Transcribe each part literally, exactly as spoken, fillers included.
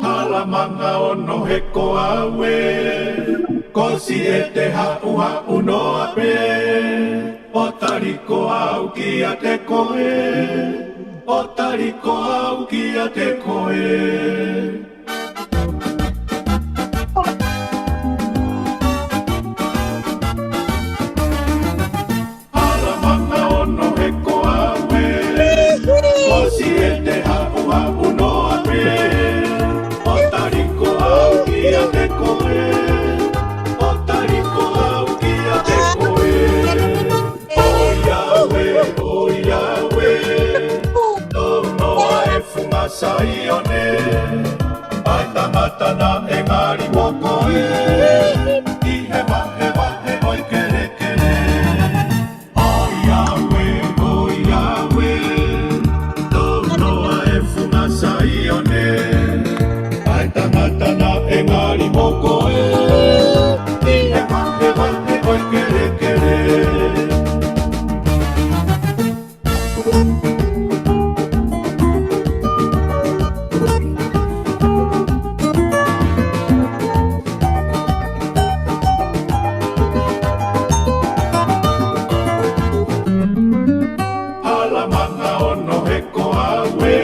Hala manga ono he ko au ē, ko Siete haʻuhaʻu noa pē, ʻo tali ko au kiate koe, ʻo tali ko au kiate koe. Hala manga ono he ko au ē, ko Siete haʻuhaʻu noa pē, ʻo tali ko au kiate koe, ʻo tali ko au kiate koe. ʻOiauē, ʻoiauē, tō noa e funga Saione, ʻa e tangata naʻe ngali mo koe, ʻi he vahevahe ʻo e kelekele. ʻOiauē, ʻoiauē, tō noa e funga Saione, ʻa e tangata naʻe ngali mo koe, ʻi he vahevahe ʻo e kelekele. Hala manga ono he ko au ē,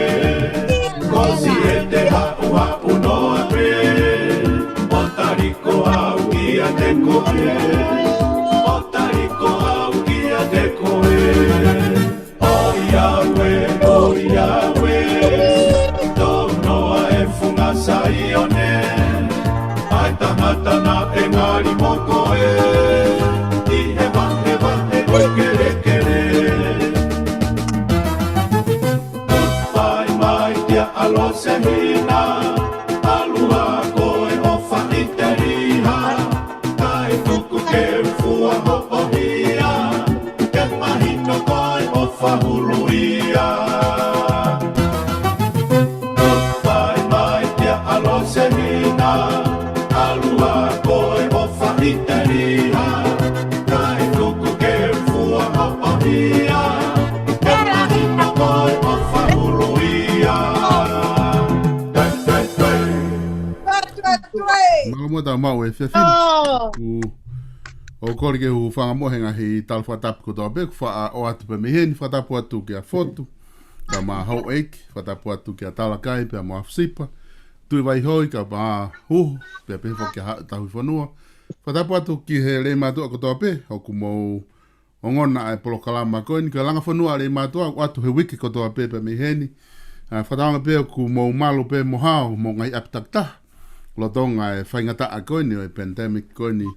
ko Siete haʻuhaʻu noa pē, ʻo tali ko au kiate koe, ʻo tali ko au kiate koe. ʻOiauē, ʻoiauē, tō noa e funga Saione, ʻa e tangata naʻe ngali mo koe, ʻi he vahevahe ʻo e kelekele. Goodbye mai kia ʻAlosehina, ʻalu ā koe ʻo faʻiteliha, kae tuku ke u fua hoʻo hia, ke mahino ko e ʻofa hulu ia. Goodbye mai kia ʻAlosehina, ʻalu ā koe ʻo faʻiteliha, kae tuku ke u fua hoʻo hia, ke mahino ko e ʻofa hulu ia. Toe, toe, toe. Mālō muʻa tau maʻu e fiefia. ʻOku ou kole ke u hūfanga muʻa he ngaahi tala fakatapu kotoa pē kuo faʻa ʻoatu pē mei heni. Fakatapu atu kia Fotu, kae ʻumaʻā Houʻeiki, fakatapu atu kia Talakai pea mo Afusipa, Tuʻi Vaihoi, kae ʻumaʻā Huhu, pea pehē foki kia Haʻa Tauhi Fonua. Fakatapu atu ki he lelei mātuʻa kotoa pē ʻoku mou ongona ʻa e polokalama ko eni, ko e Langa Fonua Lelei Mātuʻa, ʻoatu he uike kotoa pē pē mei heni. ʻA, fakatauange pē ʻoku mou malu pē mo hao, mo e ngaahi ʻapi takitaha, lolotonga e faingataʻa ko eni ʻo e pandemic ko eni,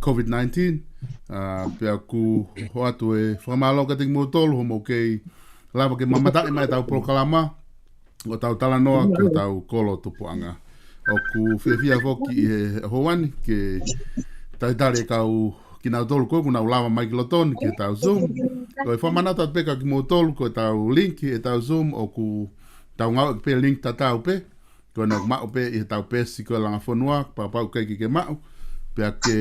COVID nineteen. ʻA, pea ʻoku ʻoatu e fakamālō kiate kimoutolu hoʻomou kei lava ke mamataʻi mai ʻetau polokalama, ʻo tau talanoa ki hotau kolo tupuʻanga. ʻOku fiefia foki ʻi he ʻaho ni ke talitali e kau kinautolu ko ē ʻoku nau lava mai ki loto ni ki heʻetau Zoom. Ko e fakamanatu atu pē kia kimoutolu, ko ʻetau link ʻi heʻetau Zoom ʻoku tau ngāueʻaki pē link tatau pē. Ko ena ʻoku maʻu pē ʻi heʻetau peesi ko e Langa Fonua, kapau ʻoku ʻikai ke ke maʻu, pea ke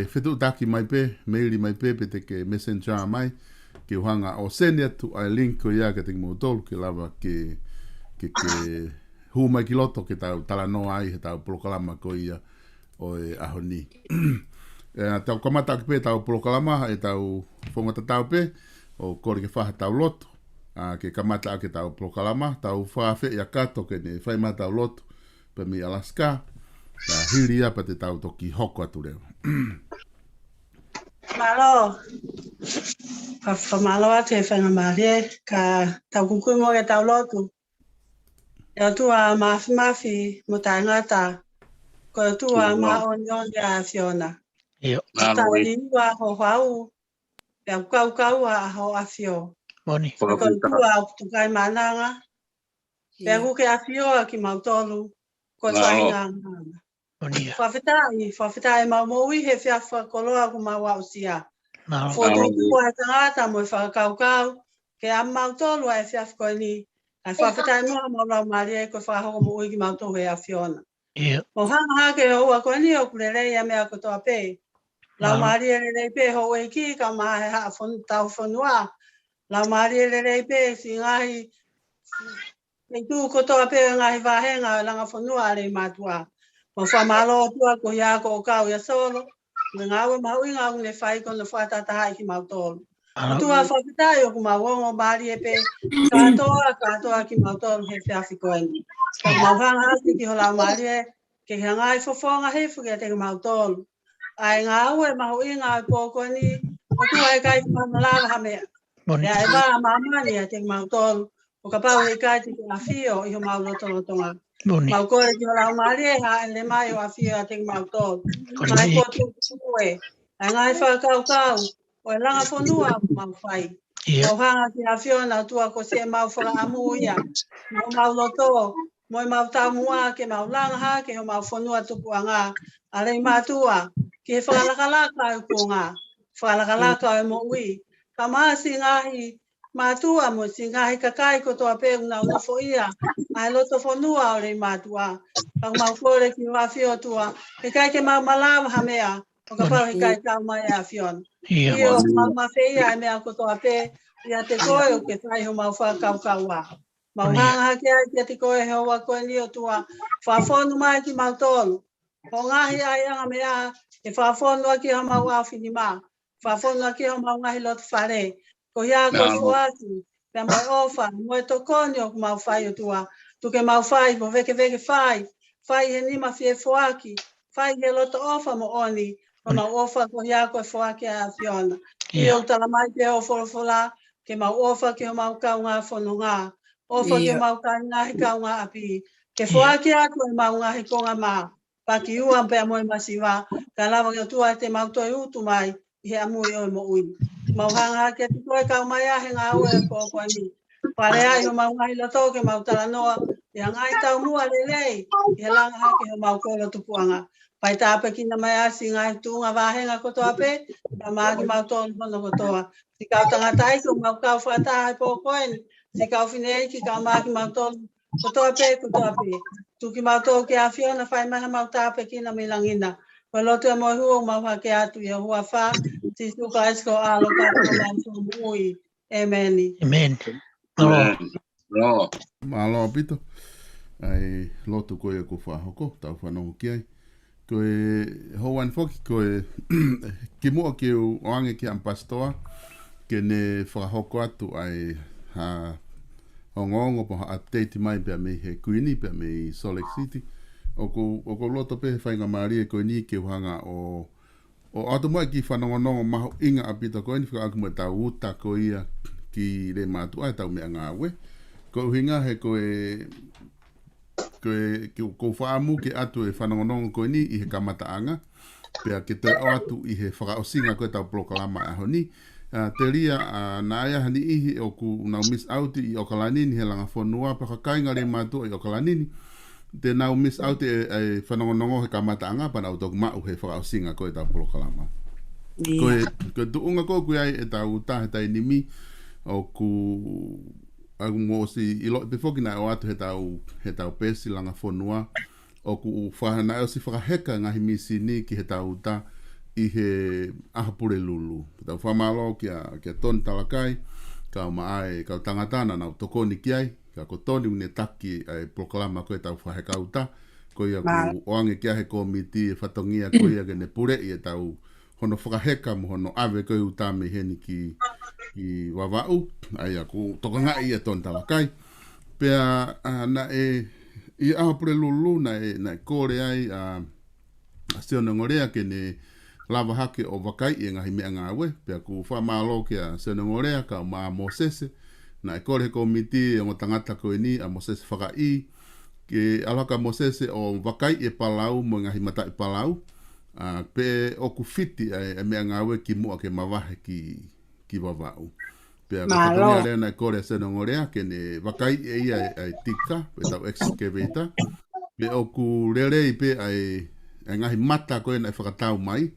fetuʻutaki mai pē, meili mai pē, pe te ke messenger mai, ke u hanga ʻo send atu ʻa e link ko ia kiate kimoutolu ke lava ke, ke, ke hū mai ki loto ke tau talanoa ai heʻetau polokalama ko ia ʻo e ʻaho ni. ʻE, tau kamata ʻaki pē ʻetau polokalama, ʻetau founga tatau pē, ʻo kole ke fai haʻatau lotu, ʻa, ke kamata ʻaki ʻetau polokalama, tau fakaafeʻi ʻa Kato ke ne fai mai haʻatau lotu, pē mei Alaska, ka hili ia pea te tau toki hoko atu leva. Mālō. Fa-, fakamālō atu he faingamālie, ka tau kukui mo ke tau lotu. ʻE ʻOtua Māfimafi mo Taʻengata, ko e ʻOtua māʻoniʻoni ʻa e ʻAfiona. ʻIo. Mālō. Tau ua ho hau, pea ʻoku kaukau ʻa ho ʻafio. Moʻoni. Ko e ʻOtua ʻoku tukai mananga, pea ʻoku ke ʻafioʻi kimautolu, ko e faʻahinga ʻAfiona. Moʻoni ia. Fakafetaʻi, fakafetaʻi ʻemau moʻui he efiafi fakakoloa kuo mau aʻusia. Mālō. Fokotuʻutuʻu ʻa e tangata mo e fakakaukau, ke ʻa mautolu ʻa e efiafi ko eni. ʻA e fakafetaʻi mo homau laumālie ko e fakahoko moʻui kimautolu he ʻAfiona. ʻIo. Mo hanga hake ʻo ua ko eni ʻoku lelei ʻa e meʻa kotoa pē. Mālō. Laumālie lelei pē Houʻeiki kae ʻumaʻā he Haʻa Fon-, Tauhi Fonua. Laumālie lelei pē siʻi ngaahi ʻi he tuʻu kotoa pē ʻo e ngaahi vāhenga ʻo e langa fonua ʻa Leimātuʻa. Mau fakamālō ʻOtua ko ia ko ʻo kau ʻia Solo, mo e ngāue mahuʻinga ʻoku ne fai ko hono fakatahatahaʻi kimautolu. ʻOtua fakafetaʻi ʻoku mau ongo mālie pē, kātoa, kātoa kimautolu he efiafi ko eni. Ka mau hanga atu ki ho Laumālie, ke hanga ʻo fofonga hifo kiate kimautolu ʻa e ngāue mahuʻinga ʻo e pō ko eni, ʻOtua ʻikai ke mau malava ha meʻa. Pea ʻe vā māmani ʻiate kimautolu, ʻo kapau he ʻikai te ke ʻafio ʻi homau lotolotonga. Mau kole ki ho Laumālie, hāʻele mai ʻo ʻafio ʻiate kimautolu. Mai ko tu kue, ʻa e ngaahi fakakaukau, ʻo e langa fonua ʻoku mau fai. Mau hanga ki he ʻAfiona ʻOtua ko siʻemau fakaʻamu ia, mo homau loto, mo ʻemau taumuʻa ke mau langa hake homau fonua tupuʻanga, ʻa Leimātuʻa, ki he fakalakalaka ʻo e kuonga, fakalakalaka ʻo e moʻui. Ka masi ngaahi mātuʻa mo siʻi ngaahi kakai kotoa pē ʻoku nau nofoʻia ʻa e loto fonua ʻo Leimātuʻa. Ka mau kole ki ho ʻAfio ʻOtua, he ʻikai ke mau malava ha meʻa, ʻo kapau he ʻikai kau mai ʻa e ʻAfiona. ʻIo, mau mafeia ʻa e meʻa kotoa pē, ʻiate koe ʻoku ke fai homau fakakaukau. Mau hanga hake ai kiate koe he houa ko eni ʻOtua, fakafonu mai kimautolu. Ko e ngaahi ʻaiʻanga meʻa, ke fakafonu ʻaki homau ʻaofinima, fakafonu ʻaki homau ngaahi loto fale. Ko ia ko e foaki, pea mo e ʻofa, mo e tokoni ʻoku mau fai ʻOtua. Tuku ke mau fai, mo vēkeveke fai, fai he nima fie foaki, fai he loto ʻofa moʻoni, mo mau ʻofa ko ia ko e foaki ʻa e ʻAfiona. ʻIo, ʻoku tala mai pē ʻe ho folofola, ke mau ʻofa ki homau kaungā fononga, ʻofa ki homau kaungā, ngaahi kaungāʻapi, ke foaki atu ʻemau ngaahi konga mā, paki ua pea mo e masiva, ka lava ke ʻOtua te mau toe utu mai ʻi he ʻamui ʻo e moʻui. Mau hanga hake atu koe kau mai ʻa he ngāue ʻo e pō ko eni. Pale ai homau ngaahi loto ke mau talanoa, ʻi he ngaahi taumuʻa lelei, ʻi he langa hake homau kolo tupuʻanga. Fai tāpuekina mai ʻa siʻi ngaahi tuʻunga vāhenga kotoa pē, ka maʻa kimautolu hono kotoa. Siʻi kau tangataʻeiki ʻoku mau kau fakataha he pō ko eni, siʻi kau fineʻeiki kau maʻa kimautolu, kotoa pē, kotoa pē. Tuku kimautolu ki he ʻAfiona fai mai hamau tāpuekina mei langi na. Ko e lotu ʻa e moʻui ʻoku mau hake atu ʻi ho huafa, Sīsū Kalaisi ko ho ʻAlo ka ko homau Fakamoʻui. ʻĒmeni. ʻĒmeni. Mālō ʻaupito. ʻA e lotu ko ia kuo fakahoko, tau fanongo ki ai. Ko e houa ni foki, ko e kimuʻa ke u ʻoange ki he ʻAmipasitoa, ke ne fakahoko atu ʻa e ha ongoongo pe ha update mai pea mei he Kuini, pea mei Salt Lake City. ʻOku, ʻoku ou loto pē he faingamālie ko eni ke u hanga ʻo, ʻo ʻoatu mai e kiʻi fanongonongo mahuʻinga ʻaupito ko eni fekauʻaki mo ʻetau uta ko ia ki Leimātuʻa ʻetau meʻangāue. Ko e ʻuhinga he ko e ko e, ke, ʻoku ou fakaʻamu ke ʻoatu e fanongonongo ko eni ʻi he kamataʻanga, pea ke toe ʻoatu ʻi he fakaʻosinga ko ē ʻetau polokalama ʻaho ni. ʻA, telia, ʻa, naʻe ʻi ai ha niʻihi ʻoku nau miss out ʻi ʻOkalani ni he langa fonua, pea ko e kāinga Leimātuʻa ʻi ʻOkalani ni, te nau miss out e, e fanongonongo he kamataʻanga, pea nau toki maʻu he fakaʻosinga ko ē ʻetau polokalama. Ko e, ko e tuʻunga ko ē ʻoku ʻi ai ʻetau uta he taimi ni, ʻoku ʻoku mou ʻosi ʻiloʻi pē foki naʻe ʻoatu heʻetau, heʻetau peesi langa fonua, ʻoku fa-, naʻe ʻosi fakaheka ngaahi mīsini ki heʻetau uta ʻi he ʻaho Pulelulu. Tau fakamālō kia, kia Toni Talakai, kau maʻa e kau tangata naʻa nau tokoni ki ai, ka ko Toni ʻoku ne taki ʻa e polokalama ko ē ʻetau fakaheka uta, ko ia ʻoku ʻoange ki ai he kōmiti e fatongia ko ia ke ne puleʻi ʻetau hono fakaheka mo hono ʻave ko ē uta mei heni ki, ki Vavaʻu, ʻa ia ʻoku tokangaʻi ʻe Toni Talakai. Pea, ʻa, naʻe, ʻi he ʻaho Pulelulu, naʻe, naʻe kole ai, ʻa, ʻa Sione Ngolea ke ne lava hake ʻo vakaiʻi e ngaahi meʻangāue, pea ʻoku fakamālō kia Sione Ngolea, kau maʻa Mōsese, naʻe kole he kōmiti e ongo tangata ko eni, ʻa Mōsese Fakaʻī, ke ʻalu hake ʻa Mōsese ʻo vakaiʻi e palau mo e ngaahi mataʻi palau, ʻa, pe ʻoku fiti ʻa e, ʻa e meʻangāue kimuʻa ke mavahe ki, ki Vavaʻu. Pea ko e fatongia lea naʻe kole ʻa Sione Ngolea ke ne vakaiʻi ʻe ia ʻa e, ʻa e tika, pe ʻetau excavator, pe ʻoku lelei pē ʻa e, ʻa e ngaahi mata ko ē naʻe fakatau mai,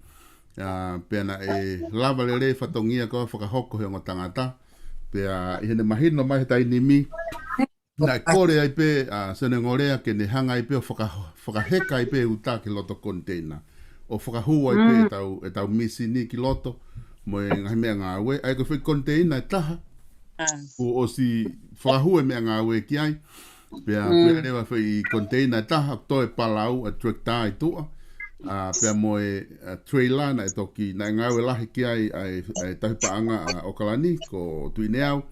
ʻa, pea naʻe lava lelei e fatongia ko ē ʻo fakahoko he ongo tangata, pea ʻi heʻene mahino mai he taimi ni, naʻe kole ai pē ʻa Sione Ngolea ke ne hanga ai pē ʻo faka-, fakaheka ai pē uta ki loto container. ʻO fakahū ai pē ʻetau, ʻetau mīsini ki loto mo e ngaahi meʻangāue. ʻA ia ko e foʻi container ʻe taha, Kuo ʻosi fakahū e meʻangāue ki ai. Pea kuo lava e foʻi container ʻe taha, toe palau ʻa e tractor ʻi tuʻa. ʻA, pea mo e, ʻa, trailer naʻe toki, naʻe ngāue lahi ki ai ʻa e, ʻa e tauhi paʻanga ʻa ʻOkalani, ko Tuʻineau,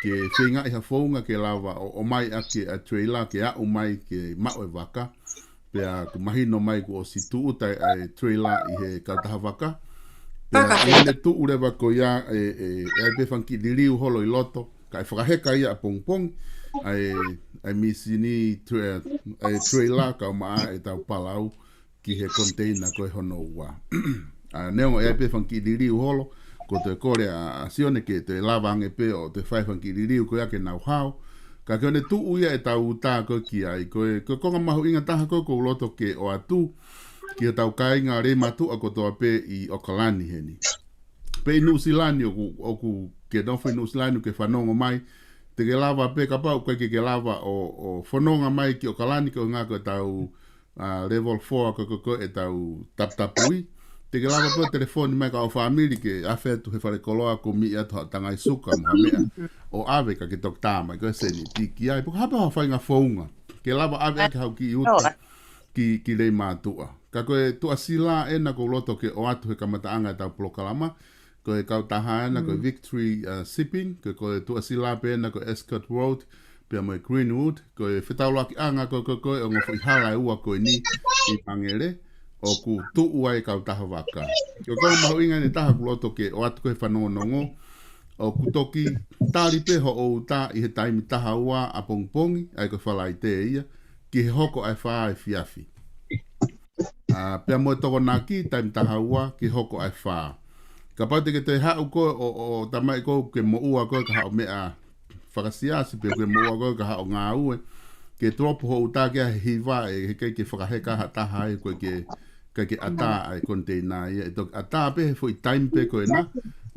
ke feingaʻi ha founga ke lava ʻo, ʻomai ʻaki ʻa e trailer ke aʻu mai ke maʻu e vaka. Pea kuo mahino mai kuo ʻosi tūʻuta ʻa e trailer ʻi he kautaha vaka. Pea ʻi heʻene tuʻu leva ko ia ʻe, ʻe, ʻe ʻi ai pē fanga kiʻi liliu holo ʻi loto, kae fakaheka ia ʻapongipongi ʻa e, ʻa e misini tra-, ʻa e trailer kae ʻumaʻā ʻetau palau ki he container ko ē hono ua. ʻA, neongo ʻe ʻi ai pē fanga kiʻi liliu holo, ko e toe kole ʻa, ʻa Sione ke toe lava ange pē ʻo toe fai fanga kiʻi liliu ko ia ke nau hao. Ka ko ʻene tuʻu ia ʻetau uta ko ē ki ai, ko e, ko e konga mahuʻinga taha ko ē ʻoku ou loto ke ʻoatu ki hotau kāinga Leimātuʻa kotoa pē ʻi ʻOkalani heni. Pea ʻi Nuʻusila ni ʻoku, ʻoku ke nofo ʻi Nuʻusila ni ke fanongo mai, te ke lava pē kapau ʻoku ʻikai ke ke lava ʻo, ʻo fononga mai ki ʻOkalani koeʻuhinga ko ʻetau ʻa, level four ko, ko, ko ʻetau taputapui. Te ke lava pē ʻo telefoni mai ki ho fāmili ke ʻave atu he fale koloa ko mi atu ha tangai suka mo ha meʻa ʻo ʻave ka ke toki tā mai ko e sēniti ki ai. Pe ko ha pē ha faʻahinga founga ke lava ʻave ʻaki haʻo kiʻi uta ki, ki Leimātuʻa. Ka ko e Tuʻasila ʻena ʻoku ou loto ke ʻoatu he kamataʻanga ʻetau polokalama. Ko e kautaha ʻena, ko e Victory, ʻa, Shipping, ko, ko e Tuʻasila pē ʻena, ko e Ascot Road, pea mo e Greenwood, ko e fetaulakiʻanga ko, ko, ko e ongo foʻi hala ʻe ua ko eni ʻi Mangere, ʻoku tuʻu ai e kautaha vaka. Ko e konga mahuʻinga ʻeni ʻe taha ʻoku ou loto ke ʻoatu ko e fanongonongo, ʻoku toki tali pē hoʻo uta ʻi he taimi taha ua ʻapongipongi, ʻa ia ko e Falaite ia, ki he hoko ʻa e fā efiafi. ʻA, pea mo e Tokonaki, taimi taha ua ke hoko ʻa e fā. Kapau te ke toe haʻu koe ʻo, ʻo, ʻo tamaʻi koe ke moʻua koe ka haʻo meʻa fakasiasi pe ke moʻua koe ka haʻo ngāue, ke drop hoʻo uta ki he hiva ʻe, he ʻikai ke fakaheka ha taha ai ko e ke, ʻikai ke ʻatā ʻa e container ia. ʻE toki ʻatā pē he foʻi taimi pē ko ena,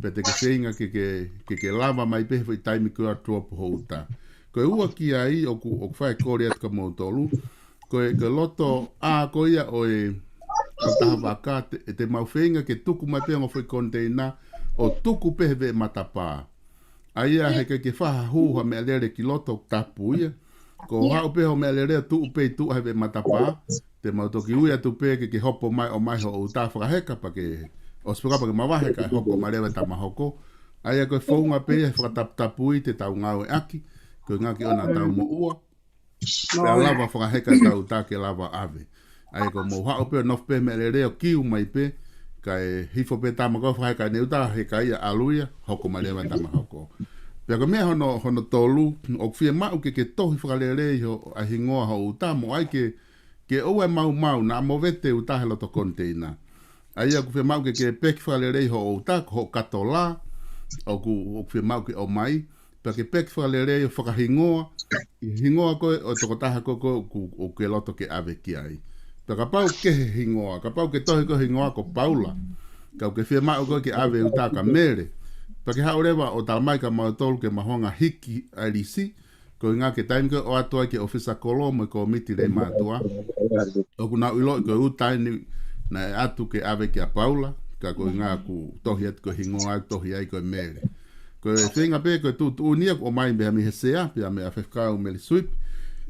pea te ke feinga ke, ke, ke, ke lava mai pē he foʻi taimi ko ia ʻo drop hoʻo uta. Ko e ua ki ai ʻoku, ʻoku fai e kole atu kia moutolu, ko e, ko e loto ʻa ko ia ʻo e kautaha vaka te, te mau feinga ke tuku mai pē ongo foʻi container ʻo tuku pē he veʻe matapā. ʻA ia he ʻikai ke faʻa hū ha meʻalele ki loto, tapu ia. Ko hoʻo haʻu pē ho meʻalele ʻo tuʻu pē ʻi tuʻa he veʻe matapā, te mau toki ui atu pē ke ke hopo mai ʻo ʻomai hoʻo uta fakaheka pea ke, ʻosi pē kapau ke mavahe kae hoko mai leva e tama hoko. ʻA ia ko e founga pē ia he fakataputapui te tau ngāueʻaki, koeʻuhinga ke ʻoua naʻa tau moʻua. Pea lava fakaheka ʻetau uta ke lava ʻave. ʻA ia ko hoʻomou haʻu pē ʻo nofo pē he meʻalele ʻo kiu mai pē, kae hifo pē tama ko ē fakaheka ʻene uta, heka ia, ʻalu ia, hoko mai leva e tama hoko. Pea ko e meʻa hono, hono tolu, ʻoku fiemaʻu ke ke tohi fakalelei hoʻo, ʻa e hingoa hoʻo uta mo ʻai ke, ke ʻoua ʻe maumau, naʻa mo vete uta he loto container. ʻA ia ʻoku fiemaʻu ke ke peki fakalelei hoʻo uta, ko hoʻo kato lā, ʻoku, ʻoku fiemaʻu ke ʻomai, pea ke peki fakalelei ʻo fakahingoa ʻi he hingoa ko ē ʻo e tokotaha ko ē ʻoku, ʻoku, ʻoku ke loto ke ʻave ki ai. Pea kapau ʻoku kehe e hingoa, kapau ʻoku ke tohi ko ē e hingoa ko Paula, ka ʻoku ke fiemaʻu ko ē ke ʻave e uta kia Mele, pea ke haʻu leva ʻo talamai kia mautolu ke mau hanga ʻo hiki ʻa e lisi, koeʻuhinga ko e taimi ko ē ʻoku ʻoatu ai ki he ʻōfisa kolo mo e kōmiti Leimātuʻa, ʻoku nau ʻiloʻi ko e uta ʻeni naʻe ʻatu ke ʻave kia Paula, ka koeʻuhinga ʻoku tohi atu ko e hingoa ʻoku tohi ai ko e Mele. Ko e feinga pē ko e tuʻutuʻuni ia kuo ʻomai mei he, mei he sea, pea mei he faifekau Mele Suipi,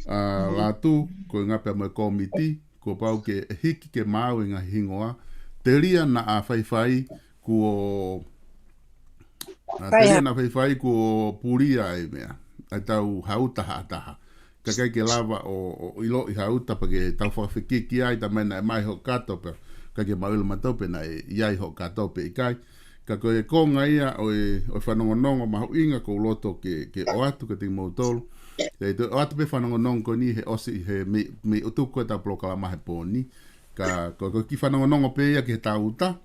ʻa, Lātū, koeʻuhinga pea mo e kōmiti, kuo pau ke hiki ke maau e ngaahi hingoa, telia naʻa faifai kuo, ʻa, telia naʻa faifai kuo pulia e meʻa, ʻa e tau ha uta ha taha. Ka ʻikai ke lava ʻo, ʻo ʻiloʻi ha uta pea ke tau fakafekiki ai, talamai naʻe ʻomai hoʻo kato pea ʻikai ke mau ʻilo mautolu pe naʻe ʻi ai hoʻo kato pe ʻikai. Ka ko e konga ia ʻo e, ʻo e fanongonongo mahuʻinga ʻoku ou loto ke, ke ʻoatu kiate kimoutolu. ʻE toe ʻoatu pē fanongonongo ko eni he ʻosi he mei, mei ʻutuku ko ē ʻetau polokalama he pō ni. Ka ko, ko e kiʻi fanongonongo pē ia ki he tau uta,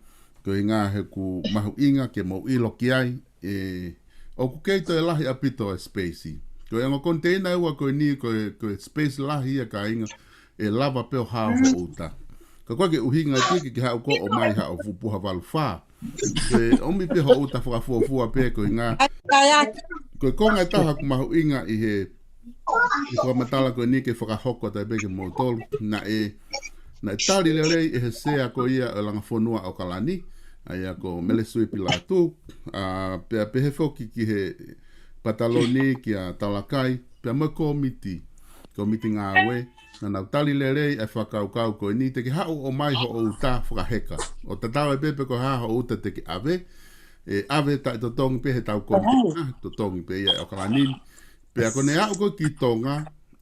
koeʻuhinga he ʻoku mahuʻinga ke mou ʻilo ki ai, ʻe, ʻoku kei toe lahi ʻaupito e space. Ko e ongo container ʻe ua ko eni, ko e, ko e space lahi ia kāinga, ʻe lava pē ʻo hao hoʻo uta. Ka ko e ʻuhinga ʻe ʻikai ke ke haʻu koe ʻo ʻomai haʻo fupuha valu fā. Ke ʻomi pē hoʻo uta fakafuofua pē koeʻuhinga. Ko e konga ʻe taha ʻoku mahuʻinga ʻi he, ʻi he fakamatala ko eni ke fakahoko atu ai pē kia moutolu. Naʻe, naʻe tali lelei ʻe he sea ko ia ʻo e Langa Fonua ʻo ʻOkalani, ʻa ia ko Mele Suipi Lātū, ʻa, pea pehē foki ki he Pataloni, kia Talakai, pea mo e kōmiti, kōmiti ngāue, naʻa nau tali lelei e fakakaukau ko eni, te ke haʻu ʻo ʻomai hoʻo uta fakaheka. ʻO tatau ai pē pe ko e hā hoʻo uta te ke ʻave, ʻe ʻave taʻetotongi pē he tau konteina, totongi pē ia ʻe ʻAokalani. Pea ko ʻene aʻu ko ē ki Tonga,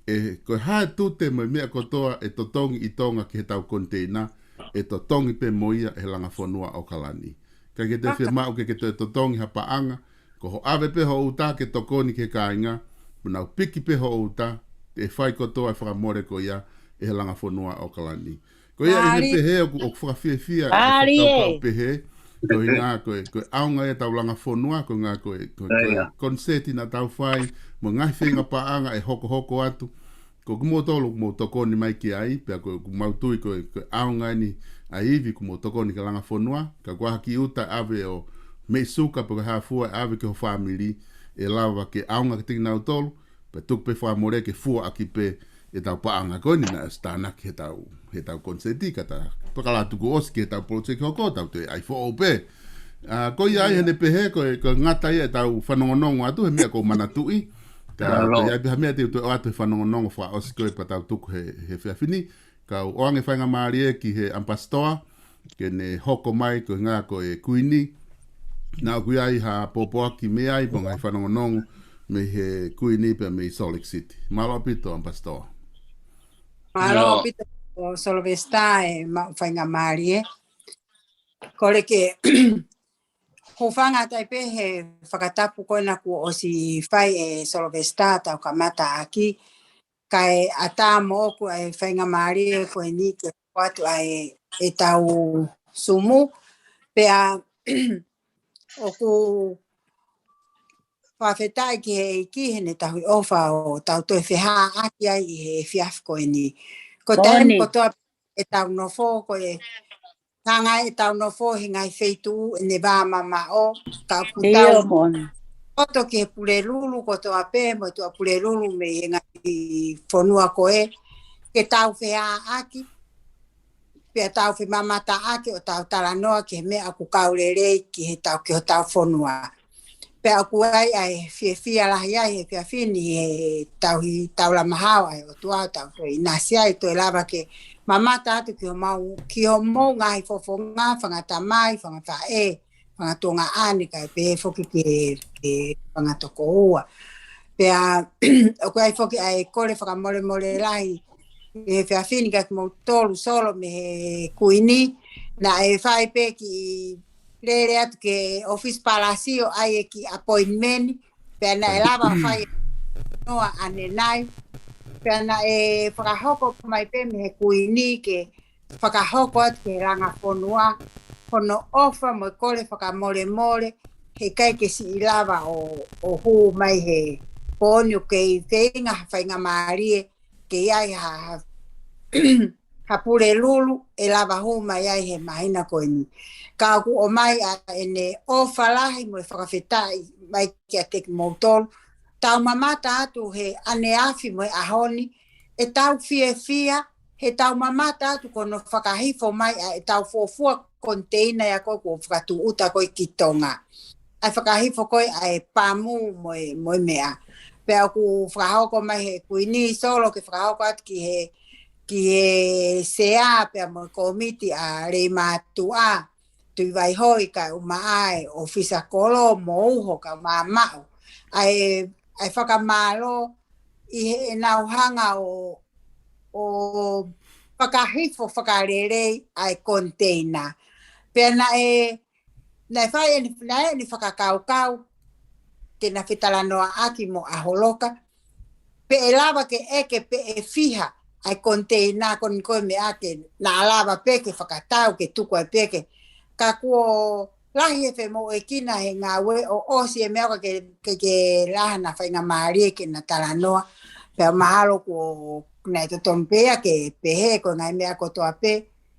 ʻe, ko e hā e tute mo e meʻa kotoa ʻe totongi ʻi Tonga ki he tau konteina, ʻe totongi pē mo ia ʻe he langa fonua ʻAokalani. ʻIkai ke toe fiemaʻu ke ke toe totongi ha paʻanga, ko hoʻo ʻave pē hoʻo uta ke tokoni ki he kāinga, mo nau piki pē hoʻo uta, ʻe fai kotoa e fakamole ko ia ʻe he langa fonua ʻAokalani. Ko ia ʻi he pehē ʻoku, ʻoku fakafiefia e fakakaukau pehē, ko e ʻuhinga ko e, ko e ʻaonga ia ʻetau langa fonua, ko e ʻuhinga ko e, ko e, ko e koniseti naʻa tau fai, mo e ngaahi feinga paʻanga ʻe hokohoko atu. Ko kimoutolu, mou tokoni mai ki ai, pea ko, ʻoku mau tui ko e, ko e ʻaonga eni ʻa e ivi ʻoku mou tokoni ki he langa fonua, ka ko e hā ha kiʻi uta ʻave ʻo mei suka pe ko e hā fua ʻave ki ho fāmili, ʻe lava ke ʻaonga kiate kinautolu, pea tuku pē fakamole ke fua ʻaki pē ʻetau paʻanga ko eni naʻe ʻosi tānaki he tau, he tau koniseti ka ta, pea ka lava tuku ʻosi ki he tau poloseki hoko tau toe ʻai foʻou pē. ʻA, ko ia ai heʻene pehē ko e, ko e ngata ia ʻetau fanongonongo atu he meʻa ʻoku ou manatuʻi. Ka, ko ia ai pē ha meʻa te u toe ʻoatu he fanongonongo fakaʻosi ko ē pea tau tuku he, he efiafi ni. Kau ʻoange faingamālie ki he ʻAmipasitoa, ke ne hoko mai ko e ʻuhinga ko e Kuini. Naʻa ʻoku ʻi ai ha pōpoaki mei ai, mo e ngaahi fanongonongo mei he Kuini pea mei Salt Lake City. Mālō ʻaupito, ʻAmipasitoa. Mālō ʻaupito, ʻo Solovesitā, e maʻu faingamālie. Kole ke hūfanga atu ai pē he fakatapu ko ena kuo ʻosi fai ʻe Solovesitā tau kamata ʻaki. Kae ʻatā moʻoku ʻa e faingamālie ko eni ke hoko atu ʻa e, ʻetau Zoom. Pea ʻoku fakafetaʻi ki he ʻEiki heʻene tauhi ʻofa ʻo tau toe feʻao ʻaki ai ʻi he efiafi ko eni. Ko e taimi kotoa ʻetau nofo, ko e hanga ʻetau nofo he ngaahi feituʻu ʻene vā mamaʻo, ka ʻoku tau poto ki he Pulelulu kotoa pē, mo e Tuʻapulelulu mei he ngaahi fonua ko ē, ke tau feʻao ʻaki, pea tau femamata ʻaki ʻo tau talanoa ki he meʻa ʻoku kau lelei ki he tau, ki hotau fonua. Pea ʻoku ʻi ai ʻa e fiefia lahi ai he efiafi ni he tauhi taulama hao ʻa e ʻOtua ʻo tau toe ʻinasi ai toe lava ke mamata atu ki homau, ki homou ngaahi fofonga, fanga tamai, fanga faʻē, fanga tuongaʻane, kae pehē foki ki he, he fanga tokoua. Pea ʻoku ʻi ai foki ʻa e kole fakamolemole lahi he efiafi ni kia kimoutolu Solo mei he Kuini, naʻe fai pē kiʻi lele atu ki he ʻōfisi palasi ʻo ʻai e kiʻi appointment, pea naʻe lava ʻo fai e noa ʻanenai, pea naʻe fakahoko mai pē mei he Kuini ke fakahoko atu ki he langa fonua hono ʻofa mo e kole fakamolemole, heʻikai ke siʻi lava ʻo, ʻo hū mai he pō ni ʻoku kei feinga ha faingamālie ke ʻi ai ha, ha, ha Pulelulu ʻe lava hū mai ai he māhina ko eni. Ka ʻoku ʻomai ʻa ʻene ʻofa lahi mo e fakafetaʻi mai kiate kimoutolu. Tau mamata atu he ʻaneafi mo e ʻaho ni, ʻetau fiefia, he tau mamata atu ko hono fakahifo mai ʻa ʻetau fuofua koniteina ia ko ē kuo fakatūʻuta ko ē ki Tonga. ʻA e fakahifo ko ē ʻa e pamu mo e, mo e meʻa. Pea ʻoku fakahoko mai he Kuini Solo ke fakahoko atu ki he, ki he sea pea mo e kōmiti ʻa Leimātuʻa, Tuʻi Vaihoʻi kae ʻumaʻā e ʻōfisa kolo mo uho kae ʻumaʻā maʻu. ʻA e, ʻa e fakamālō ʻi heʻenau hanga ʻo, ʻo fakahifo fakalelei ʻa e koniteina. Pea naʻe, naʻe fai ʻeni, naʻe ʻeni fakakaukau, te na fetalanoaʻaki mo ʻAholoka, pe ʻe lava ke ʻeke pe ʻe fiha ʻa e koniteina ko eni ko e meʻa ke na lava pē ke fakatau ke tuku ai pē ke. Ka kuo lahi e femoʻuekina he ngāue ʻo ʻosi e meʻa ka ke, ke, ke laha na faingamālie ke na talanoa. Pea mahalo kuo naʻe totonu pē ia ke pehē ko e ngaahi meʻa kotoa pē,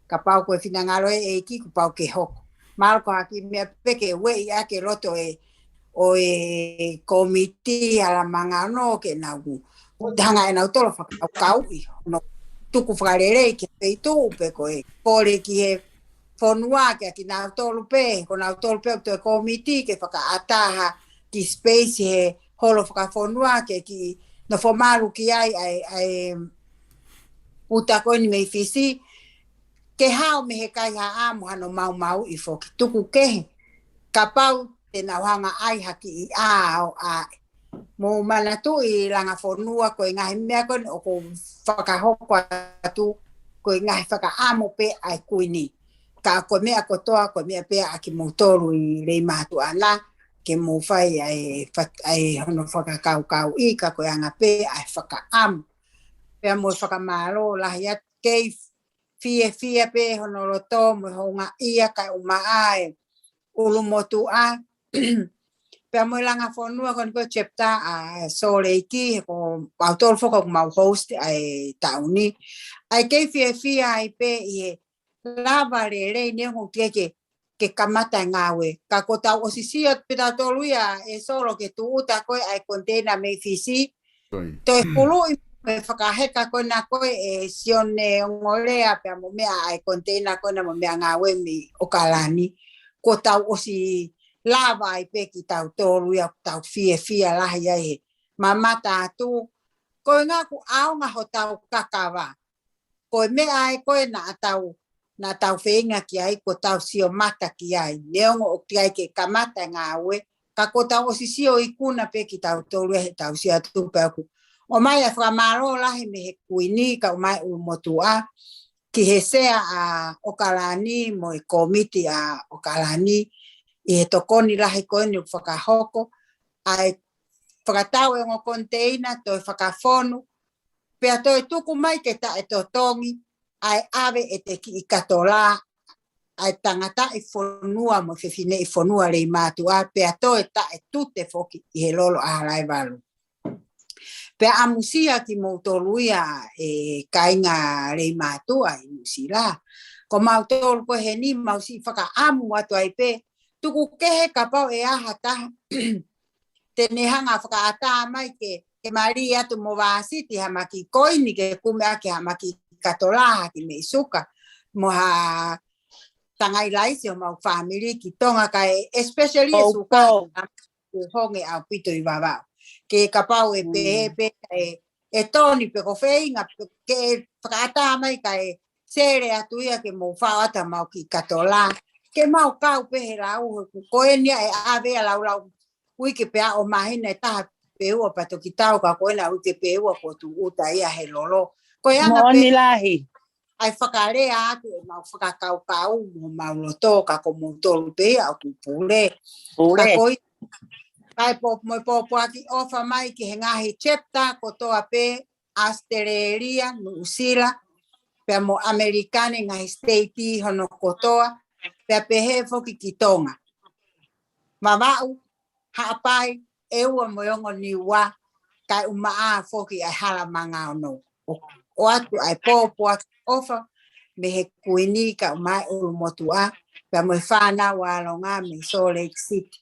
kapau ko e finangalo e ʻEiki kuo pau ke hoko. Mahalo ko ha kiʻi meʻa pē ke ueʻi ʻaki e loto e, ʻo e kōmiti hala mangano ke nau hanga ʻe nautolu ʻo fakakaukauʻi hono tuku fakalelei ki he feituʻu pe ko e kole ki he fonua kia kinautolu pē, ko nautolu pē ʻo e kōmiti ke fakaʻatā ha kiʻi space he holo fakafonua ke kiʻi nofo malu ki ai ʻa e, ʻa e uta ko eni mei Fisi, ke hao mei he kaihaʻa mo hano maumauʻi foki tuku kehe. Kapau te nau hanga ʻai ha kiʻi ʻā ʻo ʻā. Mou manatuʻi Langafonua ko e ngaahi meʻa ko eni ʻoku fakahoko atu ko e ngaahi fakaʻamu pē ʻa e Kuini. Ka ko e meʻa kotoa, ko e meʻa pē ʻa kimoutolu ʻi Leimātuʻa na, ke mou fai ʻa e fak-, ʻa e hono fakakaukauʻi ka ko e anga pē ʻa e fakaʻamu. Pea mo e fakamālō lahi atu kei fiefia pē hono loto mo e houngaʻia kae ʻumaʻā e ʻulumotuʻa. Pea mo e Langafonua ko eni ko e chapter ʻa Sōleki, he ko mautolu foki ʻoku mau host ʻa e taʻu ni. ʻA e kei fiefia ai pē ʻi he lava lelei neongo ʻoku teʻeki ke, ke kamata e ngāue. Ka kuo tau ʻosi sio pē tautolu ia ʻe Solo ke tūʻuta ko ē ʻa e container mei Fisi. Toi. Toe puluʻi mo e fakaheka ko ena ko ē ʻe Sione Ongolea pea mo meʻa ʻa e container ko ena mo meʻa ngāue mei ʻOkalani. Kuo tau ʻosi lava ai pē kitautolu ia, tau fiefia lahi ai he mamata atu. Ko e ʻuhinga ʻoku ʻaonga hotau kakava. Ko e meʻa ē ko ē naʻa tau, naʻa tau feinga ki ai, kuo tau sio mata ki ai. Neongo ʻoku teʻeki ai ke kamata e ngāue, ka kuo tau ʻosi sio ikuna pē kitautolu ia he tau sio atu pē ʻoku ʻomai ʻa e fakamālō lahi mei he Kuini kae ʻumaʻā e ʻulumotuʻa, ki he sea ʻa ʻOkalani mo e kōmiti ʻa ʻOkalani, ʻi he tokoni lahi ko eni ʻoku fakahoko, ʻa e fakatau e ongo container, toe fakafonu, pea toe tuku mai ke taʻetotongi, ʻa e ʻave ʻe te kiʻi katola, ʻa e tangataʻi fonua mo e fefineʻi fonua Leimātuʻa, pea toe taʻetute foki ʻi he lolo ʻa Halaevalu. Pea ʻamusia kimoutolu ia ʻe kāinga Leimātuʻa ʻi Nuʻusila. Ko mautolu ko eni mau siʻi fakaʻamu atu ai pē, tuku kehe kapau ʻe ʻi ai ha taha te ne hanga fakaʻatā mai ke, ke mali atu mo vāsiti ha maki koini ke kumi ʻaki ha maki katola ha kiʻi meʻi suka mo ha tangai laisi ʻo homau fāmili ki Tonga kae, especially e suka, ʻoku honge ʻaupito ʻi Vavaʻu. Ke kapau ʻe pehē pē ʻe, ʻe Toni pe ko feinga pe ke fakaʻatā mai kae sele atu ia ke mou faʻo atu ha mau kiʻi katola. Ke mau kau pē he lau, he ʻoku ko eni ia ʻe ʻave ia laulau uike pe ʻaho, māhina ʻe taha pe ua pea toki tau, ka ko ena uike pe ua kuo tūʻuta ia he lolo. Ko e anga pē ʻa e fakalea atu ʻemau fakakaukau mo mau loto, ka ko moutolu pē ia ʻoku pule. Pule. Ka ko ia, kae pō-, mo e pōpoaki ʻofa mai ki he ngaahi chapter kotoa pē, ʻAositelēlia, Nuʻusila, pea mo ʻAmelika ni ngaahi state hono kotoa, pea pehē foki ki Tonga. Vavaʻu, Haʻapai, ʻEua mo e ongo Niua, kae ʻumaʻā foki ʻa e Hala Mangaono. ʻO, ʻoatu ʻa e pōpoaki ʻofa mei he Kuini kae ʻumaʻā e ʻulumotuʻa, pea mo e fānau ʻa Longa mei Salt Lake City.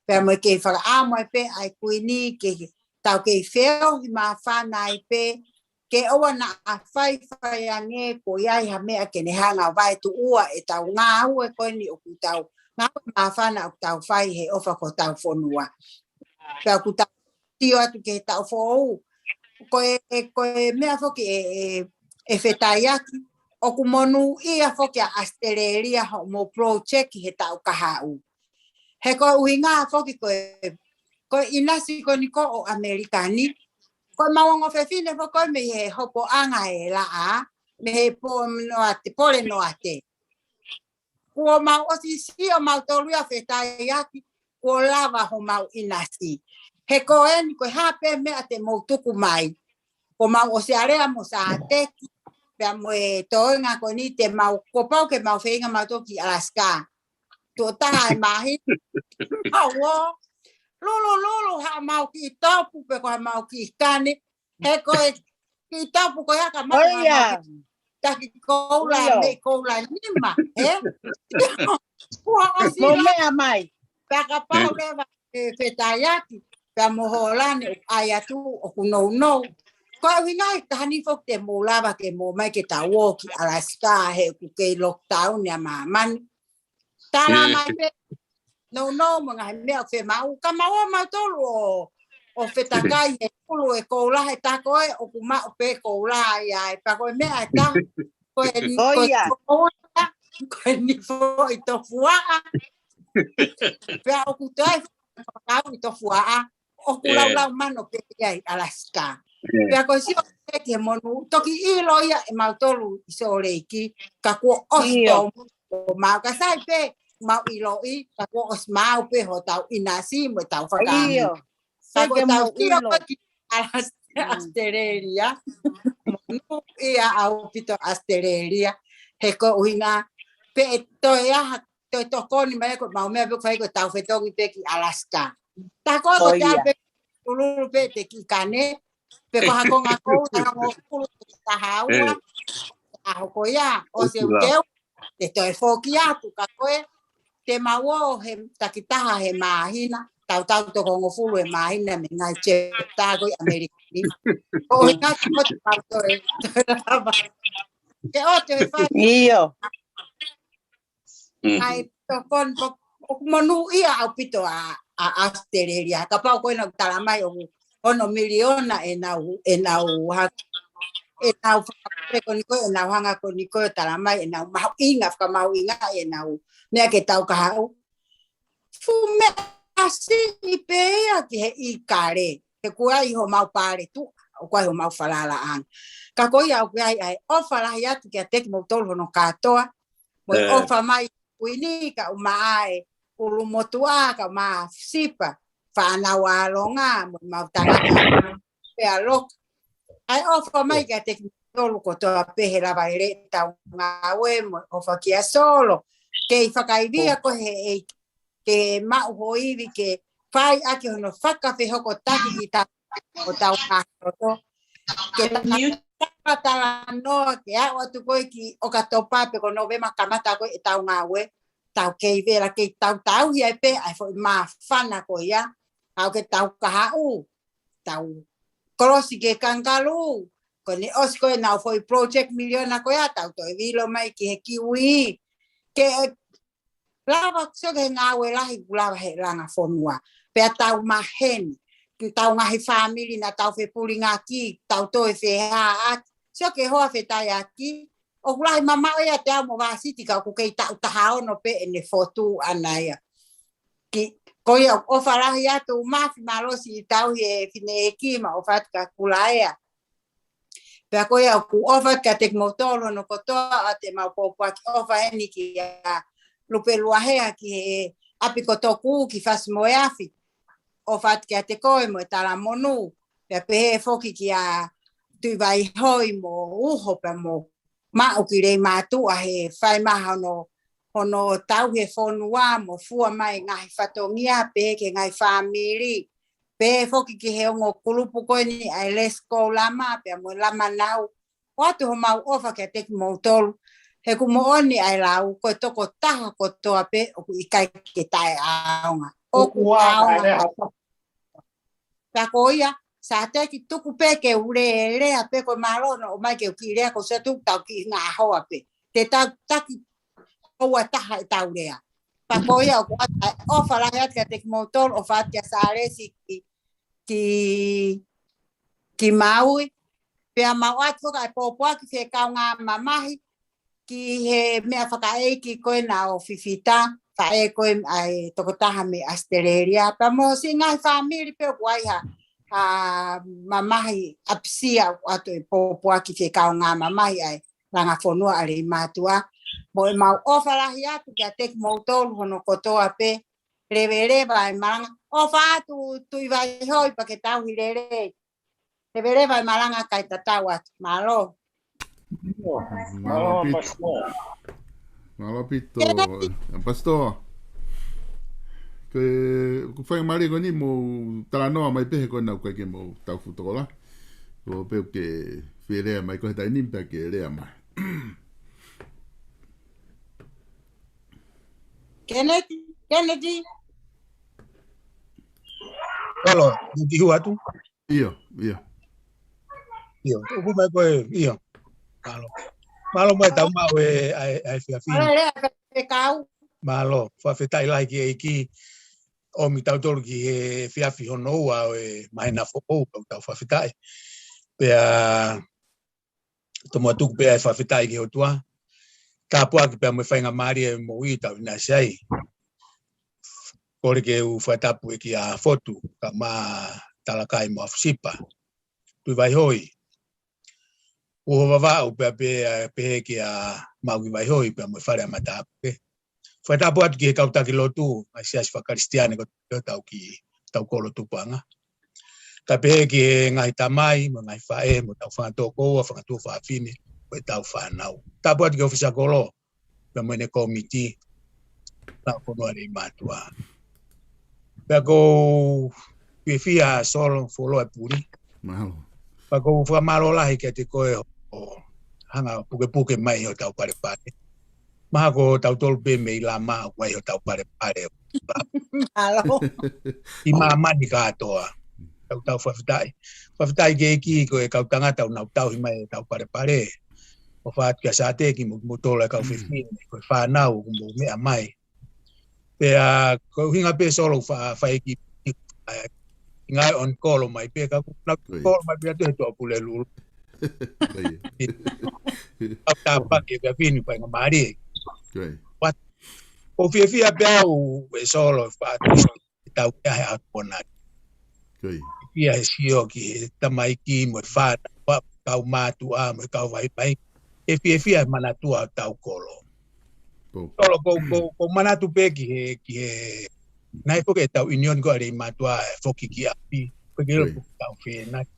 Pea mo e kei fakaʻamu ai pē ʻa e Kuini ke tau kei feohi māfana ai pē, ke ʻoua naʻa faifai ange ko ia ʻi ha meʻa ke ne hanga ʻo vaetuʻua ʻetau ngāue ko eni ʻoku tau ngāue māfana ʻoku tau fai he ʻofa ko hotau fonua. Pea ʻoku tau sio atu ki he taʻu foʻou. Ko e, ko e meʻa foki ʻe, ʻe, ʻe fetaiaki, ʻoku monūʻia foki ʻa ʻAositelēlia hoʻomou project he taʻu kahaʻu. He ko e ʻuhinga foki ko e, ko e ʻinasi ko eni ko ē ʻo ʻAmelika ni, ko ʻemau ongo fefine foki ko ē mei he hopoʻanga ʻe laʻā, mei he Pole Noate, Pole Noate. Kuo mau ʻosi sio mautolu ia, fetaiaki, kuo lava homau ʻinasi. He ko eni, ko e hā pē meʻa te mou tuku mai. Kuo mau ʻosi alea mo Sāteki, pea mo e toenga ko eni te mau, kuo pau ke mau feinga mautolu ki Alaska. Tuʻo taha e māhina. Hau ō, lulululu haʻamau kiʻi topu pe ko haʻamau kiʻi kane. He ko e kiʻi topu ko ia ka mau, ʻoi, haʻamau kiʻi taki koula, meʻi koula nima, ē? Kuo ʻosi mo meʻa mai. Pea kapau leva ʻe fetaiaki, pea mo Hōlani ʻoku ʻai atu ʻoku nounou. Ko e ʻuhinga ia ʻe taha ni foki te mou lava ke mou ō mai ke tau ō ki Alaska he ʻoku kei lockdown ʻa māmani. Tala mai pē nounou mo e ngaahi meʻa ʻoku fiemaʻu, ka mau ō mautolu ʻo ʻo fetakai he ʻulu e koula he tā ko ē ʻoku maʻu pē koula ia ē. Pea ko e meʻa ʻe taha, ko e ni, ko e koula, ko e ni foʻi tofuaʻa. Pea ʻoku toe kau ʻi tofuaʻa, ʻoku laulau mano pē ia ʻi Alaska. Pea ko e sio pē ki he monū, toki ʻilo ia ʻe mautolu ʻi Sōleki, ka kuo ʻosi tō mo mau ka sai pē mau ʻiloʻi, ka kuo ʻosi maau pē hotau ʻinasi mo ʻetau fakaʻamu. Ka ko ʻetau sio ko ē ki Alas-, ʻAositelēlia, monūʻia ʻaupito ʻAositelēlia, he ko e ʻuhinga pē ʻe toe aha, toe tokoni mai ko ʻemau meʻa pē ko e fai ko ʻetau fetongi pē ki Alaska. Tā ko ē ko te ape ululu pē te ki kane, pe ko ha konga koula hongofulu pe taha ua, ʻaho ko ia, ʻosi e uteu, te toe foki atu ka ko ē, te mau ō he takitaha he māhina, tautau toko hongofulu he māhina mei he ngaahi chapter ko ē ʻAmelika ni. ʻUhinga ko te mau toe, toe lava. Ke ʻoto e fai. ʻAi tokoni, ʻoku monūʻia ʻaupito ʻa, ʻa ʻAositelēlia. Kapau ko ena ʻoku tala mai ʻoku ono miliona ʻenau, ʻenau ha-, ʻenau fakapale ko eni ko ē, ʻenau hanga ko eni ko ē ʻo tala mai ʻenau mahuʻinga, fakamahuʻinga ʻenau meʻa ke tau kahaʻu. Fuʻu meʻa siʻi pē ia ki he ʻīkale. He ʻoku ʻi ai homau pale tuʻa, ʻoku ʻi ai homau falalaʻanga. Ka ko ia ʻoku ʻi ai ʻa e ʻofa lahi atu kiate kimoutolu hono kātoa. Mo e ʻofa mai kuini ka uma ai ʻulumotuʻa ka uma sipa fānau ʻa longa mo mau tangata pea loka. ʻA e ʻofa mai kiate kimoutolu kotoa pē he lava ʻetau ngāue mo e ʻofa kia Solo. Kei fakaivia ko ē he ʻEiki ke maʻu ho ivi ke fai ʻaki hono fakafehokotaki ki ta-, ʻo tau ngaahi loto. Ke tau talanoa, ke aʻu atu ko ē ki ʻOkatopa pe ko Nōvema kamata ko ē ʻetau ngāue, tau kei vela kei tau tauhi ai pē ʻa e foʻi māfana ko ia, ʻalu ke tau kahaʻu, tau kolosi ki he kangaroo, ko eni ʻosi ko ē ʻenau foʻi project miliona ko ia, tau toe vilo mai ki he kiwi, ke lava sio ki he ngāue lahi ʻoku lava he langa fonua. Pea tau maheni, ki tau ngaahi fāmili naʻa tau fepulingaki, tau toe fehāʻaki. Sio ki he hoa fetaiaki, ʻoku lahi mamaʻo ia ʻiate au mo Vāsiti ka ʻoku kei taʻu taha ono pē ʻene fotu ʻana ia. Ki, ko ia ʻoku ʻofa lahi atu Mafi, mālō siʻi tauhi e fineʻeiki mo ʻofa atu kia Kulaea. Pea ko ia ʻoku ʻofa atu kiate kimoutolu hono kotoa ʻa e mau pōpoaki, ʻofa eni kia Lupe Luahea ki he ʻapi ko Toku ki Fasi mo e Afi. ʻOfa atu kiate koe mo e talamonū. Pea pehē foki kia Tuʻivaihoi mo Uho pea mo Maʻu ki Leimātuʻa he fai mai hono, hono tauhi e fonua mo fua mai ngaahi fatongia pehē ki he ngaahi fāmili. Pehē foki ki he ongo kulupu ko eni ʻa e Lesikou Lama pea mo e Lama Nau. ʻOatu homau ʻofa kiate kimoutolu. He ʻoku moʻoni ʻa e lau, ko e tokotaha kotoa pē ʻoku ʻikai ke taʻeʻaonga. ʻOku ʻaonga. Pea ko ia, Sāteki, tuku pē ke u lea, lea pē ko e mālō hono ʻomai ke u kiʻi lea, ko e satu tau kiʻi ngahoa pē. Te tau taki ʻoua taha ʻetau lea. Pea ko ia ʻoku ʻoatu ʻa e ʻofa lahi atu kiate kimoutolu, ʻofa atu kia Sālesi ki, ki, ki Maui. Pea mau ʻoatu foki ʻa e pōpoaki fekau ngā mamahi, ki he meʻa fakaʻeiki ko ena ʻo Fifita, faʻē ko ē ʻa e tokotaha mei ʻAositelēlia. Pea mo siʻi ngaahi fāmili pē ʻoku ʻi ai ha, ha mamahi ʻapisia ʻoku ʻoatu e pōpoaki fekau ngā mamahi ʻa e langa fonua ʻa Leimātuʻa. Mo e mau ʻofa lahi atu kiate kimoutolu hono kotoa pē, leveleva e malanga. ʻOfa atu Tuʻivaihoi pea ke tauhi lelei. Leveleva e malanga kae tatau atu. Mālō. Mālō ʻaupito. Mālō ʻaupito. Pastor. Ke, ʻoku fai mālie ko eni mo talanoa mai pē he ko ena ʻoku ʻikai ke mo tau futokola. Ko pē ke fie lea mai ko e taimi ni pea ke lea mai. Kennedy, Kennedy. Mālō, ʻi he hū atu. ʻIo, ʻio. ʻIo, tuku mai ko e, ʻio. Mālō. Mālō mo e tau maʻu e, ʻa e, ʻa e efiafi ni. Mālō, lea fekau. Mālō, fakafetaʻi lahi ki he ʻEiki. ʻomi tautolu ki he efiafi hono ua ʻo e māhina foʻou, ʻoku tau fakafetaʻi. Pea tomuʻa tuku pē ʻa e fakafetaʻi ki he ʻOtua. Tāpuaki pea mo e faingamālie ʻo e moʻui ʻoku tau ʻinasi ai. Kole ke u fakatapu ʻEiki ʻa Fotu, kae ʻumaʻā Talakai mo ʻAfusipa, Tuʻi Vaihoi. Uho Vavaʻu pea pē, ʻa, pehē kia Mauki Vaihoi pea mo e fale ʻa Matapuke. Fakatapu atu ki he kau taki lotu, ngaahi siasi fakakalisitiane ko ē ʻoku tau ki, tau kolo tupuʻanga. Kae pehē ki he ngaahi tamai, mo e ngaahi faʻē, mo e tau fanga tokoua, fanga tuofāfine, mo e tau fānau. Tapu atu ki he ʻōfisa kolo, pea mo ʻene kōmiti, Lao Fonua Leimātuʻa. Pea ʻoku ou fiefia Solo, fuoloa e puli. Mahalo. Pea ʻoku ou fakamālō lahi kiate koe ʻo hanga pukepuke mai hotau palepale. Mahalo ko tautolu pē mei Lama ʻoku ʻi ai hotau palepale. Mahalo. ʻI māmani kātoa. Tau tau fakafetaʻi. Fakafetaʻi ki he ʻEiki ko e kau tangata ʻoku nau tauhi mai ʻetau palepale. ʻOfa atu kia Sāteki mo, mo tolo e kau fefine, ko e fānau ʻoku mou meʻa mai. Pea ko e ʻuhinga pē Solo fa-, fai ki, ki, ʻa, ngaahi on call mai pē, ka ʻoku nau call mai pē ʻa e Tohi Pulelulu. Au tāpuaki pē ʻa Fini faingamālie. What? ʻOku ou fiefia pē au ʻe Solo, fa-, ʻetau meʻa he ʻaho ko eni. Fiefia he sio ki he tamaiki mo e fānau, kau mātuʻa mo e kau vaivai. ʻOku ou fiefia he manatua ʻetau kolo. Solo, ʻoku ou, ʻoku ou, ʻoku ou manatu pē ki he, ki he, naʻe foki ʻetau ʻiunioni ko ē ʻa Leimātuʻa ʻe foki ki ʻapi, ko e kilo ʻoku tau fēnaki.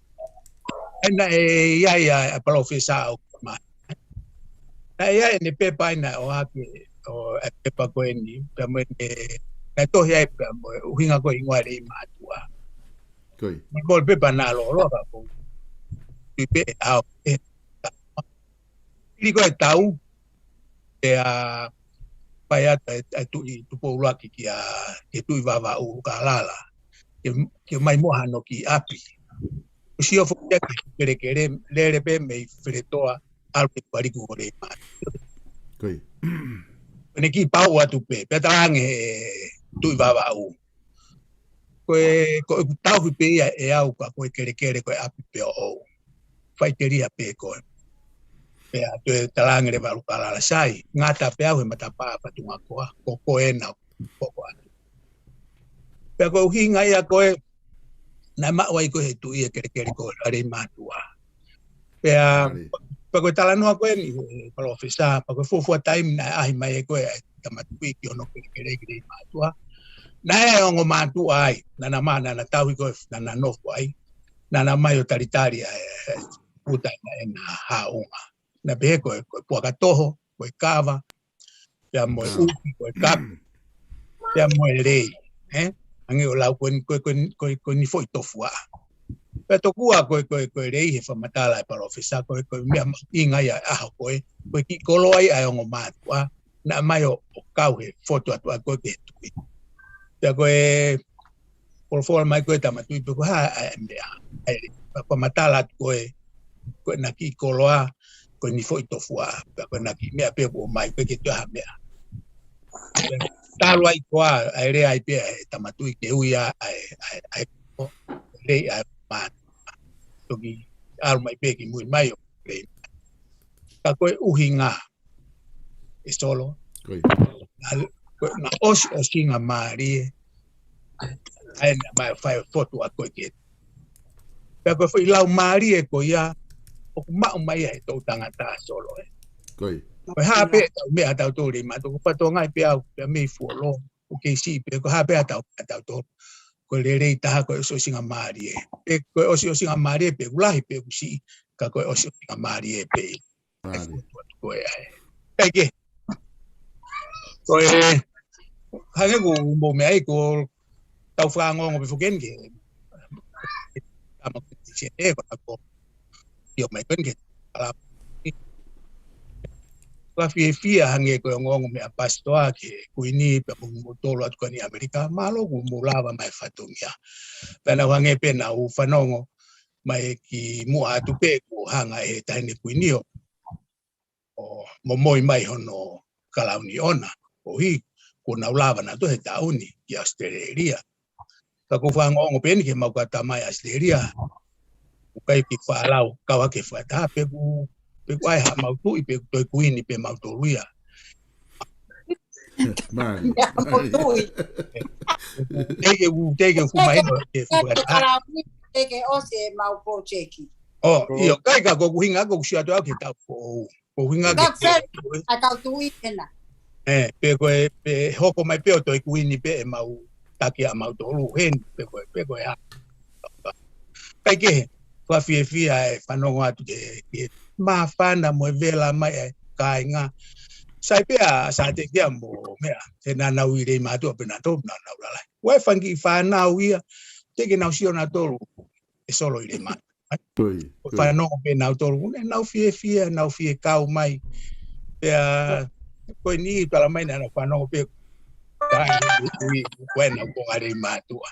ʻE naʻe ʻi ai ʻa, ʻa Palōfesa ʻo mai. Naʻe ʻi ai ʻene pepa ʻi naʻe ʻohake ʻo e pepa ko eni, pea mo ʻene, naʻe tohi ai pea mo e ʻuhinga ko e hingoa Leimātuʻa. Mo e pepa naʻe lōloa ka ʻoku ou tui pē ʻe ʻaonga ʻe. Hili ko e tau, pea fai atu ʻa e, ʻa e Tuʻi Tupou ʻUluaki kia, kia Tuʻi Vavaʻu Kalala. Ke, ke mai muʻa hano ki ʻapi. ʻOsi ʻo foki ake kelekele, lele pē mei Feletoa, ʻalu ki Paliku ʻo Leimātuʻa. Ko ʻene kiʻi pau atu pē, pea talaange he Tuʻi Vavaʻu. Ko e, ko ʻeku tauhi pē ia ʻe au ka ko e kelekele ko e ʻapi pē ʻoʻou. Faʻiteliha pē koe. Pea toe talaange leva ʻa Kalala, sai, ngata pē au he matapā fatungakoa, ko koe ena ʻoku hoko atu. Pea ko e ʻuhinga ia ko ē, naʻe maʻu ai ko ē he tuʻi e kelekele ko ē ʻa Leimātuʻa. Pea, pea ko e talanoa ko eni, ʻe Palōfesa, pea ko e fuofua taimi naʻe ʻaʻahi mai ai ko ē ʻa e Tama Tuʻi ki hono kelekele ki Leimātuʻa. Naʻe ongo mātuʻa ai, naʻa na ma-, naʻa na tauhi ko ē, naʻa na nofo ai. Naʻa na mai ʻo talitali ʻa e, ʻa e puta ʻena, ʻena haʻunga. Naʻe pehē ko e, ko e puaka toho, ko e kava, pea mo e ʻupi, ko e kapu, pea mo e lei, ē? Hangē ʻo lau ko eni, ko e, ko e, ko e, ko eni foʻi tofuaʻa. Pea tokua ko e, ko e, ko e lei he fakamatala ʻa e Palōfesa, ko e, ko e meʻa mahuʻinga ia ʻa e ʻaho ko ē, ko e kiʻi koloa ia ʻa e ongo mātuʻa, naʻe mai ʻo, ʻo kau he fotu atu ʻa ko ē ki he tuʻi. Pea ko e, folofola mai ko ē Tama Tuʻi pē ko e hā ʻa e meʻa. ʻA e, pea fakamatala atu ko ē, ko ʻena kiʻi koloa, ko eni foʻi tofuaʻa, pea ko ʻena kiʻi meʻa pē ʻoku ʻomai, ʻikai ke toe ha meʻa. Talu ai ko ā, ʻa e lea ai pē ʻa e Tama Tuʻi ke ui ʻa e, ʻa e, ʻa e, ʻa e, ko e lei ʻa e mā. Toki ʻalu mai pē ki mui mai ʻo lei. Ka ko e ʻuhinga, ʻe Solo. Ko ia. Naʻe, ko e, naʻe ʻosiʻosingamālie. ʻA ē naʻe mai fai fotu ʻa ko ē ki he. Pea ko e foʻi lau mālie ko ia, ʻoku maʻu mai ia he toʻu tangata, Solo, ē. Ko ia. Ko e hā pē ʻetau meʻa ʻatautolu Leimātuʻa, ʻoku fatongia pē au, pea mei fuoloa, ʻoku kei siʻi pē, ko e hā pē ʻetau, ʻatautolu. Ko e lelei taha, ko e ʻosiʻosingamālie. Pe ko e ʻosiʻosingamālie, pe ʻoku lahi, pe ʻoku siʻi, ka ko e ʻosiʻosingamālie pē. Mālie. Ko e ai. Kai ke. Ko e, hangē ko hoʻomou meʻa ai, ko ʻetau fakaongoongo pē foki eni ke. Tama ko e sene, ko ʻetau ko. ʻIo mai ko eni ke. Ala. Ka fiefia hangē ko e ongoongo meʻa pasitoa ki he Kuini pea mo, mo tolo atu ko eni ʻAmelika, mālō kuo mou lava mai fatongia. Pea naʻa ku hangē pē naʻa ku fanongo mai ki muʻa atu pē kuo hanga ʻe he Taʻahine Kuini ʻo ʻo momoi mai hono kalauni ʻona, ʻo hi, kuo nau lava nautolu he taʻu ni ki ʻAositelēlia. Ka ʻoku ou fakaongoongo pē eni ki heʻemau kakai ʻAositelēlia. ʻOku ʻikai ke faʻa lau, kau hake fakataha, pe ʻoku, pe ʻoku ʻi ai haʻamau tuʻi, pe ʻoku toe kuini pē mautolu ia. Mālie. Ia, mo tui. Teʻeki ke u, teʻeki ke u fuʻu mahino ke fuʻu fakataha. Teʻeki ke ʻosi ʻemau project. ʻO, ʻio, ʻikai ka ko ʻeku ʻuhinga ko ʻeku sio atu au ki he taʻu foʻou. Ko ʻeku ʻuhinga ke Ka fē, a tau tui ena. ʻE, pe ko e, pe hoko mai pē ʻo toe kuini pē ʻemau taki ʻamautolu heni, pe ko e, pe ko e hā. Kae kehe, fakafiefia e fanongo atu ki he, ki he māfana mo e vela mai e kāinga. Sai pē ʻa Sāteki ia mo meʻa, he naʻa nau ʻi Leimātuʻa pē nautolu, naʻa nau lalahi. Ko e fanga kiʻi fānau ia, teʻeki ke nau sio nautolu ʻe Solo ʻi Leimātuʻa. Ko ia, ʻO ko ia. fanongo pē nautolu, ʻoku nau fiefia, nau fie kau mai. Pea, ko eni tala mai naʻa nau fanongo pē, ka ʻi, ʻi, ʻi, ko e nau konga Leimātuʻa.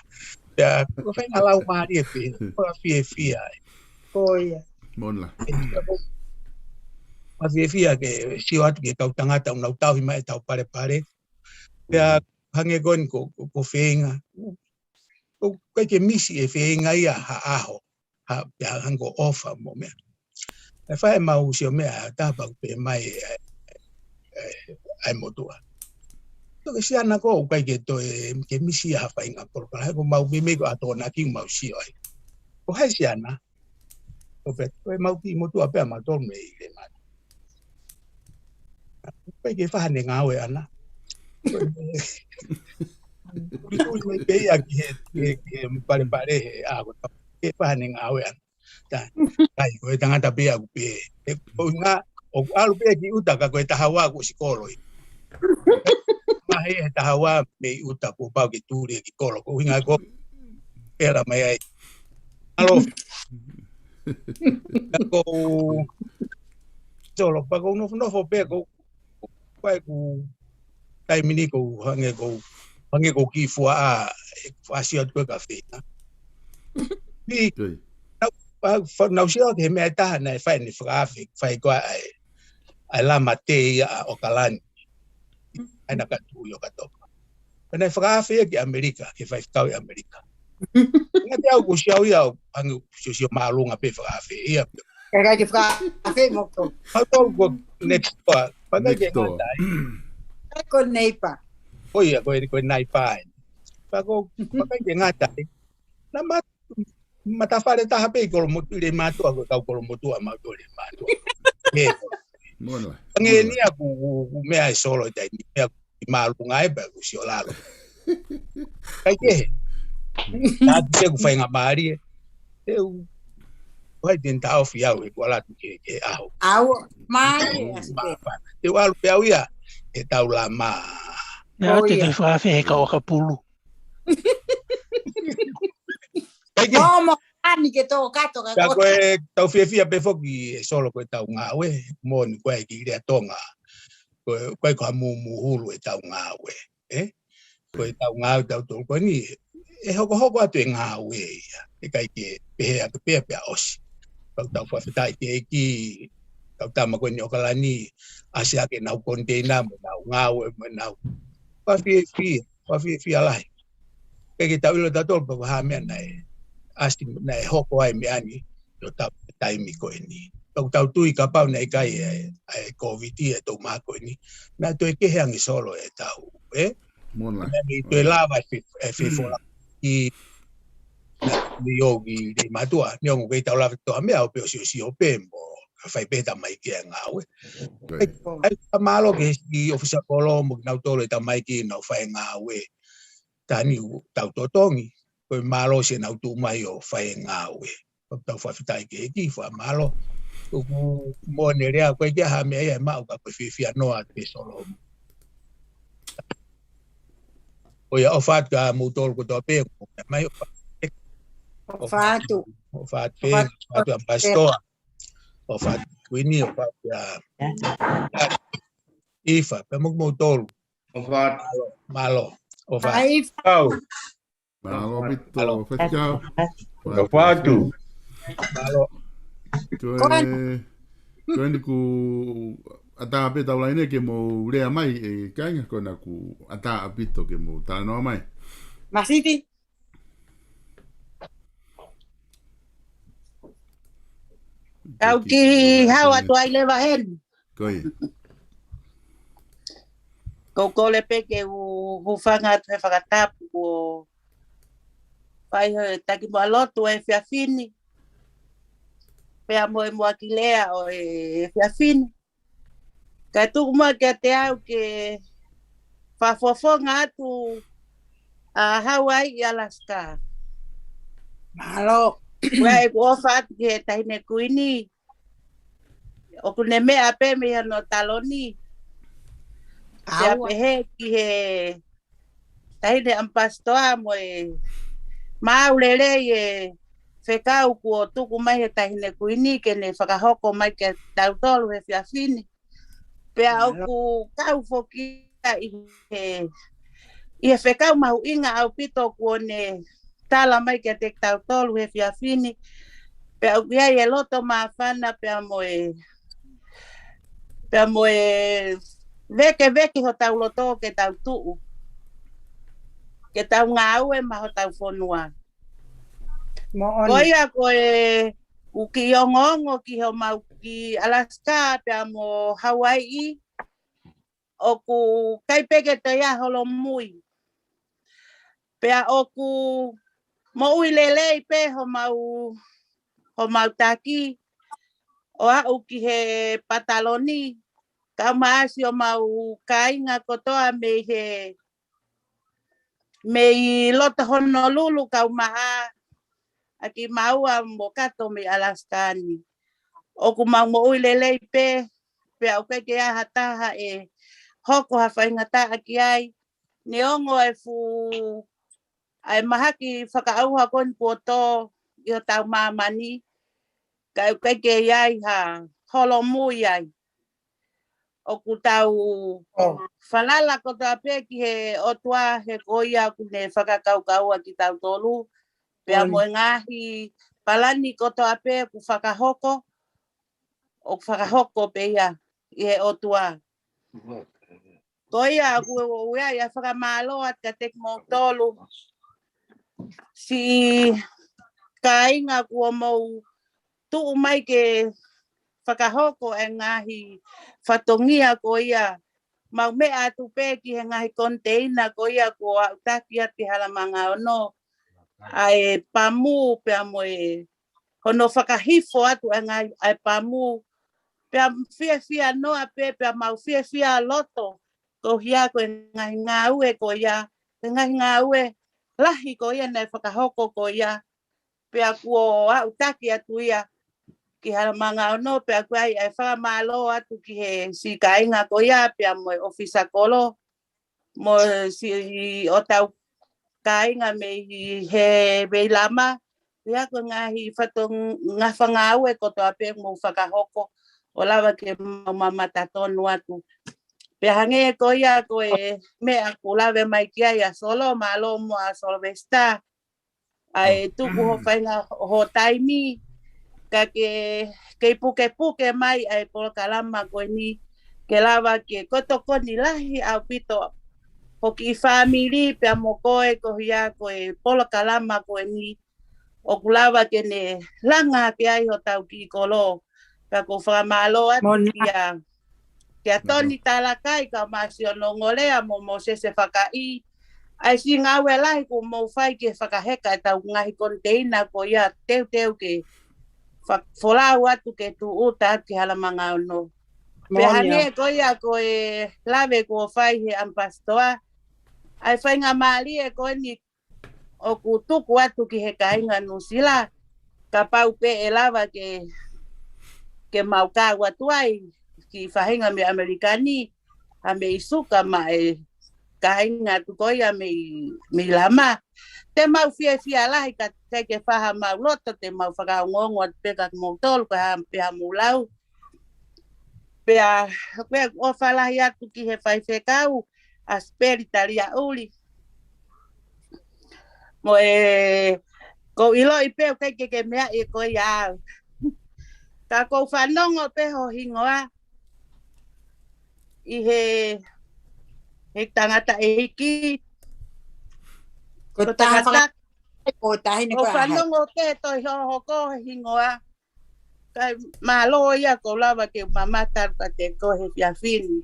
Pea, ko e faʻahinga laumālie pē, ko e fiefia ai. Ko ia. Monla. Ko e fiefia ke sio atu ki he kau tangata, ʻoku nau tauhi mai ʻetau palepale. Pea, hangē ko eni ko, ko, ko Feinga. ʻOku ʻikai ke misi ʻe Feinga ia ha ʻaho. Ha, pea hangē ko ʻofa mo meʻa. ʻE fai ʻemau sio meʻa, taha pē ʻoku pehē mai e, e, e, ʻa e motuʻa. Toki siana ko, ʻoku ʻikai ke toe, ke misi ia ha faʻahinga polokalama, he ko ʻemau meimei ko ʻAtonaki ʻoku mau sio ai. Ko hai siana? Ko pē, ko ʻemau kiʻi motuʻa pē ʻamautolu mei Leimātuʻa. ʻOku ʻikai ke faʻa ne ngāue ʻana. Ko e, uli uli mai pē ia ki he, ki he, ki he palepale he, ʻa, ko e, ke faʻa ne ngāue ʻana. Tā, kai, ko e tangata pē ia ʻoku pē. ʻE, ko e ʻuhinga, ʻoku ʻalu pē ki ʻuta ka ko e taha ua ʻoku ʻosi kolo ia. Mahalo he taha ua mei ʻuta kuo pau ke tuli ki kolo. Ko e ʻuhinga ko e ʻela mai ai. Alo. Ka ko Solo, pea ʻoku ou nofo, nofo pē ʻoku, ko ʻeku taimi ni ʻoku hangē ʻoku, hangē ʻoku kiʻi fuaʻa, ʻeku fuʻu sio atu ko e ka Feinga. Ni, Ko ia. nau, fa, fa, nau sio ki he meʻa ʻe taha naʻe fai ʻene fakaafe, fai ko ē ʻa e, ʻa e lama tē ia ʻa ʻOkalani. ʻA ia naʻa ka tuʻu ʻi ʻOkatopa. Pea naʻe fakaafe ia ki ʻAmelika, ke faifekau ʻi ʻAmelika. Ngati au ʻoku sio au ia, hangē ʻoku sio, sio māʻolunga pē fakaafe ia. Ka ʻikai ke fakaafe mo ko. Mau tau ko next door. Pea ʻikai ke Next door. ngata ai. Ka ko neighbor. Ko ia, ko e, ko e neighbor. Pea ko, pea ʻikai ke ngata ai. Naʻa ma, matafale taha pē ʻi Kolomotuʻa, Leimātuʻa, ko e kau Kolomotuʻa mautolu Leimātuʻa. ʻE, Monla. hangē ni ʻaku, ʻoku, ʻoku meʻa ʻe Solo ʻi taimi, meʻa ʻi māʻolunga ai pea ʻoku sio lalo. Kae kehe. Naʻa te ʻoku faingamālie. ʻE u, ʻoku ʻi ai te u taʻofi au he kuo ʻalu atu ke, ke ʻaho. Au, mai, ʻasi pē. Te u ʻalu pē au ia, he tau lama. Naʻa te te fakaafe he kau ʻakapulu. Kae kehe. Mo, mo, ani ke tō kato ka Ka ko. ko e tau fiefia pē foki ʻe Solo ko e tau ngāue, moʻoni ko e ki Lea Tonga. Ko e, ko e ko ha mūmūhulu e tau ngāue. ʻE? Ko e tau ngāue tautolu ko eni, ʻe hokohoko atu e ngāue ia. ʻE ʻikai ke pehē ake pea pea ʻosi. Kau tau fakafetaʻi ki he ʻEiki, kau tama ko eni ʻOkalani, ʻasi ake nau koniteina mo nau ngāue mo nau. Fakafiefia, fakafiefia lahi. ʻIkai ke tau ʻilo tautolu pe ko e hā e meʻa naʻe ʻasi naʻe hoko ai e meʻa ni ʻi hotau taimi ko eni. Tau tau tui kapau naʻe ʻikai e, e Covid ʻi he taʻu ko eni. Naʻe toe kehe ange Solo e tau, ʻe? Monla. Naʻe toe lava e fe-, e fefolaki ʻi Niu ʻIoki Leimātuʻa. Neongo ʻoku ʻikai tau lava ʻo toʻo ha meʻa ʻo pē ʻo sio, sio pē mo ka fai pē tamaiki e ngāue. Ko ia. ʻAi, ka mālō ki he ʻofisa kolo mo kinautolu e tamaiki naʻa nau fai ngāue. Tani u tau totongi, ko e mālō siʻenau tuʻu mai ʻo fai e ngāue. Ko e tau fakafetaʻi ki he ʻEiki, fakamālō. ʻOku moʻoni e lea, ʻoku ʻikai ke ʻi ai ha meʻa ia ʻe maʻu ka ko e fiefia noa atu pē Solo. ʻOiauē, ʻofa atu kia moutolu kotoa pē, mai ʻofa. ʻOfa atu. ʻOfa atu pē, ʻofa atu ʻAmipasitoa. ʻOfa atu Kuini, ʻofa atu kia ʻIfa, pea mo kimoutolu. ʻOfa atu. Mālō, mālō. ʻOfa atu. Ai, Kau. Mālō ʻaupito, faifekau. ʻOfa atu. Mālō. Ko e, ko eni kuo ʻatā pē tau laine ke mou lea mai e kāinga ko ena kuo ʻatā ʻaupito ke mou talanoa mai. Masiti. Kau ki hau atu ai leva heni. Ko ia. Ko u kole pē ke u hūfanga atu he fakatapu kuo fai he taki mo alotu e fiafini. Pea mo e muaki lea ʻo e fiafini. Ka tuku mua kiate au ke fakafofonga atu ʻa Hauaiʻi Alaska. Mālō. Ua e kuo ʻofa atu ki he Taʻahine Kuini. ʻOku ne meʻa pē mei hono taloni. Pea pehē ki he Taʻahine ʻAmipasitoa mo e maʻu lelei e fekau kuo tuku mai he Taʻahine Kuini ke ne fakahoko mai kiate kitautolu he fiafini. Pea ʻoku kau foki ia ʻi he, ʻi he fekau mahuʻinga ʻaupito kuo ne tala mai kiate kitautolu he fiafini. Pea ʻoku ʻi ai e loto māfana pea mo e, pea mo e vekeveke hotau loto ke tau tuʻu. Ke tau ngāue maʻa hotau fonua. Ko ia ko e ʻoku kiʻi ongoongo ki homau ki Alaska pea mo Hauaiʻi ʻoku ʻikai pē ke toe ʻi ai holomui. Pea ʻoku moʻui lelei pē homau, homau taki ʻo aʻu ki he pataloni. Kau maʻasi homau kāinga kotoa mei he mei loto Honolulu kau maʻa ʻa ki māua mo kato mei Alaska ni. ʻOku mau moʻui lelei pē, pea ʻoku ʻikai ke ʻi ai ha taha ʻe hoko ha faingataʻa ki ai. Neongo e fuʻu ʻa e mahaki fakaʻauha ko eni kuo tō ʻi hotau māmani. Ka ʻoku ʻikai ke ʻi ai ha holomui ai. ʻOku tau falala kotoa pē ki he ʻOtua he ko ia ʻoku ne fakakaukaua kitautolu. Pea mo e ngaahi palani kotoa pē ʻoku fakahoko, ʻoku fakahoko pē ia ʻi he ʻOtua. Ko ia ʻoku ou ʻai ʻa e fakamālō atu kiate kimoutolu siʻi kāinga kuo mou tuʻu mai ke fakahoko e ngaahi fatongia ko ia. Mau meʻa atu pē ki he ngaahi koniteina ko ia kuo aʻutaki atu ki Halamanga Ono. ʻA e pamu pea mo e hono fakahifo atu e ngaahi ʻa e pamu. Pea fiefia noa pē, pea mau fiefia loto. Ko ia ko e ngaahi ngāue ko ia, ko e ngaahi ngāue lahi ko ia naʻe fakahoko ko ia. Pea kuo aʻutaki atu ia ki Halamanga Ono, pea ʻoku ʻai ʻa e fakamālō atu ki he siʻi kāinga ko ia, pea mo e ʻofisa kolo, mo e siʻi ʻo tau kāinga mei he Veilama, pea ko e ngaahi fatongia fanga ngāue kotoa pē mou fakahoko, ʻo lava ke mau mamata tonu atu. Pea hangē ko ia ko e meʻa kuo lave mai ki ai ʻa Solo, mālō muʻa Sylvester, ʻa e tuku ho faʻahinga ho taimi, ka ke, ke pukepuke mai ʻa e polokalama ko eni, ke lava ke ko e tokoni lahi ʻaupito ho kiʻi fāmili pea mo koe ko ia ko e polokalama ko eni, ʻoku lava ke ne langa hake ai hotau kiʻi kolo. Pea ʻoku ou fakamālō atu kia, kia Toni Talakai, kau maʻasi ʻo Nongolea mo Mōsese Fakaʻi. ʻA e siʻi ngāue lahi kuo mou fai ke fakaheka ʻetau ngaahi koniteina ko ia teuteu ke fa-, folau atu ke tūʻuta atu ki Halamanga Ono. Pea hangē ko ia ko e lave kuo fai he ʻAmipasitoa. ʻA e faingamālie ko eni ʻoku tuku atu ki he kāinga Nuʻusila, kapau pē ʻe lava ke, ke mau kau atu ai, ki faʻahinga mei ʻAmelika ni, ʻa mei Suka maʻa e kāinga atu ko ia mei, mei Lama. Te mau fiefia lahi ka te ke faha mau loto, te mau fakaongoongo atu pē kia moutolu, ka ha, pea mou lau. Pea, pea ʻofa lahi atu ki he faifekau, ʻa Sipeli Taliaʻuli. Mo e, ʻoku ou ʻiloʻi pē ʻoku ʻikai ke ke meaʻi ko ia au. Ka ʻoku ou fanongo pē ho hingoa. ʻi he, he tangataʻeiki. Ko tangata, ko tahi ne ʻoku fanongo ke toe hohoko he hingoa. Kae mālō ia ʻoku ou lava ke mamata atu kiate koe he efiafi ni.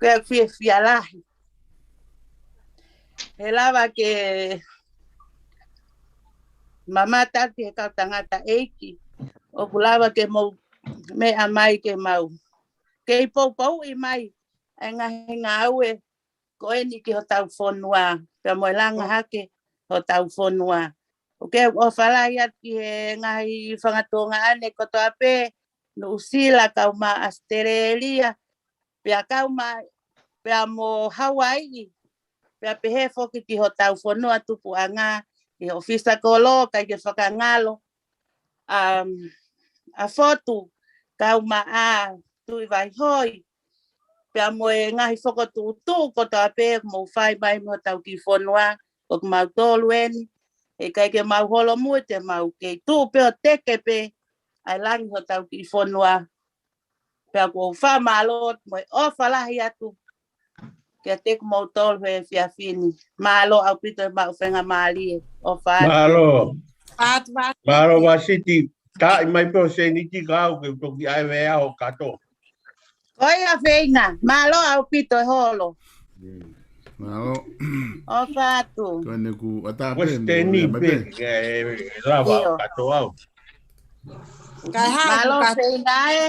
Ko e fiefia lahi. He lava ke mamata atu he kau tangataʻeiki. ʻOku lava ke mou meʻa mai ke mau. Kei poupouʻi mai ʻa e ngaahi ngāue ko eni ki hotau fonua, pea mo e langa hake hotau fonua. ʻOku ou ʻofa lahi atu ki he ngaahi fanga tuongaʻane kotoa pē, Nuʻusila, kau mai ʻAositelēlia, pea kau mai, pea mo Hauaiʻi, pea pehē foki ki hotau fonua tupuʻanga, ʻi he ʻofisa kolo, kae ke fakangalo, um, ʻa Fotu, kau mai ʻa Tuʻivaihoi, pea mo e ngaahi fokotuʻutuʻu kotoa pē ʻoku mou fai mai mo hotau kiʻi fonua, ʻoku mau tolu eni, ʻe ʻikai ke mau holomui, te mau kei tuʻu pē ʻo teke pē ʻa e langi hotau kiʻi fonua. Pea ʻoku ou fakamālō mo e ʻofa lahi atu kiate kimoutolu he efiafi ni. Mālō ʻaupito e maʻu faingamālie. ʻOfa atu. Mālō. Atu, atu. Mālō Vasiti. Taaʻi mai pē ʻo sēniti ka au ke u toki ʻai vea ʻo kato. Ko ia Feinga. Mālō ʻaupito e holo. Mālō. ʻOfa atu. Ko ʻene kuo ʻatā pē, Western mou lea mai pē, pē. Ke lava ʻio. Kato au. Kae hā, mālō kato. Feinga ē.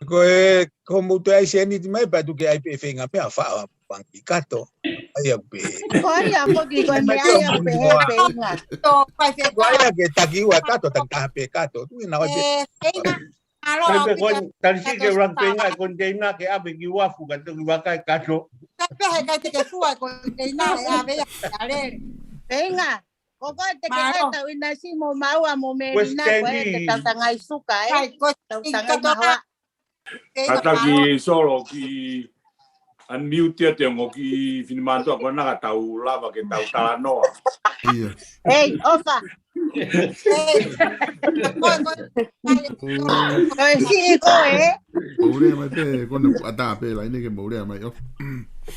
Ko e, ko mou toe ʻai sēniti mai, pea tuku ke ʻai pē Feinga pē ʻa faʻa pangi kato. ʻAi au pē. Ko ia, foki ko e meʻa ia pē he Feinga. Tō, pai Feinga. Ko ia ke taki ua kato, taki taha pē kato. Tuʻi na ʻai pē. Ē, Feinga. Mālō, ʻai pē ʻaupito. Ko e, tali si ke ulang Feinga, ko e teina ke ʻave ki uafu, ka toki vakai kato. Ka pehē kai te ke fua, ko e teina e ʻave ia, ʻalele. Feinga. Ko koe te ke mālō. ʻAi tau ʻinasi mo maua mo Melina, ko e te tau tangai suka, ē. Kai, ko tau i tangai kato mahoa. Ē, ka taki mālō. Solo ki unmute ia te ongo ki Finemantua ko naka tau lava ke tau talanoa. Ia. Ei, ʻofa. Ei. Ko e, ko e. Ko e siʻi ko e. Ko ule mai pē, ko ʻene ʻatā pē, laine ke mou lea mai, ʻo.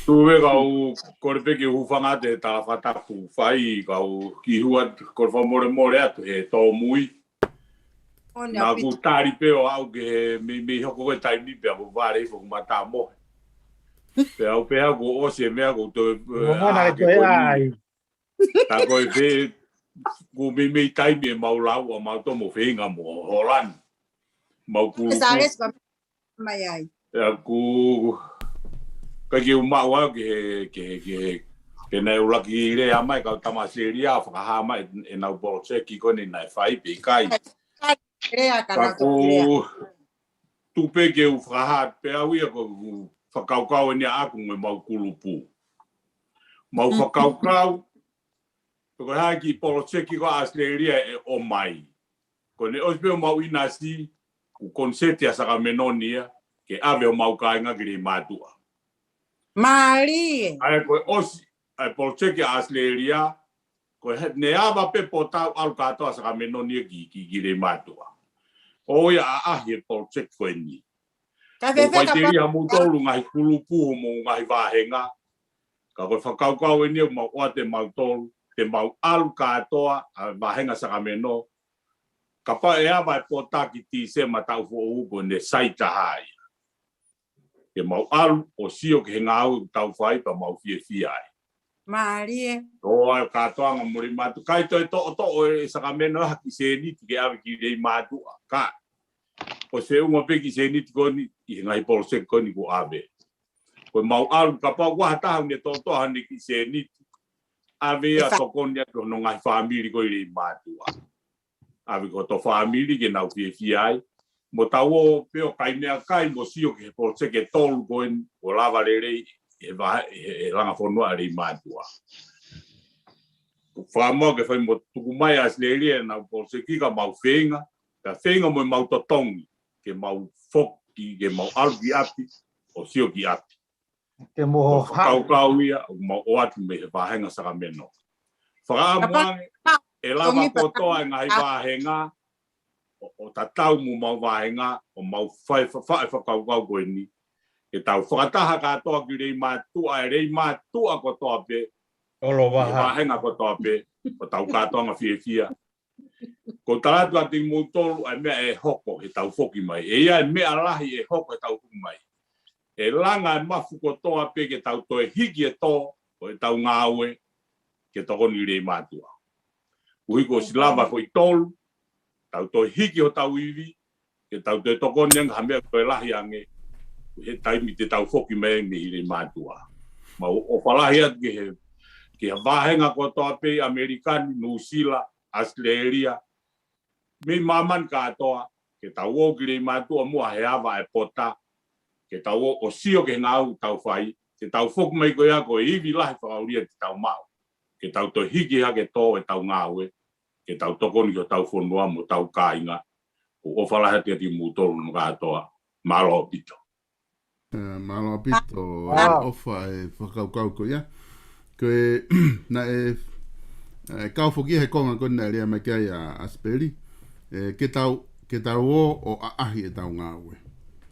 Tuve kau, kole pē ke hūfanga atu he tala fakatapu fai, kau kiʻi hua, kole fakamolemole atu he tōmui. Naʻa ku tali pē ʻo aʻu ki he meimei hoko ko e taimi pea ʻoku vale hifo hoku mata mohe. Pea u pehē ʻoku ʻosi e meʻa ʻoku toe, ʻoku ʻā ke ko eni. Ka ko e fē, ʻoku meimei taimi ʻemau lau ʻa mau tomo Feinga mo Holani. Mau kulupu. Mai ai. ʻA ku, ʻikai ke u maʻu au ki he, ki he, ki he, ke naʻe ʻuluaki lea mai kau tama Selia, fakahā mai ʻenau poloseki ko eni naʻe fai pe ʻikai. Lea ka Ka nau ko toki lea. Tupe ke u fakahā pē au ia ko u fakakaukau eni ʻaʻaku mo ʻemau kulupu. Mau Mm. fakakaukau, pe ko e hā e kiʻi poloseki ko ʻAositelēlia ʻe ʻomai. Ko ʻene ʻosi pē ʻemau ʻinasi, ʻoku koniseti ʻa Sakameno ni ia, ke ʻave homau kāinga ki Leimātuʻa. Mālie. ʻA ia ko e ʻosi, ʻa e poloseki ʻa ʻAositelēlia, ko e he-, ne ava pē pōtau ʻalu kātoa Sakameno ni ia ki, ki, ki Leimātuʻa. ʻO ia ʻaʻahi e poloseki ko eni. Ka ʻoku fēfē ka faʻiteliha pa- moutolu ngaahi kulupu homou ngaahi vāhenga. Ka ko e fakakaukau eni ʻoku mau ʻoatu ʻe mautolu, te mau ʻalu kātoa ʻa e vāhenga Sakameno. Kapau ʻe ava e pōtaki Tīsema taʻu foʻou ko ʻene sai taha ia. Ke mau ʻalu ʻo sio ki he ngāue ʻoku tau fai pea mau fiefia ai. Mālie. ʻO ʻai kātoanga mo Leimātuʻa. ʻIkai toe toʻotoʻo e Sakameno ha kiʻi sēniti ke ʻave ki Leimātuʻa. Ka. ʻOsi feʻunga pē kiʻi sēniti ko eni, ʻi he ngaahi poloseki ko eni kuo ʻave. Ko ʻemau ʻalu kapau ʻoku ʻi ai ha taha ʻoku ne toʻotoʻo haʻane kiʻi sēniti. ʻAve ia Esa- tokoni atu hono ngaahi fāmili ko ē ʻi Leimātuʻa. ʻAve ki hoto fāmili ke nau fiefia ai. Mo tau ō pē ʻo kai meʻakai mo sio ki he poloseki ʻe tolu ko eni, ʻoku lava lelei, he vahe-, he, he langa fonua ʻa Leimātuʻa. Fakamoa ke fai mo tuku mai ʻAositelēlia ʻenau poloseki ka mau Feinga, ka Feinga mo ʻemau totongi, ke mau foki, ke mau ʻalu ki ʻapi, ʻo sio ki ʻapi. Ke mo ʻO ho ha- fakakaukau ia, ʻoku mau ʻoatu mei he vāhenga Sakameno. Fakaʻamu Apa? ange, ʻe lava Tongi kotoa Paka- e ngaahi Ah. vāhenga, ʻo, ʻo tatau mo ʻemau vāhenga, ʻo mau fai fa-, fa-, e fakakaukau ko eni. Ke tau fakataha kātoa ki Leimātuʻa, ʻe Leimātuʻa kotoa pē, ʻi he vāhenga kotoa pē, ko hotau kātoanga fiefia. Ko e tala atu kiate kimoutolu ʻa e meʻa ʻe hoko heʻetau foki mai. ʻE ʻi ai e meʻa lahi ʻe hoko heʻetau foki mai. ʻE langa e mafu kotoa pē ke tau toe hiki e tō ʻo ʻetau ngāue ke tokoni ki Leimātuʻa. Koeʻuhi kuo ʻosi lava e foʻi tolu, tau toe hiki hotau ivi, ke tau toe tokoni ange ha meʻa ko e lahi ange, he taimi te tau foki mai mei Leimātuʻa. Mau ʻofa lahi atu ki he, ki he vāhenga kotoa pē, ʻAmelika ni, Nuʻusila, ʻAositelēlia, mei māmani kātoa, ke tau ō ki Leimātuʻa muʻa he ava e pota, ke tau ō ʻo sio ki he ngāue ʻoku tau fai, ke tau foki mai ko ia ko e ivi lahi fakaʻulia te tau maʻu, ke tau toe hiki hake e tō ʻetau ngāue, ke tau tokoni ki hotau fonua mo hotau kāinga. Ko e ʻofa lahi atu kiate kimoutolu hono kātoa. Mālō ʻaupito. ʻE, mālō ʻaupito, ʻofa e fakakaukau ko ia. Ko e, naʻe, ʻe, kau foki he konga ko ē naʻe lea mai ki ai ʻa ʻAsipeli. ʻE, ke tau, ke tau ō ʻo ʻaʻahi ʻetau ngāue.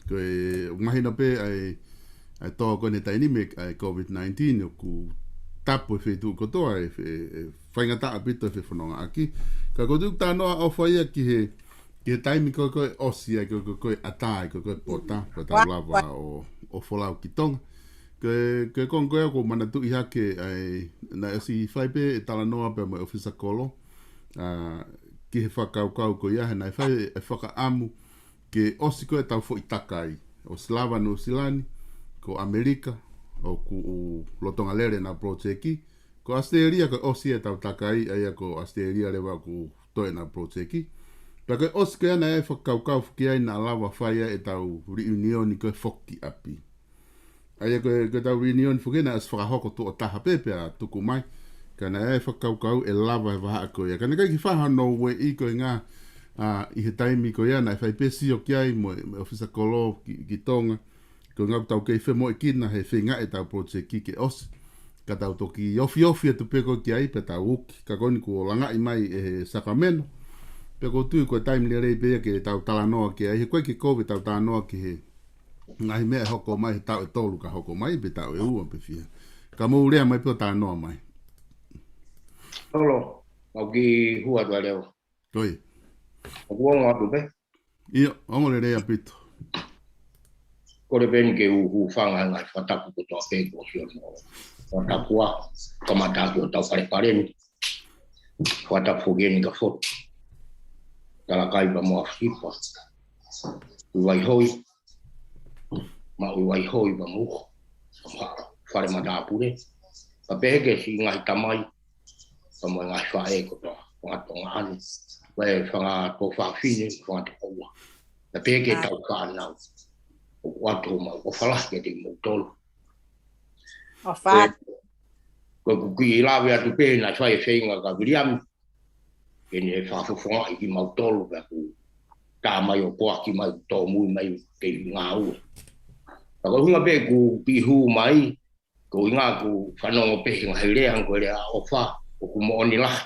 Ko e, mahino pē ʻa e, ʻa e tō ko eni he taimi ni ʻa e COVID nineteen ʻoku tapu e feituʻu kotoa ʻe, ʻe, ʻe faingataʻa ʻaupito e fefonongaʻaki. Ka ko e tuʻu talanoa ʻofa ia ki he, ki he taimi ko ē ko ē ʻosi ai ko ē ko ē ʻatā ai ko ē ko ē pota, pea tau lava ʻo, ʻo folau ki Tonga. Ko e, ko e konga ko ē ʻoku ou manatuʻi hake ai, naʻe ʻosi fai pē e talanoa pea mo e ʻōfisa kolo, ʻa, ki he fakakaukau ko ia, he naʻe fai e fakaʻamu ke ʻosi ko ē ʻetau foʻi takai. ʻOsi lava Nuʻusila ni, ko ʻAmelika, ʻoku lolotonga lele ʻenau project, ko ʻAositelēlia ko e ʻosi ʻetau takai, ʻa ia ko ʻAositelēlia leva ʻoku toe ʻenau project. Pea ko e ʻosi ko ia naʻe fakakaukau foki ai naʻa lava fai ai ʻetau reunion ko ē foki ʻapi. ʻA ia ko e, ko ʻetau reunion foki naʻe ʻosi fakahoko tuʻo taha pē pea tuku mai. Ka naʻe fakakaukau ʻe lava he vahaʻa ko ia. Ka naʻe ʻikai ke fai hano ueʻi koeʻuhinga, ʻa, ʻi he taimi ko ia naʻe fai pē sio ki ai mo e, mo e ʻōfisa kolo ki, ki Tonga. Koeʻuhinga ʻoku tau kei femoʻuekina he feinga ʻetau project ke ʻosi. Ka tau toki ofiofi atu pē ko ē ki ai pea tau uki. Ka ko eni kuo langaʻi mai ʻe he Sacramento. Pea ʻoku ou tui ko e taimi lelei pē ia ke tau talanoa ki ai. He ʻoku ʻikai ke kovi ʻetau talanoa ki he ngaahi meʻa ʻe hoko mai he taʻu ʻe tolu ka hoko mai, pe taʻu ʻe ua pe fiha. Ka mou lea mai pē ʻo talanoa mai. Tolo, mau kiʻi hū atu ʻa Leo. Ko ia. ʻOku ongo atu pē? ʻIo, ongo lelei ʻaupito. Kole pē eni ke u hūfanga he ngaahi fakatapu kotoa pē kuo ʻosi hono fakatapu ʻa, kamata ʻaki hotau falepale ni. Fakatapu foki eni kia Fotu, Talakai pea mo ʻAfisipa, Ui Vaihoi, Maʻui Vaihoi pea mo Uho, pea mo Haʻa Fale Matāpule. Pea pehē ki he siʻi ngaahi tamai, pea mo e ngaahi faʻē kotoa, fanga Tonga ʻani, pea fanga tuofāfine, fanga tokoua. Pea pehē ki heʻetau fānau. ʻOku ʻoatu homau ʻofa lahi kiate kimoutolu. ʻOfa. Ko ʻeku kiʻi lave atu pē naʻe fai e feinga kia Viliami ke ne fakafofongaʻi kimautolu pea kuo tā mai ʻo poaki mai, tōmui mai kei ngāue. Ka ko e ʻuhinga pē ʻeku kiʻi hū mai, ko e ʻuhinga ʻeku fanongo pē he ngaahi lea, ko e lea ʻofa, ʻoku moʻoni lahi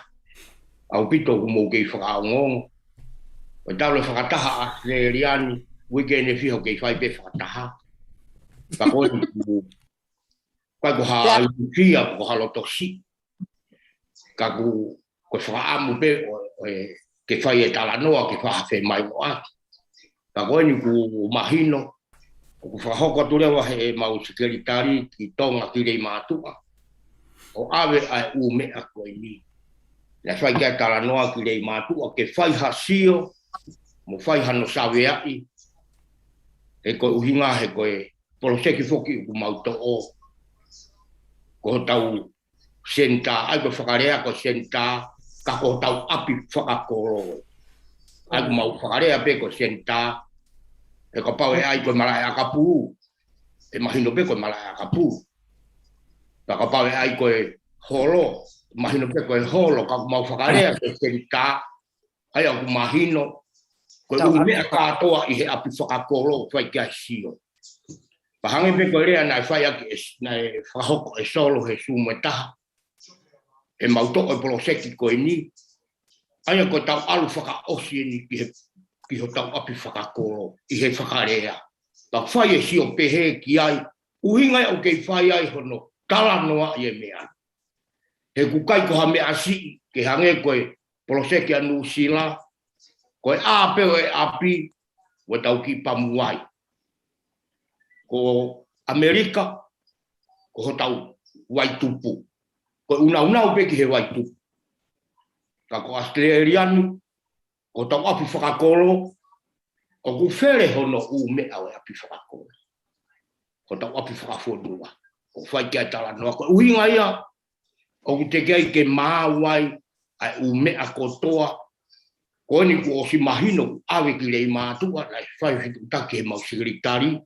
ʻaupito ʻoku mou kei fakaongoongo. Ko e talu e fakataha ʻAositelēlia ni, uike ʻe fiha ʻoku kei fai pē fakataha. Ka ko eni kuo ʻikai ko ha ilifia, ko ha loto siʻi. Ka ko, ko e fakaʻamu pē ʻo, ʻo e, ke fai e talanoa, ke fai ha femāʻopoʻopo. Ka ko eni kuo mahino, ʻoku fakahoko atu leva heʻemau sekelitali ki Tonga ki Leimātuʻa. ʻO ʻave ʻa e ʻū meʻa ko eni. Naʻe fai ki ai e talanoa ki Leimātuʻa, ke fai ha sio, mo fai hano saveaʻi, he ko e ʻuhinga he ko e poloseki foki ʻoku mau toʻo. Ko hotau senitā, ʻa ia ko e fakalea ko e senitā, ka ko hotau ʻapi fakakolo. ʻA ia ʻoku mau fakalea pē ko e senitā, he kapau ʻe ʻai ko e malaʻe ʻakapulu, ʻe mahino pē ko e malaʻe ʻakapulu. Ka kapau ʻe ʻai ko e holo, mahino pē ko e holo, ka ʻoku mau fakalea ko e senitā, ʻa ia ʻoku mahino, ko e ʻū meʻa kātoa ʻi he ʻapi fakakolo, fai ki ai e sio. Pea hangē pē ko e lea naʻe fai ʻaki ʻe, naʻe fakahoko ʻe Solo he Sumu ʻe taha, heʻemau toʻo e poloseki ko eni, ʻa ia ko ʻetau ʻalu fakaʻosi eni ki he, ki hotau ʻapi fakakolo, ʻi he fakalea. Ka fai e sio pehē ki ai, ʻuhinga ia ʻoku kei fai ai hono talanoaʻi e meʻa. He ʻoku ʻikai ko ha meʻa siʻi, ke hangē ko e poloseki ʻa Nuʻusila, ko e ʻā pē ʻo e ʻapi, ʻoku tau kiʻi pamu ai. Ko ʻAmelika, ko hotau vaitupu. Ko e ʻunaunau pē ki he vaitupu. Ka ko ʻAositelēlia ni, ko hotau ʻapi fakakolo, ʻoku fele hono ʻū meʻa ʻo e ʻapi fakakolo. Ko hotau ʻapi fakafonua. ʻOku fai ki ai e talanoa. Ko e ʻuhinga ia, ʻoku teʻeki ai ke maau ai ʻa e ʻū meʻa kotoa. Ko eni kuo ʻosi mahino, ʻave ki Leimātuʻa, naʻe fai fetuʻutaki he mau sekelitali.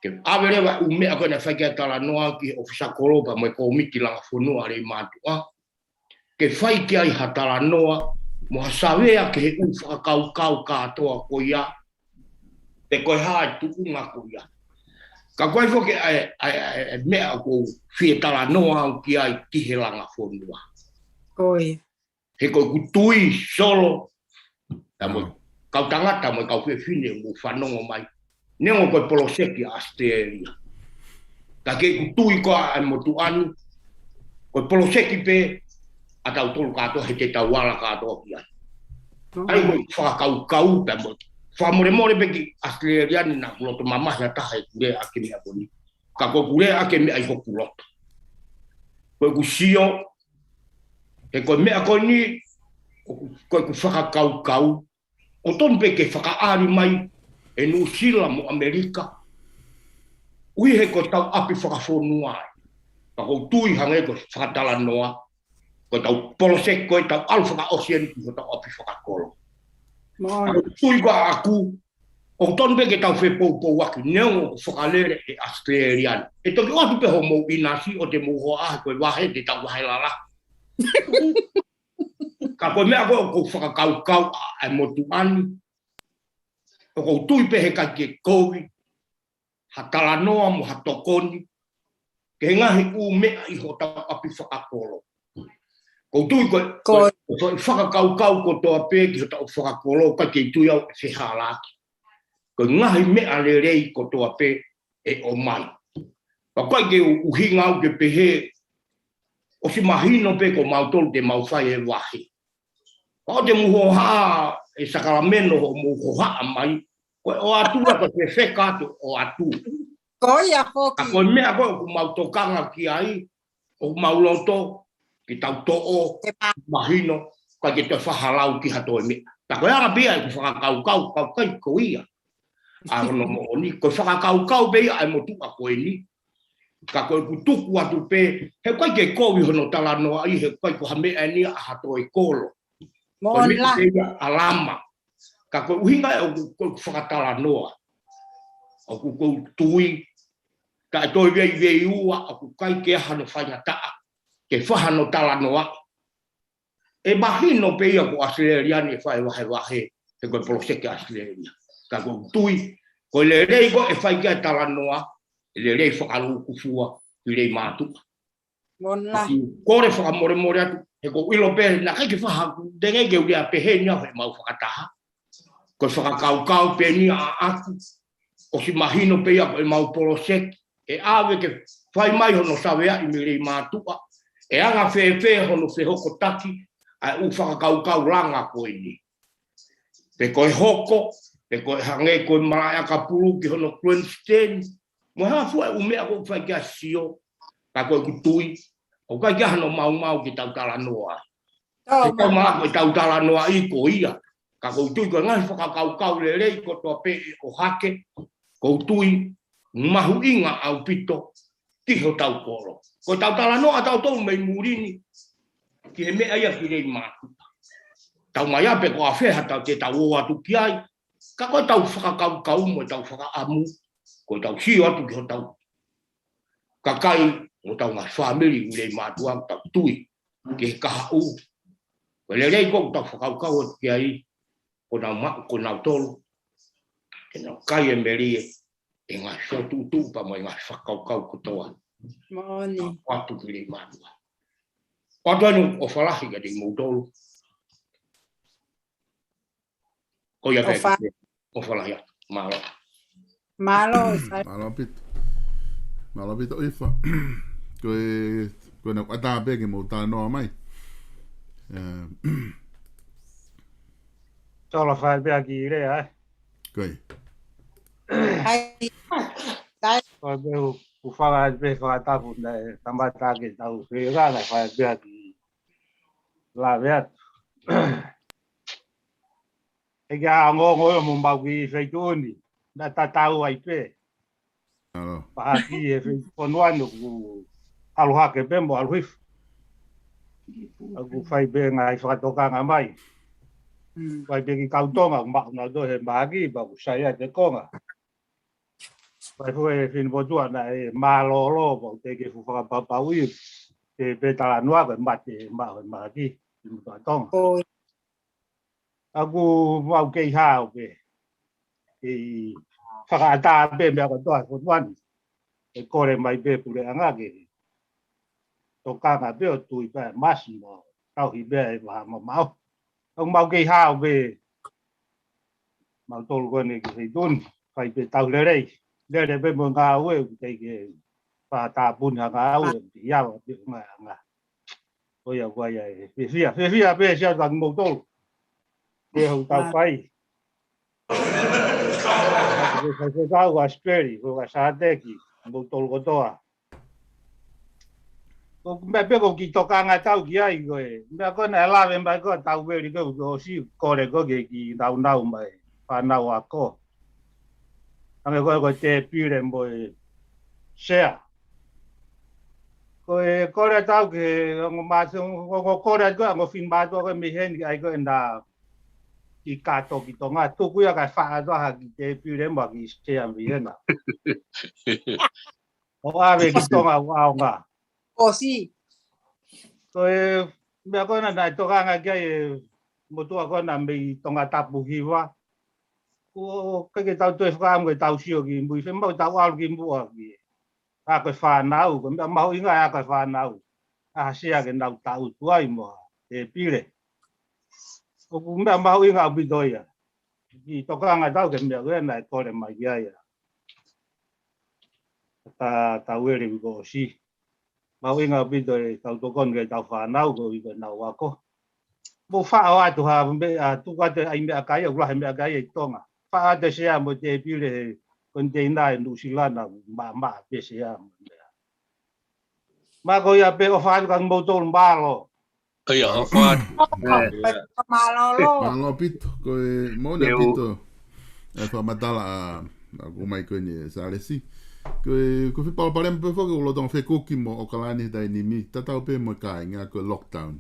Ke ʻave leva e ʻū meʻa ko ē naʻe fai ki ai e talanoa ki he ʻōfisa kolo pea mo e kōmiti langa fonua ʻa Leimātuʻa. Ke fai ki ai ha talanoa, mo ha savea ki he ʻū fakakaukau kātoa ko ia, pe ko e hā e tuʻunga ko ia. Ka ko e foki ʻa e, ʻa e, ʻa e, ʻa e meʻa ʻoku ou fie talanoa au ki ai ki he langa fonua. Ko ia. He ko ʻeku tui Solo, pea mo e kau tangata mo e kau fefine ʻoku mou fanongo mai. Neongo ko e poloseki ʻa ʻAositelēlia. Ka ko ʻeku tui ko ē ʻa e motuʻa ni, ko e poloseki pē ʻa tautolu kātoa he te tau ala kātoa ki ai. ʻA ia ko e fakakaukau pea mo e fakamolemole pē ki ʻAositelēlia ni naʻa ku loto mamahi ʻa taha ʻeku lea ʻaki e meʻa ko eni. Ka ko ʻeku lea ʻaki e meʻa ʻi hoku loto. Ko ʻeku sio, he ko e meʻa ko eni, ko, ko ʻeku fakakaukau, ʻoku tonu pē ke fakaʻali mai ʻe Nuʻusila mo ʻAmelika. ʻUhi he ko hotau ʻapi fakafonua ē. Ka ʻoku ou tui hangē ko e fakatalanoa, ko ʻetau poloseki ko ē tau ʻalu fakaʻosi eni ki hotau ʻapi fakakolo. Moʻoni. Ka ʻoku ou tui ko ʻaku, ʻoku tonu pē ke tau fepoupouaki, neongo ʻoku fakalele ʻe ʻAositelēlia ni. ʻE toki ʻoatu pē hoʻomou ʻinasi ʻo te mou hoʻaʻa ko e vahe te tau vahe lalahi. Ka ko e meʻa ko ē ʻoku ou fakakaukau ʻa, ʻa e motuʻa ni. ʻOku ou tui pē he ʻikai ke kovi ha talanoa mo ha tokoni ki he ngaahi ʻū meʻa ʻi hotau ʻapi fakakolo. ʻOku ou tui ko e, ko e, ko e fakakaukau kotoa pē ki hotau fakakolo, ʻikai ke tui au ʻe fehālaaki. Ko e ngaahi meʻa lelei kotoa pē ʻe ʻomai. Pea ʻikai ke u-, ʻuhinga au ke pehē, ʻosi mahino pē ko mautolu te mau fai e vahe. Pea ʻo te mou hohaʻa e sakalameno hoʻomou hohaʻa mai, ko e ʻoatu la ko e fefeka atu ʻoatu. Ko ia foki. Ka ko e meʻa ko ē ʻoku mau tokanga ki ai, ʻoku mau loto, ke tau toʻo, mahino, ʻikai ke toe fakahalau ki ha toe meʻa. Ka ko e anga pē ia ʻeku fakakaukau, ka ʻoku ʻikai ko ia. ʻA hono moʻoni, ko e fakakaukau pē ia ʻa e motuʻa ko eni. Ka ko ʻeku tuku atu pē, he ʻikai ke kovi hono talanoaʻi, he ʻikai ko ha meʻa eni ʻa ha toe kolo. Ko e meʻa pē ia ʻa Lama. Ka ko e ʻuhinga ē ʻoku, ʻoku ou fakatalanoa. ʻOku ou tui, ka e toe veiveiua, ʻoku ʻikai ke ʻi ai hano faingataʻa ke fai hano talanoa. ʻE mahino pē ia ko ʻAositelēlia ni ʻe fai vahevahe, he ko e poloseki ʻa ʻAositelēlia. Ka ʻoku ou tui, ko e lelei ko ē ʻe fai ki ai e talanoa, ʻe lelei fakalūkufua ki Leimātuʻa. Moʻoni. Kole fakamolemole atu, he ʻoku ou ʻilo pē, naʻe ʻikai ke faha, te ngai ke u lea pehē ni au he mau fakataha. Ko e fakakaukau pē eni ʻaʻaku, ʻosi mahino pē ia ko e mau poloseki, ʻe ʻave ke fai mai hono saveaʻi mei Leimātuʻa, ʻe anga fēfē hono fehokotaki, ʻa e ʻū fakakaukau langa ko eni. Pe ko e hoko, pe ko e hangē ko e malaʻe ʻakapulu ki hono grandstand, mo e hā fua e ʻū meʻa ʻoku fai ki ai e sio, ka ko ʻeku tui, ʻoku ʻikai ke ʻi ai hano maumau ke tau talanoa ai. Tau he tau ma-, ma-, ko e tau talanoaʻi ko ia. Ka ʻoku ou tui ko e ngaahi fakakaukau lelei kotoa pē ʻe ʻohake, ʻoku ou tui mahuʻinga ʻaupito ki hotau kolo. Ko e tau talanoa ʻa tautolu mei muli ni, ki he meʻa ia ki Leimātuʻa. Tau mai ā pe ko ʻafē ha tau te tau ō atu ki ai, ka ko e tau fakakaukau mo e tau fakaʻamu, ko e tau sio atu ki hotau kakai, mo hotau ngaahi fāmili ʻi Leimātuʻa, tau tui ki he kahaʻu. Ko e lelei ko ē ʻoku tau fakakaukau atu ki ai, ko nau ma-, ko nautolu, ke nau kai e melie, ʻi he ngaahi fokotuʻutuʻu pea mo e ngaahi fakakaukau kotoa. Moʻoni. ʻOatu ki Leimātuʻa. ʻOatu ʻa e ʻofa lahi kiate kimoutolu. Ko ia pē. ʻOfa. ʻOfa lahi atu. Mālō. Mālō, Sai. Mālō ʻaupito. Mālō ʻaupito, ʻIfa. Ko e, ko e naʻa ku ʻatā pē ke mou talanoa mai. Eh, Tolo fai pē ʻa ki lea, eh. Ko e. Hai. Sai. Ko e pē u, u faka, pē fakatapu naʻe kamata ke tau fekau naʻe fai pē ʻa ki lave atu. ʻE ke a ongoongo ʻo mo mau ki feituʻu ni, naʻe tatau ai pē. Alo. Pea ki he feituʻu fonua ni ʻoku ʻalu hake pē mo ʻalu hifo. ʻOku fai pē ngaahi fakatokanga mai. Mm. Fai pē ki kau Tonga, ʻoku maʻu nautolu he mahaki, pea ʻoku sai ʻa e konga. Fai foʻi finipotua naʻe mālōlō, pea ʻoku teʻeki ke fuʻu fakapapauʻi, ke pē talanoa ko e mate maʻu he mahaki, finipotua Tonga. ʻOku mau kei hao pē. Kei fakaʻatā pē meʻa kotoa he fonua ni. ʻE kole mai pē puleʻanga ke tokanga pē ʻo tui pē masi mo tauhi pē ʻe vaha mamao. ʻOku mau kei hao pē. Mau tolu ko eni ki feituʻu ni. Fai pē tau lelei. Lele pē mo ngāue, ʻoku teʻeki ke fakatāpuni ha ngāue, ʻoku teʻeki ia pē ngaahi anga. ʻOku ʻi ai ʻa e fiefia, fiefia pē ʻa e siasi ʻa kimoutolu. Pea ʻoku tau fai. Pea fai fekau ʻa Sipeli, ko ʻa Sāteki, kimoutolu kotoa. Ko e meʻa pē ʻoku ou kiʻi tokanga atu ki ai ko e meʻa ko ē naʻe lave mai ko ē ʻa Taueli ko ē ʻosi kole ko ē ke kiʻi naunau mai fānau ako. Hangē ko e, ko e tēpile mo e sea. Ko e kole atu ki he ongo mātuʻa, ongo kole atu ko e ongo finemātuʻa ko ē mei heni ʻa ia ko ē naʻa kiʻi kātoa ki Tonga, tuku ia kae faʻa atu ha kiʻi tēpile mo ha kiʻi sea mei hena. ʻO ʻave ki Tonga ʻo ʻaonga. ʻOsi. Ko e meʻa ko ena naʻe tokanga ki ai e motuʻa ko ena mei Tongatapu Hiva. ʻOku ʻikai ke tau toe fakaʻamu ke tau sio ki mui, fiemaʻu ke tau ʻalu ki muʻa ki he ako e fānau, ko e meʻa mahuʻinga e ako e fānau. ʻA ha sea ke nau tangutu ai mo ha tēpile. ʻOku meʻa mahuʻinga ʻaupito ia. Kiʻi tokanga atu ki he meʻa ko ē naʻe kole mai ki ai ʻa Taueli kuo ʻosi. Mahuʻinga ʻaupito ʻetau tokoni ki heʻetau fānau koeʻuhi ko ʻenau ako. Mou faʻo atu ha meʻa, tuku atu ʻa e meʻakai, ʻoku lahi e meʻakai ʻi Tonga. Faʻo atu e sea mo e tēpile he koniteina ʻi Nuʻusila, maʻamaʻa pē sea mo e meʻa. Mako ia pē, ʻofa atu kia kimoutolu, mālō. ʻIo, ʻofa atu. Mālō. Mālō ʻaupito, ko e moʻoni ʻaupito e fakamatala ʻa, ʻa ʻoku ʻomai ko eni ʻe Sālesi. Ko e, ko e fepalopalema pē foki ʻoku lolotonga fekuki mo ʻAokalani he taimi ni, tatau pē mo e kāinga ko e lockdown.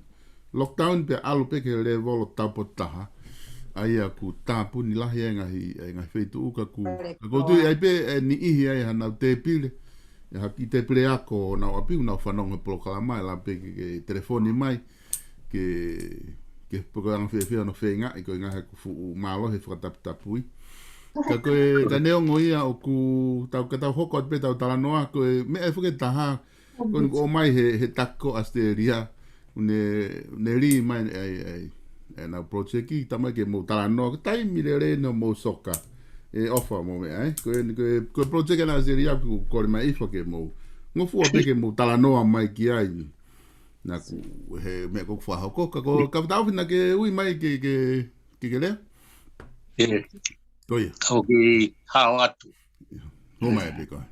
Lockdown pea ʻalu pē ki he lēvolo taupotu taha. ʻA ia ʻoku tāpuni lahi e ngaahi, e ngaahi feituʻu ka ʻoku, ka ʻoku ou tui ʻe ʻi ai pē e niʻihi ʻe ʻi ai haʻanau tēpile. ʻE ha kiʻi tēpile ako ʻi honau ʻapi, ʻoku nau fanongo he polokalama, ʻe lava pē ke, ke telefoni mai, ke, ke poko anga fiefia hono feingaʻi, ko e ngaahi ʻoku fuʻu mālohi he fakataputapui. Ka ko e, ka neongo ia ʻoku tau, ka tau hoko atu pē ʻetau talanoa, ko e meʻa ʻe fuke taha, ko eni ʻoku ʻomai he, he taki ko ʻAositelēlia, ʻoku ne, ʻoku ne lī mai ai, ai, ʻenau project, talamai ke mou talanoa, ko e taimi lelei eni hoʻomou soka. ʻE ʻofa mo meʻa, ē? Ko e, ko e, ko e project ʻa ʻAositelēlia ʻoku kole mai ʻIfa ke mou ngofua pē ke mou talanoa mai ki ai. Naʻa ku, he meʻa ʻoku fakahoko, ka ko, ka tau fina ke ui mai ke, ke, ke, ke lea? ʻE. Ko ia. Kau kiʻi hao atu. Hū mai pē koe.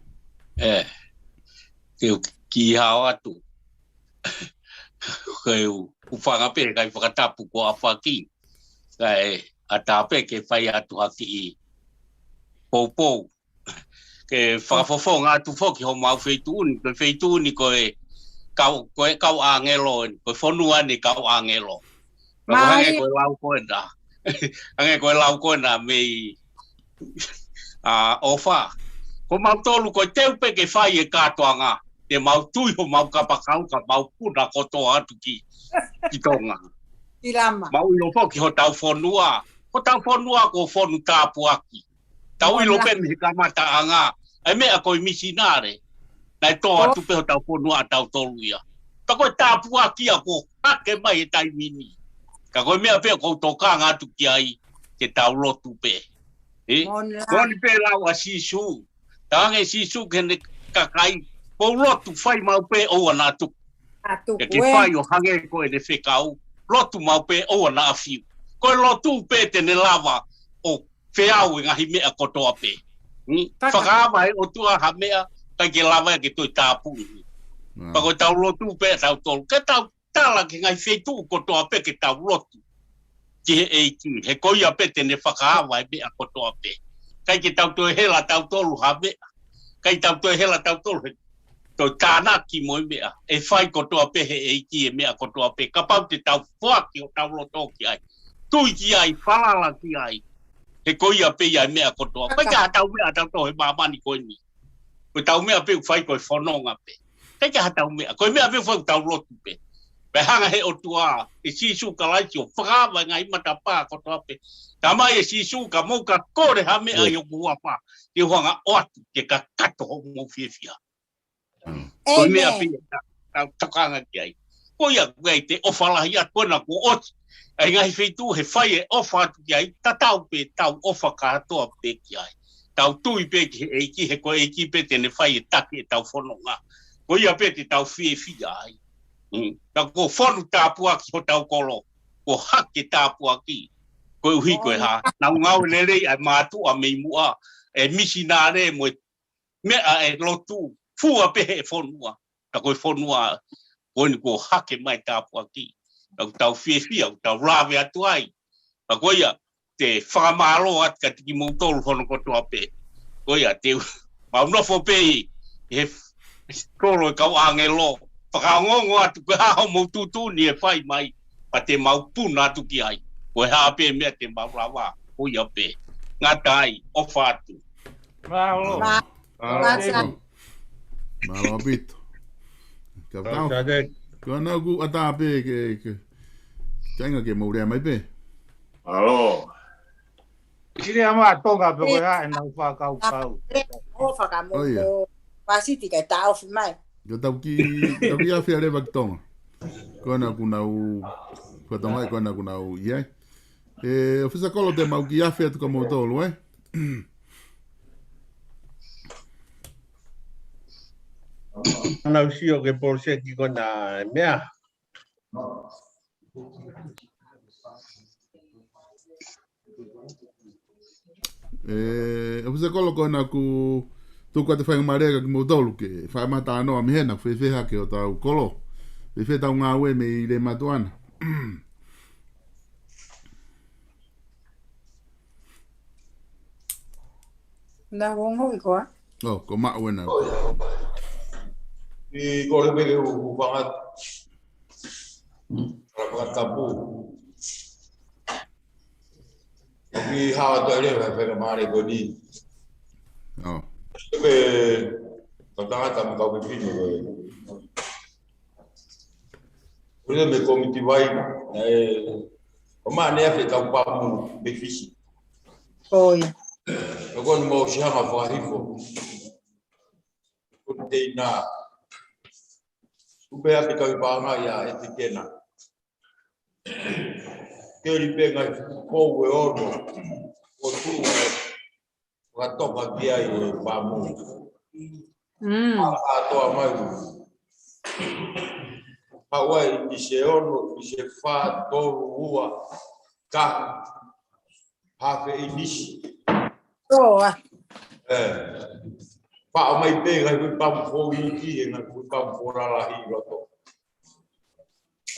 ʻE. Ke u kiʻi hao atu. Ko e u, u fanga pē, kai fakatapu ko ʻAfaki. Kae ʻatā pē ke fai atu ha kiʻi poupou. Ke fakafofonga atu foki homau feituʻu ni, ko e feituʻu ni ko e kau, ko e kau ʻāngelo, ko e fonua ni kau ʻāngelo. Ka ko e hangē ko e lau ko ena. Hangē ko e lau ko ena mei, ʻa, ʻOfa. Ko mautolu ko e teu pē ke fai e kātoanga, te mau tui homau kapakau ka mau puna kotoa atu ki, ki Tonga. Mau ʻilo foki hotau fonua. Hotau fonua ko e fonu tāpuaki. Tau ʻilo pē mei he kamataʻanga ʻa e meʻa ko e misinale. Naʻe tō atu pē hotau fonua ʻa tautolu ia. Ka ko e tāpuaki ia kuo hake mai he taimi ni. Ka ko e meʻa pē ʻoku ou tokanga atu ki ai ke tau lotu pē. Ē, moʻoni pē lau ʻa Sīsū. Talaange ʻe Sīsū ki heʻene kakai, ko u lotu, fai maʻu pē ʻoua naʻa tuku. Ke ke fai ʻo hangē ko ʻene fekau, lotu maʻu pē ʻoua naʻa fiu. Ko e lotu pē te ne lava ʻo feau e ngaahi meʻa kotoa pē. Fakaava ʻe he ʻOtua ha meʻa, ʻikai ke lava ia ke toe tāpuni. Pea ko ʻetau lotu pē ʻatautolu, ke tau tala ki he ngaahi feituʻu kotoa pē ke tau lotu ki he ʻEiki, he ko ia pē te ne fakaava e meʻa kotoa pē. ʻIkai ke tau toe hela tautolu ha meʻa. ʻIkai tau toe hela tautolu he toe tānaki mo e meʻa. ʻE fai kotoa pē he ʻEiki e meʻa kotoa pē. Kapau te tau foaki hotau loto ki ai, tui ki ai, falala ki ai, he ko ia pē ia e meʻa kotoa. ʻIkai ke ʻi ai hatau meʻa ʻatautolu he māmani ko eni. Ko ʻetau meʻa pē ʻoku fai ko e fononga pē. ʻIkai ke ʻi ai hatau meʻa. Ko e meʻa pē ʻoku fai ʻoku tau lotu pē. Pea hanga ʻe he ʻOtua, ʻe Sīsū Kalaisi ʻo fakaava e ngaahi matapā kotoa pē. Talamai ʻe Sīsū ka mou ka kole ha meʻa ʻi hoku huafa, te u hanga ʻo ʻoatu ke kakato hoʻomou fiefia. Ko e meʻa pē ia ʻoku tau tokanga ki ai. Ko ia ʻoku ʻi ai e ʻofa lahi atu, ko ena kuo ʻosi ʻa e ngaahi feituʻu he fai e ʻofa atu ki ai, tatau pē tau ʻofa kātoa pē ki ai. Tau tui pē ki he ʻEiki, he ko e ʻEiki pē te ne fai e taki ʻetau fononga. Ko ia pē te tau fiefia ai. Ka kuo fonu tāpuaki hotau kolo, kuo hake tāpuaki. Koeʻuhi ko e hā? Naʻa nau ngāue lelei ʻa e mātuʻa mei muʻa, e misinale mo e meʻa e lotu, fua pē he fonua. Ka ko e fonua ko eni kuo hake mai tāpuaki. Ka ʻoku tau fiefia, ʻoku tau lave atu ai. Ka ko ia, te fakamālō atu kiate kimoutolu hono kotoa pē. Ko ia, te mau nofo pē ʻi he kolo e kau ʻāngelo. Fakaongoongo atu ko e hā hoʻomou tuʻutuʻuni ʻe fai mai, pea te mau puna atu ki ai. Ko e hā pē meʻa te mau lava, ko ia pē. Ngata ai, ʻofa atu. Mālō. Mālō ʻaupito. Ka tau. Ko ena kuo ʻatā pē ke, ke taʻinga ke mou lea mai pē. Mālō. Sili ama Tonga pe ko e hā ʻenau fakakaukau. ʻO fakamoʻoni. Pasifiki ka taʻofi mai. Ka tau kiʻi, tau kiʻi afe leva ki Tonga. Ko ena kuo nau, ko e tamai ko ena kuo nau ʻi ai. ʻE, ʻOfisa Kolo, te mau kiʻi afe atu kia moutolu, ē? Nau sio ki he poloseki ko ena e meʻa. ʻE, ʻOfisa Kolo, ko ena kuo tuku atu e faingamālie kia kimoutolu ke fai e talanoa mei hena, fēfē hake hotau kolo. Fēfē ʻetau ngāue mei Lematuana. Naʻa ku ongoʻi koā? ʻŌ, ko maʻu ena. ʻI kole pē ke u, u fanga. Kala fakatapu. ʻOku ʻi hawa toe leva e faingamālie ko eni. ʻŌ. Pē, kau tangata mo kau fefine ko ē. Ko e mei Komiti Vai, ē, ʻo mane afe kau pamu mei Fisi. ʻOi. ʻOku ou ʻosi hanga fakahifo. Ko e teina. Kupe afe kau paʻanga ia e tikena. Keli pē ngaahi fuʻu kou ʻe ono. ʻO tuʻu ʻo fakatoka ki ai e pamu. Mm. ʻA, ʻa toa mai. Haʻu ai ʻinisi ʻe ono, ʻinisi ʻe fā, tolu, ua, ka. Hafe ʻinisi. Toa. ʻE. Faʻo mai pē ngaahi fuʻu pamu foʻi iiki, e ngaahi fuʻu pamu foʻi lalahi ʻi loto.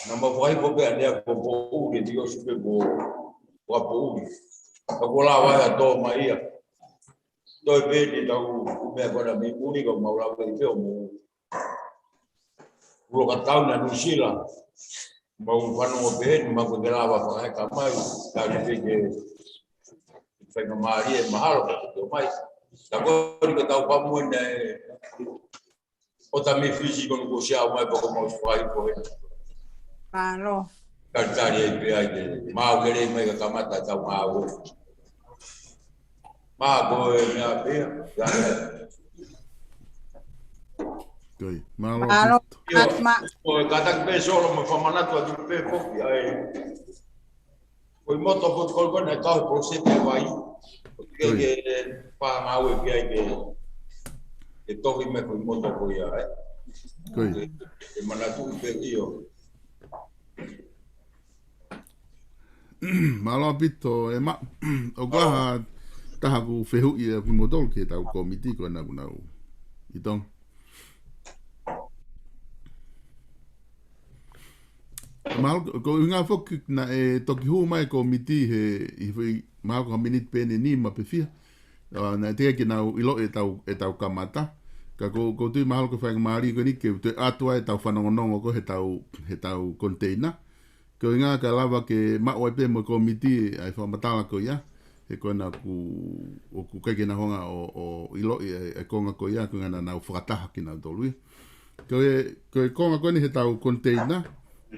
Naʻa mau fakahifo pē ʻa ʻene ako poʻuli, ʻe ʻosi pē ko, ko poʻuli. Ka kuo lava ia ʻo tō mai ia. Toe pē te tau ʻume ko ena mei muli ka mau lava pē ʻo mou ulo ka tau na Nuʻusila. Mau fanongo pē eni, mau ko te lava fakaheka mai, ka ne pē ke faingamālie mahalo ka te tō mai. Ka ko eni ko ʻetau pamu ena ē, ʻo tā mei Fisi ko eni kuo ʻosi ʻalu mai pea ko mau ʻosi fakahifo ena. Mālō. Talitali ai pē ai ke mau lelei mai ka kamata ʻetau ngāue. Mā ko e meʻa pē ia. Mālō. Mālō. Mālō. Ko e kātaki pē Solo mo fakamanatu atu pē foki ai. Ko e moto ko e kolo ko ena e kau he poloseki e vai. Ko e ke pā ngāue ki ai ke, ke tohi mai ko e moto ko ia, ē. Ko ia. Ke, ke manatu pē ʻio. Mālō ʻaupito, e ma, ʻoku ʻi ai ha taha ʻoku fehuʻi ʻe kimoutolu ki he tau kōmiti ko ena ʻoku nau ʻi Tonga. Mahalo ko e ʻuhinga foki naʻe toki hū mai e kōmiti he, ʻi he foʻi, mahalo ko ha miniti pē ʻe nima pe fiha. ʻA, naʻe teʻeki ke nau ʻiloʻi e tau, e tau kamata. Ka ko, ko u tui mahalo ko e faingamālie ko eni ke u toe ʻoatu ai e tau fanongonongo ko ē he tau, he tau koniteina. Ko e ʻuhinga kae lava ke maʻu ai pē mo e kōmiti ʻa e fakamatala ko ia. He ko ena ʻoku, ʻoku ʻikai ke nau hanga ʻo, ʻo ʻiloʻi e, e konga ko ia, ko e ʻuhinga naʻa nau fakataha kinautolu ia. Ko e, ko e konga ko eni he tau koniteina,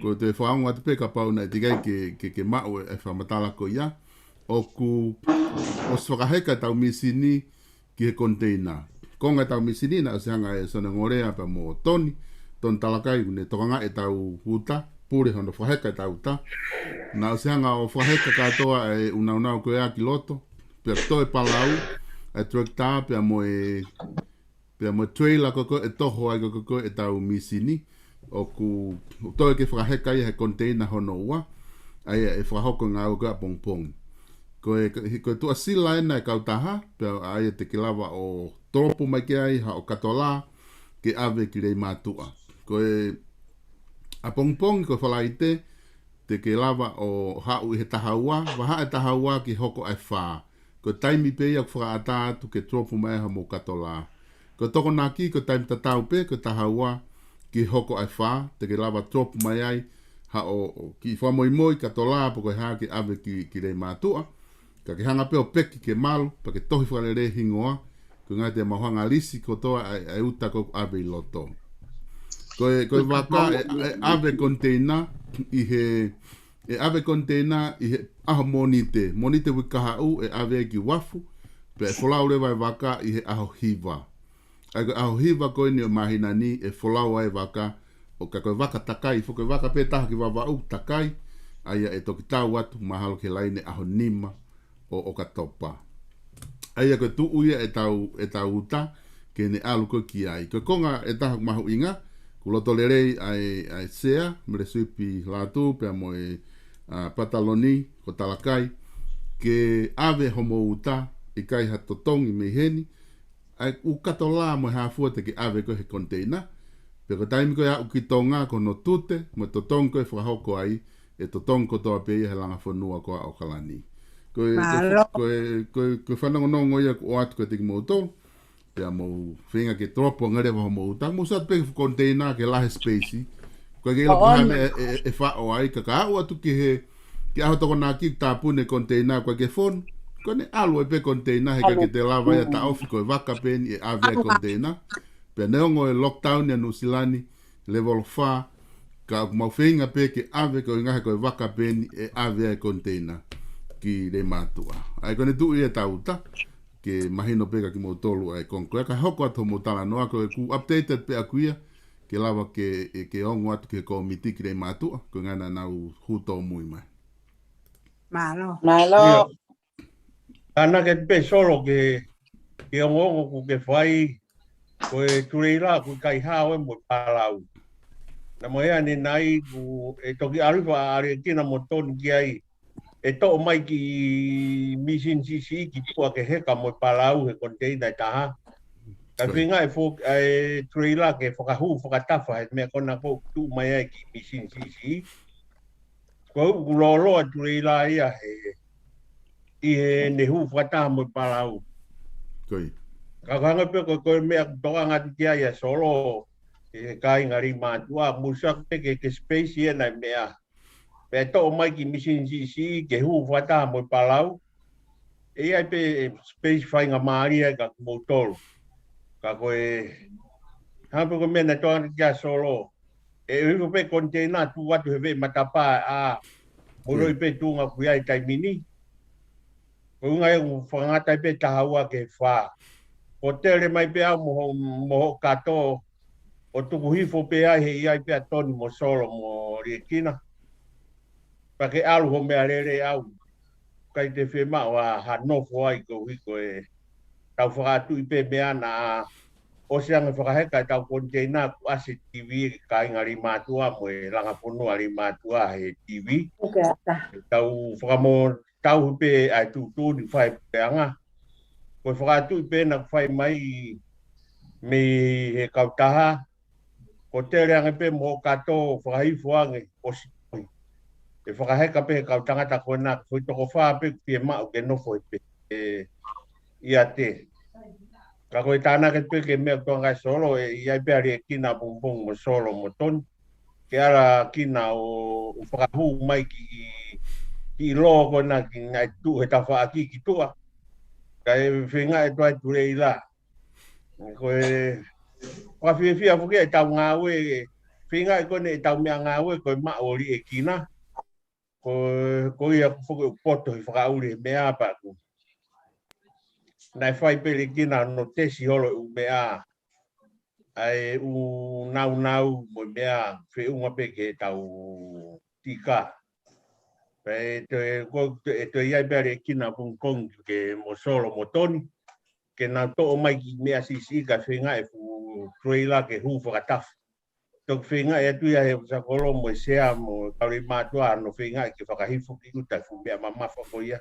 ko e toe fakaongo atu pē kapau naʻe teʻeki ai ke, ke, ke maʻu e, e fakamatala ko ia, ʻoku, ʻosi fakaheka e tau mīsini ki he koniteina. Konga e tau mīsini naʻe ʻosi hanga ʻe Sone Ngolea pea mo Toni, Toni Talakai, ʻoku ne tokangaʻi e tau uta, pule hono fakaheka e tau uta. Naʻe ʻosi hanga ʻo fakaheka kātoa e ʻunaunau ko ia ki loto, pea toe palau, e tractor, pea mo e pea mo e trailer ko ē ʻe toho ai ko ē e tau mīsini, ʻoku toe ke fakaheka ia he koniteina hono ua, ʻa ia ʻe fakahoko e ngāue ko ē ʻapongipongi. Ko e, ko e tuʻasila ena e kautaha, pea ʻa ia te ke lava ʻo tolopo mai ki ai haʻo katola, ke ʻave ki Leimātuʻa. Ko e ʻapongipongi ko e Falaite, te ke lava ʻo haʻu ʻi he taha ua, vahaʻa e taha ua ki he hoko ʻa e fā. Ko e taimi pē ia ʻoku fakaʻatā atu ke tolopo mai ai haʻamou katola. Ko e Tokonaki, ko e taimi tatau pē, ko e taha ua ki he hoko ʻa e fā, te ke lava tolopo mai ai haʻo, ʻo kiʻi fakamoimoi katola pe ko e hā ke ʻave ki, ki Leimātuʻa. Ka ke hanga pē ʻo peki ke malu, pea ke tohi fakalelei e hingoa, ko e ʻuhinga te mau hanga ʻo lisi kotoa ʻa e, ʻa e uta ko ē ʻoku ʻave ʻi loto. Ko e, ko e vaka ʻe, ʻe ʻave koniteina ʻi he, ʻe ʻave koniteina ʻi he ʻaho Mōnite. Mōnite uike kahaʻu ʻe ʻave ai ki uafu, pea ʻe folau leva e vaka ʻi he ʻaho hiva. ʻA ia ko e ʻaho hiva ko eni ʻo e māhina ni ʻe folau ai e vaka, ʻo ka ko e vaka takai, foki e vaka pē taha ki Vavaʻu takai, ʻa ia ʻe toki tau atu mahalo ki he laine ʻaho nima ʻo ʻOkatopa. ʻA ia ko e tuʻu ia e tau, e tau uta, ke ne ʻalu ko ē ki ai. Ko e konga ʻe taha ʻoku mahuʻinga, ʻoku loto lelei ʻa e, ʻa e Sea, Mele Suipi Lātū, pea mo e, ʻa, Pataloni, ko Talakai, ke ʻave homou uta, ʻikai ha totongi mei heni, ʻa e ʻū katola mo e hā fua te ke ʻave ko ē he koniteina. Pea ko e taimi ko ē ʻe aʻu ki Tonga ko hono tute, mo e totongi ko ē ʻe fakahoko ai, ʻe totongi kotoa pē ia he langa fonua ko ē ʻa ʻAokalani. Ko e, ko e, ko e, ko e fanongonongo ia ʻoku ʻoatu kiate kimoutolu, pea mou feinga ke tolopo ange leva homou uta. Mou sio atu pē ki he koniteina ke lahi e space. Ko e ke ʻilo pe ko e hā e meʻa ʻe, ʻe, ʻe faʻo ai, ka ka aʻu atu ki he, ki he ʻaho Tokonaki ʻoku tāpuni e koniteina, ko e ke fonu. Ko ʻene ʻalu ai pē koniteina, he ʻikai ke te lava ia ʻo taʻofi, ko e vaka pē eni ʻe ʻave ai e koniteina. Pea neongo e lockdown ʻa Nuʻusila ni, level fā, ka ʻoku mau feinga pē ke ʻave ko e ʻuhinga he ko e vaka pē eni ʻe ʻave ai e koniteina ki Leimātuʻa. ʻA ia ko ʻene tuʻu ia e tau uta, ke mahino pē kia kimoutolu ʻa e konga ko ia, ka hoko atu hoʻomou talanoa, ko ʻeku update atu pē ʻaku ia, ke lava ke, ʻe, ke ongo atu ki he kōmiti ki Leimātuʻa, ko e ʻuhinga naʻa nau hū tōmui mai. Mālō. Mālō. ʻIo. Ana ke pē Solo ke, ke ongoongo ʻoku ke fai, ko e tuleila ʻoku ʻikai hao ia mo e palau. Naʻa mo e ʻanenai ʻoku ʻe toki ʻalu hifo ʻa Liekina mo Toni ki ai, ʻe toʻo mai e kiʻi mīsini siʻisiʻi ki tuʻa ke heka mo e palau he koniteina ʻe taha. Ka feinga e fo-, ʻa e tuleila ke fakahū fakatafa he meʻa ko ena ʻoku tuʻu mai ai e kiʻi mīsini siʻisiʻi. Ko e ʻuhinga ʻoku lōloa e tuleila ia he, ʻi heʻene hū fakataha mo e palau. Ko ia. Ka ko e hangē pē ko e, ko e meʻa ʻoku tokanga atu ki ai ʻa Solo, ʻi he kāinga Leimātuʻa, mou sio atu pē ki he, ki he space ʻena e meʻa. Pea toʻo mai e kiʻi mīsini siʻisiʻi ke hū fakataha mo e palau. ʻE ʻi ai pē space faingamālie ai kia kimoutolu. Ka ko e, hangē pē ko e meʻa naʻe tokanga ki ai ʻa Solo. ʻE ʻi ai pē koniteina tuʻu atu he veʻe matapā ʻa, mou ʻiloʻi pē tuʻunga ʻoku ʻi ai he taimi ni. Ko e ʻuhinga ia ʻoku fakangata ai pē taha ua ki he fā. Ko e tele mai pē au mo ho-, mo hoʻo kato, ʻo tuku hifo pē ai he ʻi ai pē ʻa Toni mo Solo mo Liekina. Pea ke ʻalu ho meʻalele ʻau. ʻIkai te fiemaʻu ha nofo ai koeʻuhi ko e tau fakaʻatuʻi pē meʻa naʻa ʻosi ange fakaheka ʻetau koniteina kuo ʻasi e TV ʻa e kāinga Leimātuʻa mo e langa fonua Leimātuʻa he TV. Tau fakamō tauhi pē ʻa e tuʻutuʻuni fai puleʻanga. Ko e fakaʻatuʻi pē naʻa ku fai mai mei he kautaha, ko e tele ange pē mo e kato fakahifo ange ʻosi. ʻE fakaheka pē he kau tangata ko ena, ko e toko fā pē kuo fiemaʻu ke nofo he pē ʻiate. Ka ko e tānaki pē ki he meʻa ʻoku tokanga ʻa Solo, ʻe ʻi ai pē ʻa Liekina Pongipongi mo Solo mo Toni. Ke ala kina ʻo, ʻo fakahū mai ki, ki ʻilo ko ena ki ngai tuʻu he tafaʻaki ki tuʻa. Kae feinga ʻe tuai tuleila. Ko e, fakafiefia foki ʻetau ngāue, feinga ʻe ko ena ʻetau meʻangāue, ko e maʻu ʻo Liekina. Ko, ko ia ʻoku foki ʻoku poto he fakaʻuli he meʻa pea ʻoku. Naʻe fai pē Liekina ʻo tesi holo e ʻū meʻa. ʻA e ʻū naunau mo e meʻa feʻunga pē ki heʻetau tika. Pea ʻe toe, ko, ʻe toe ʻi ai pē ʻa Liekina Pongipongi ke mo Solo mo Toni. Ke nau toʻo mai ki meʻa siʻisiʻi kae feinga ʻe fuʻu tuleila ke hū fakatafu. Toki feinga ʻe atu ia he ʻoku Sakolo mo e sea mo e kau Leimātuʻa ʻo feinga ke fakahifo ki ʻuta e fuʻu meʻa mamafa ko ia.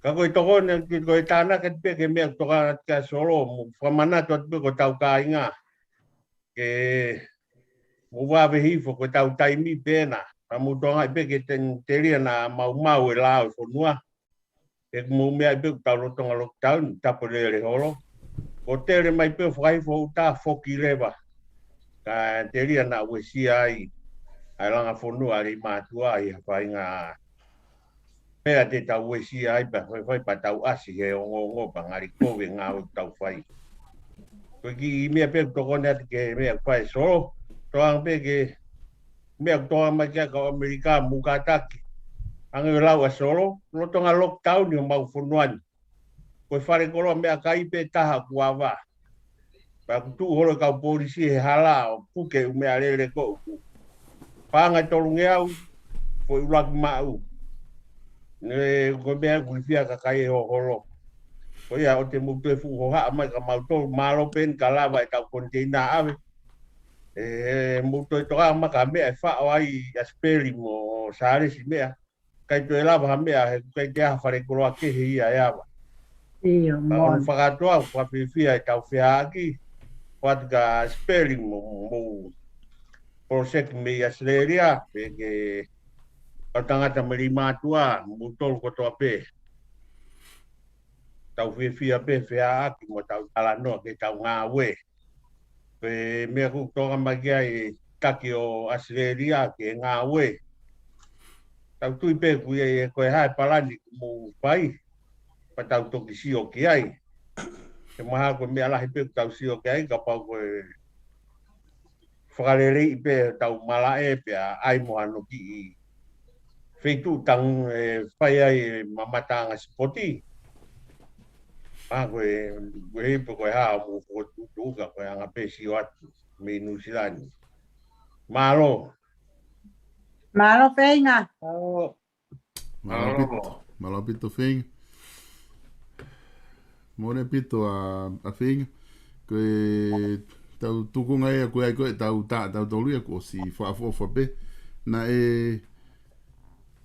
Ka ko e tokoni, ko e tānaki atu pē ki he meʻa ʻoku tokanga atu ki ai Solo mo fakamanatu atu pē ko ʻetau kāinga. Ke mou vave hifo ko ʻetau taimi pē ena. Ka mou tokangaʻi pē ke ten-, telia naʻa maumau e lao e fonua. ʻE mou meaʻi pē ʻoku tau lolotonga lockdown, tapu lele holo. Ko e tele mai pē ʻo fakahifo ʻuta foki leva. Ka telia naʻa uesia ai ʻa e langa fonua ʻa Leimātuʻa ʻi ha faʻahinga meʻa te tau uesia ai pea fai, fai pea tau ʻasi he ongoongo pea ngali kovi e ngāue ʻoku tau fai. Ko e kiʻi meʻa pē ʻoku tokoni atu ki he meʻa ʻoku fai ʻe Solo, toʻo ange pē ki he meʻa ʻoku tokanga mai ki ai e kau ʻAmelika, mou kātaki. Hangē ko e lau ʻa Solo, lolotonga lockdown ʻi homau fonua ni. Ko e falekoloa meʻakai pē taha kuo ava. Pea ʻoku tuʻu holo e kau polisi he hala ʻo puke e ʻū meʻalele ko ē. Paʻanga ʻe tolungeau, foʻi ʻuluaki maʻu. Ne, ko e meʻa ʻoku fiefia e kakai ʻe hoholo. Ko ia ʻoua te mou toe fuʻu hohaʻa mai kia mautolu, mālō pē eni ka lava ʻetau koniteina ʻave. ʻE, mou toe toka mai ki ha meʻa ʻe faʻo ai ʻa Sipeli mo Sālesi meʻa. ʻIkai toe lava ha meʻa he ʻoku ʻikai ke ʻi ai ha falekoloa kehe ia ʻe ava. ʻIo, ka ʻoku ou fakakātoa, ʻoku fakafiefia ʻetau feʻaʻaki, ʻoatu kia Sipeli mo, mo Poloseki mei ʻAositelēlia, pea ki he kau tangata mei Leimātuʻa, mo moutolu kotoa pē. Tau fiefia pē feʻaʻaki mo tau talanoa ki heʻetau ngāue. Ko e meʻa ʻoku tokanga mai ki ai e taki ʻo ʻAositelēlia ki he ngāue. Tau tui pē ʻoku ʻi ai e, ko e hā e palani ʻoku mou fai, pea tau toki sio ki ai. He mahalo ko e meʻa lahi pē ʻoku tau sio ki ai, kapau ko e fakaleleiʻi pē ʻetau malaʻe pea ʻai mo hano kiʻi feituʻu tangi ʻe fai ai e mamataʻanga sipoti. Mahalo ko e, ko e ipu ko e hā ʻoku mou fokotuʻutuʻu ka ko e anga pē sio atu mei Nuʻusila ni. Mālō. Mālō feinga. Mālō ʻaupito. Mālō ʻaupito feinga. Mole ʻaupito ʻa, ʻa feinga. Ko ʻetau tukunga ia ko ē ʻa ia ko ē ʻetau tā, ʻetau tolu ia kuo ʻosi fakaʻofoʻofa pē. Naʻe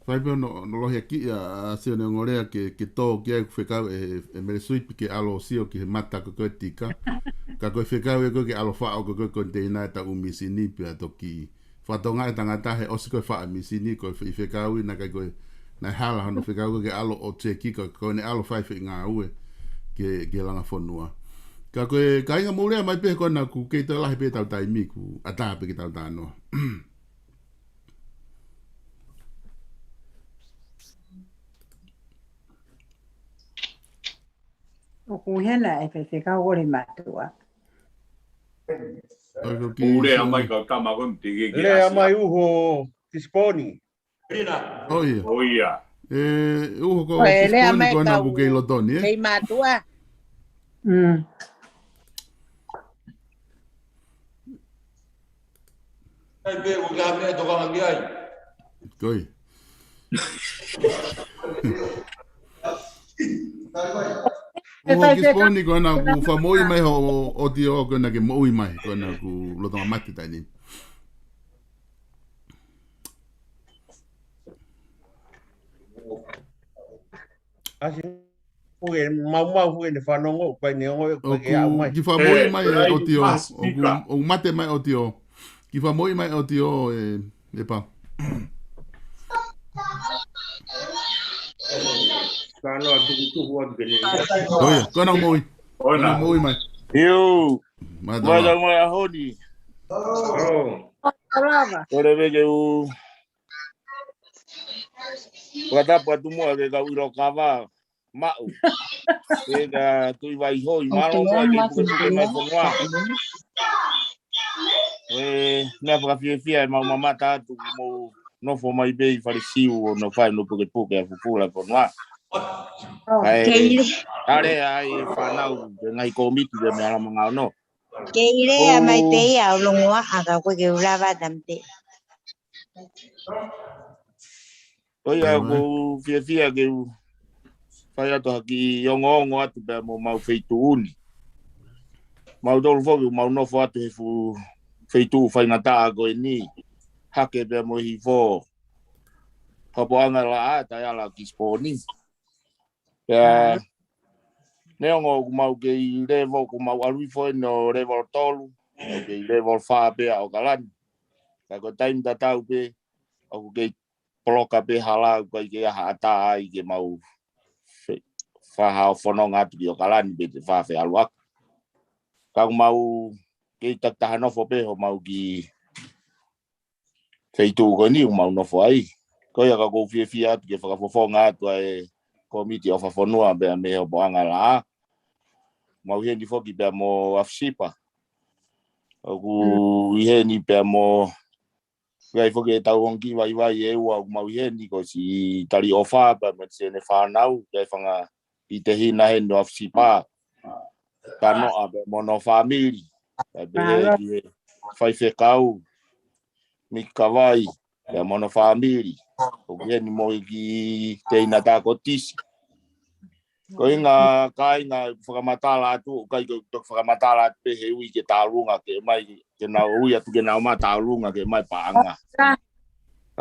fai pē hono, hono lohiakiʻi ʻa, ʻa Sione Ongolea ke, ke tō ki ai ʻeku fekau ʻe, ʻe Mele Suipi ke ʻalu ʻo sio ki he mata ko ē ko e tika. Ka ko e fekau ia ko ē ke ʻalu ʻo faʻo ko ē ko e koniteina ʻetau ʻū mīsini pea toki fakatokangaʻi e tangata he ʻosi ko e faʻo e mīsini ko e fe-, fekau ia naʻe ʻikai ko e, naʻe hala hono fekau ko ē ke ʻalu ʻo teki ko ē, ko ʻene ʻalu ʻo fai e foʻi ngāue ki he, ki he langa fonua. Ka ko e kāinga mou lea mai pē he ko ena ʻoku kei toe lahi pē ʻetau taimi kuo ʻatā pē ke tau talanoa. ʻOku hena e faifekau ʻo Leimātuʻa. ʻOku lea mai kau tama ko ē mtiki ki Asia. Lea mai uho Tisiponi. ʻO ia. ʻO ia. ʻE, uho ko Tisiponi ko ena ʻoku kei loto ni, ē? Leimātuʻa. Mm. ʻAi pē, ʻoku ʻi ai ha meʻa ʻe tokanga ki ai. Ko ia. ʻOku Kisiponi ko ena ʻoku fakamoʻui mai hoʻo ʻotiō ko ena ke moʻui mai, ko ena ʻoku lolotonga mate taimi ni. ʻAsi, fuke, maumau fuke ne fanongo, pai ne ongo, ʻoku ke au mai. Kiʻi fakamoʻui mai e ʻotiō, ʻoku, ʻoku mate mai ʻotiō. Kiʻi fakamoʻui mai ʻotiō, ē, ē Pau. Kano atu ki tuku atu ke ne. ʻOia, ko ena moʻui. Ko ena moʻui mai. Iu. Mai tama. Mai tama mai ʻaho ni. Kole veke u. Fakatapu atu muʻa ke kau ʻilo kava. Maʻu. Ke ka tui vai hoi, mālō ko e pukepuke mai fonua. ʻE, meʻa fakafiefia ʻemau mamata atu ki hoʻomou nofo mai pē ʻi Falesiu ʻo nofo ai ʻo pukepuke ʻa e fufula ʻo e fonua. ʻAi, kei le. ʻAle ai fānau, ke ngaahi kōmiti ke meʻa hala manga ono. Kei lea mai pē ia ʻo longoaʻa ka ko e ke ulava tamte. ʻOia, ʻoku ou fiefia ke u fai atu ha kiʻi ongoongo atu pea mo homau feituʻu ni. Mautolu foki ʻoku mau nofo atu he fuʻu feituʻu faingataʻa ko eni. Hake pea mo Hihifo. Hopoʻanga Laʻā, taʻeʻalu Kisiponi. Pea neongo ʻoku mau kei level, ʻoku mau ʻalu hifo eni ʻo level tolu, ʻoku kei level fā pē ʻa ʻOkalani. Ka ko e taimi tatau pē, ʻoku kei poloka pē hala ʻoku ʻikai ke ʻi ai ha ʻatā ai ke mau fe-, fai ha fononga atu ki ʻOkalani pe te fai ha feʻaluʻaki. Ka ʻoku mau kei takitaha nofo pē homau kiʻi feituʻu ko eni ʻoku mau nofo ai. Ko ia ka ʻoku ou fiefia atu ke fakafofonga atu ʻa e kōmiti ʻofa fonua pea mei Hopoʻanga Laʻā. Mau ʻi heni foki pea mo ʻAfisipa. ʻOku ʻi heni pea mo, ʻi ai foki ʻetau ongo kiʻi vaivai ʻe ua ʻoku mau ʻi heni ko siʻi tali ʻofa pea mo siʻene fānau, ʻi ai fanga kiʻi tehina heni ʻo ʻAfisipa. Kanoʻa pea mo hono fāmili. Pea pehē ki he faifekau, Miki Kavai, pea mo hono fāmili. ʻOku ʻi heni mo e kiʻi tehina tā ko Tisi. Ko e ʻuhinga kāinga fakamatala atu, ʻoku ʻikai ke u toki fakamatala atu pē he ui ke tālunga ke mai, ke nau ui atu ke nau ō mai tālunga ke mai paʻanga. Ka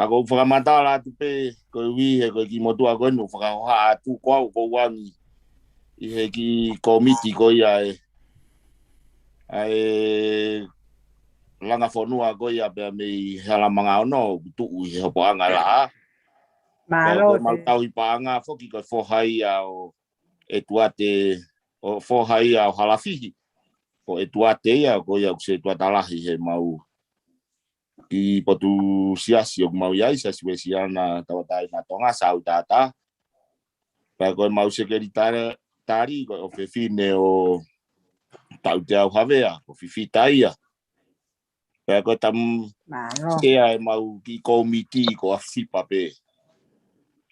ʻoku ou fakamatala atu pē, ko e ui he ko e kiʻi motuʻa ko eni ʻoku fakahohaʻa atu ko au ʻoku ou ʻange ʻi he kiʻi kōmiti ko ia ē, ʻa e langa fonua ko ia pea mei he hala manga ono ʻoku tuʻu ʻi he Hopoʻanga Laʻā. Mālō. Ko e mau tauhi paʻanga foki ko e foha ia ʻo ʻEtuate, ʻo foha ia ʻo Halafihi. Ko ʻEtuate ia, ko ia ʻoku se ʻEtuata lahi heʻemau kiʻi potu siasi ʻoku mau ʻi ai, Siasi Uēsiliana Tauʻatāina ʻa Tonga, Sautata. Pea ko ʻemau sekelitali, tali, ko e ʻofefine ʻo Tauteau Havea, ko Fifita ia. Pea ko e tam-, mālō. Sea ʻemau kiʻi kōmiti ko ʻAfisipa pē.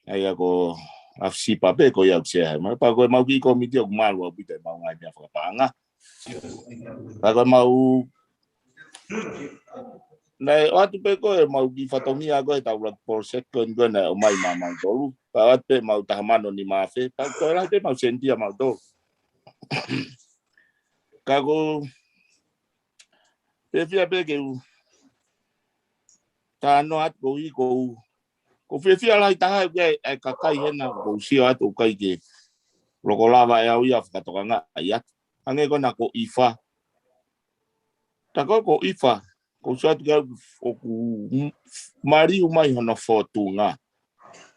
ʻA ia ko ʻAfisipa pē, ko ia ʻoku sea ʻemau. Pea ko ʻemau kiʻi kōmiti ʻoku malu ʻaupito ʻemau ngaahi meʻa fakapaʻanga. Pea ko ʻemau, naʻe ʻoatu pē ko ʻemau kiʻi fatongia ko e tau laki project ko eni ko ē naʻe ʻomai maʻamautolu. Pea ʻoatu pē ʻemau taha mano nima afe. Pea ko e lahi pē ʻemau seniti ʻamautolu. Ka ʻoku ou fiefia pē ke u talanoa atu koeʻuhi ʻoku ou, ʻoku ou fiefia lahi taha ʻi he, ʻa e kakai hena ʻoku ou sio atu ʻoku ʻikai ke loko lava ʻe au ia ʻo fakatokangaʻi atu. Hangē ko ena ko ʻIfa. Tā ko ē ko ʻIfa, ʻoku ou sio atu ki ai ʻoku m-, maliu mai hono fōtunga.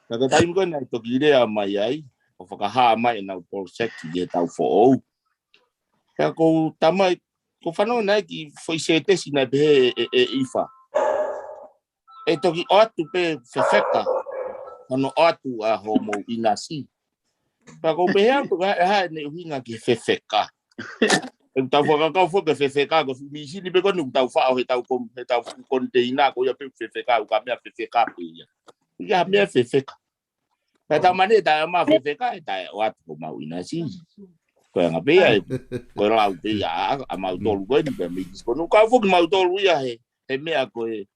Ka ko e taimi ko ē naʻe toki lea mai ai, ʻo fakahā mai ʻenau project ki he taʻu foʻou. Pea ʻoku ou tamai, ʻoku ou fanongo naʻe kiʻi foʻi sētesi naʻe pehē ʻe, ʻe, ʻe ʻIfa. ʻE toki ʻoatu pē fefeka, hono ʻoatu ʻa hoʻomou ʻinasi. Pea ʻoku ou pehē au pe ko e hā, hā ʻene ʻuhinga ki he fefeka. ʻOku tau fakakaukau foki ki he fefeka, ko e fuʻu mīsini pē ko eni ʻoku tau faʻo he tau kon-, he tau fuʻu koniteina, ko ia pē fefeka, ʻoku ʻikai ha meʻa fefeka pē ia. ʻIkai ha meʻa fefeka. Pea tau mane taʻe ʻomai fefeka, ʻe taʻe ʻoatu hoʻomau ʻinasi. Ko e anga pē ia ē, ko e lau pē ia ʻa, ʻamautolu ko eni pē mei Kisiponi. Kau foki mautolu ia he, he meʻa ko e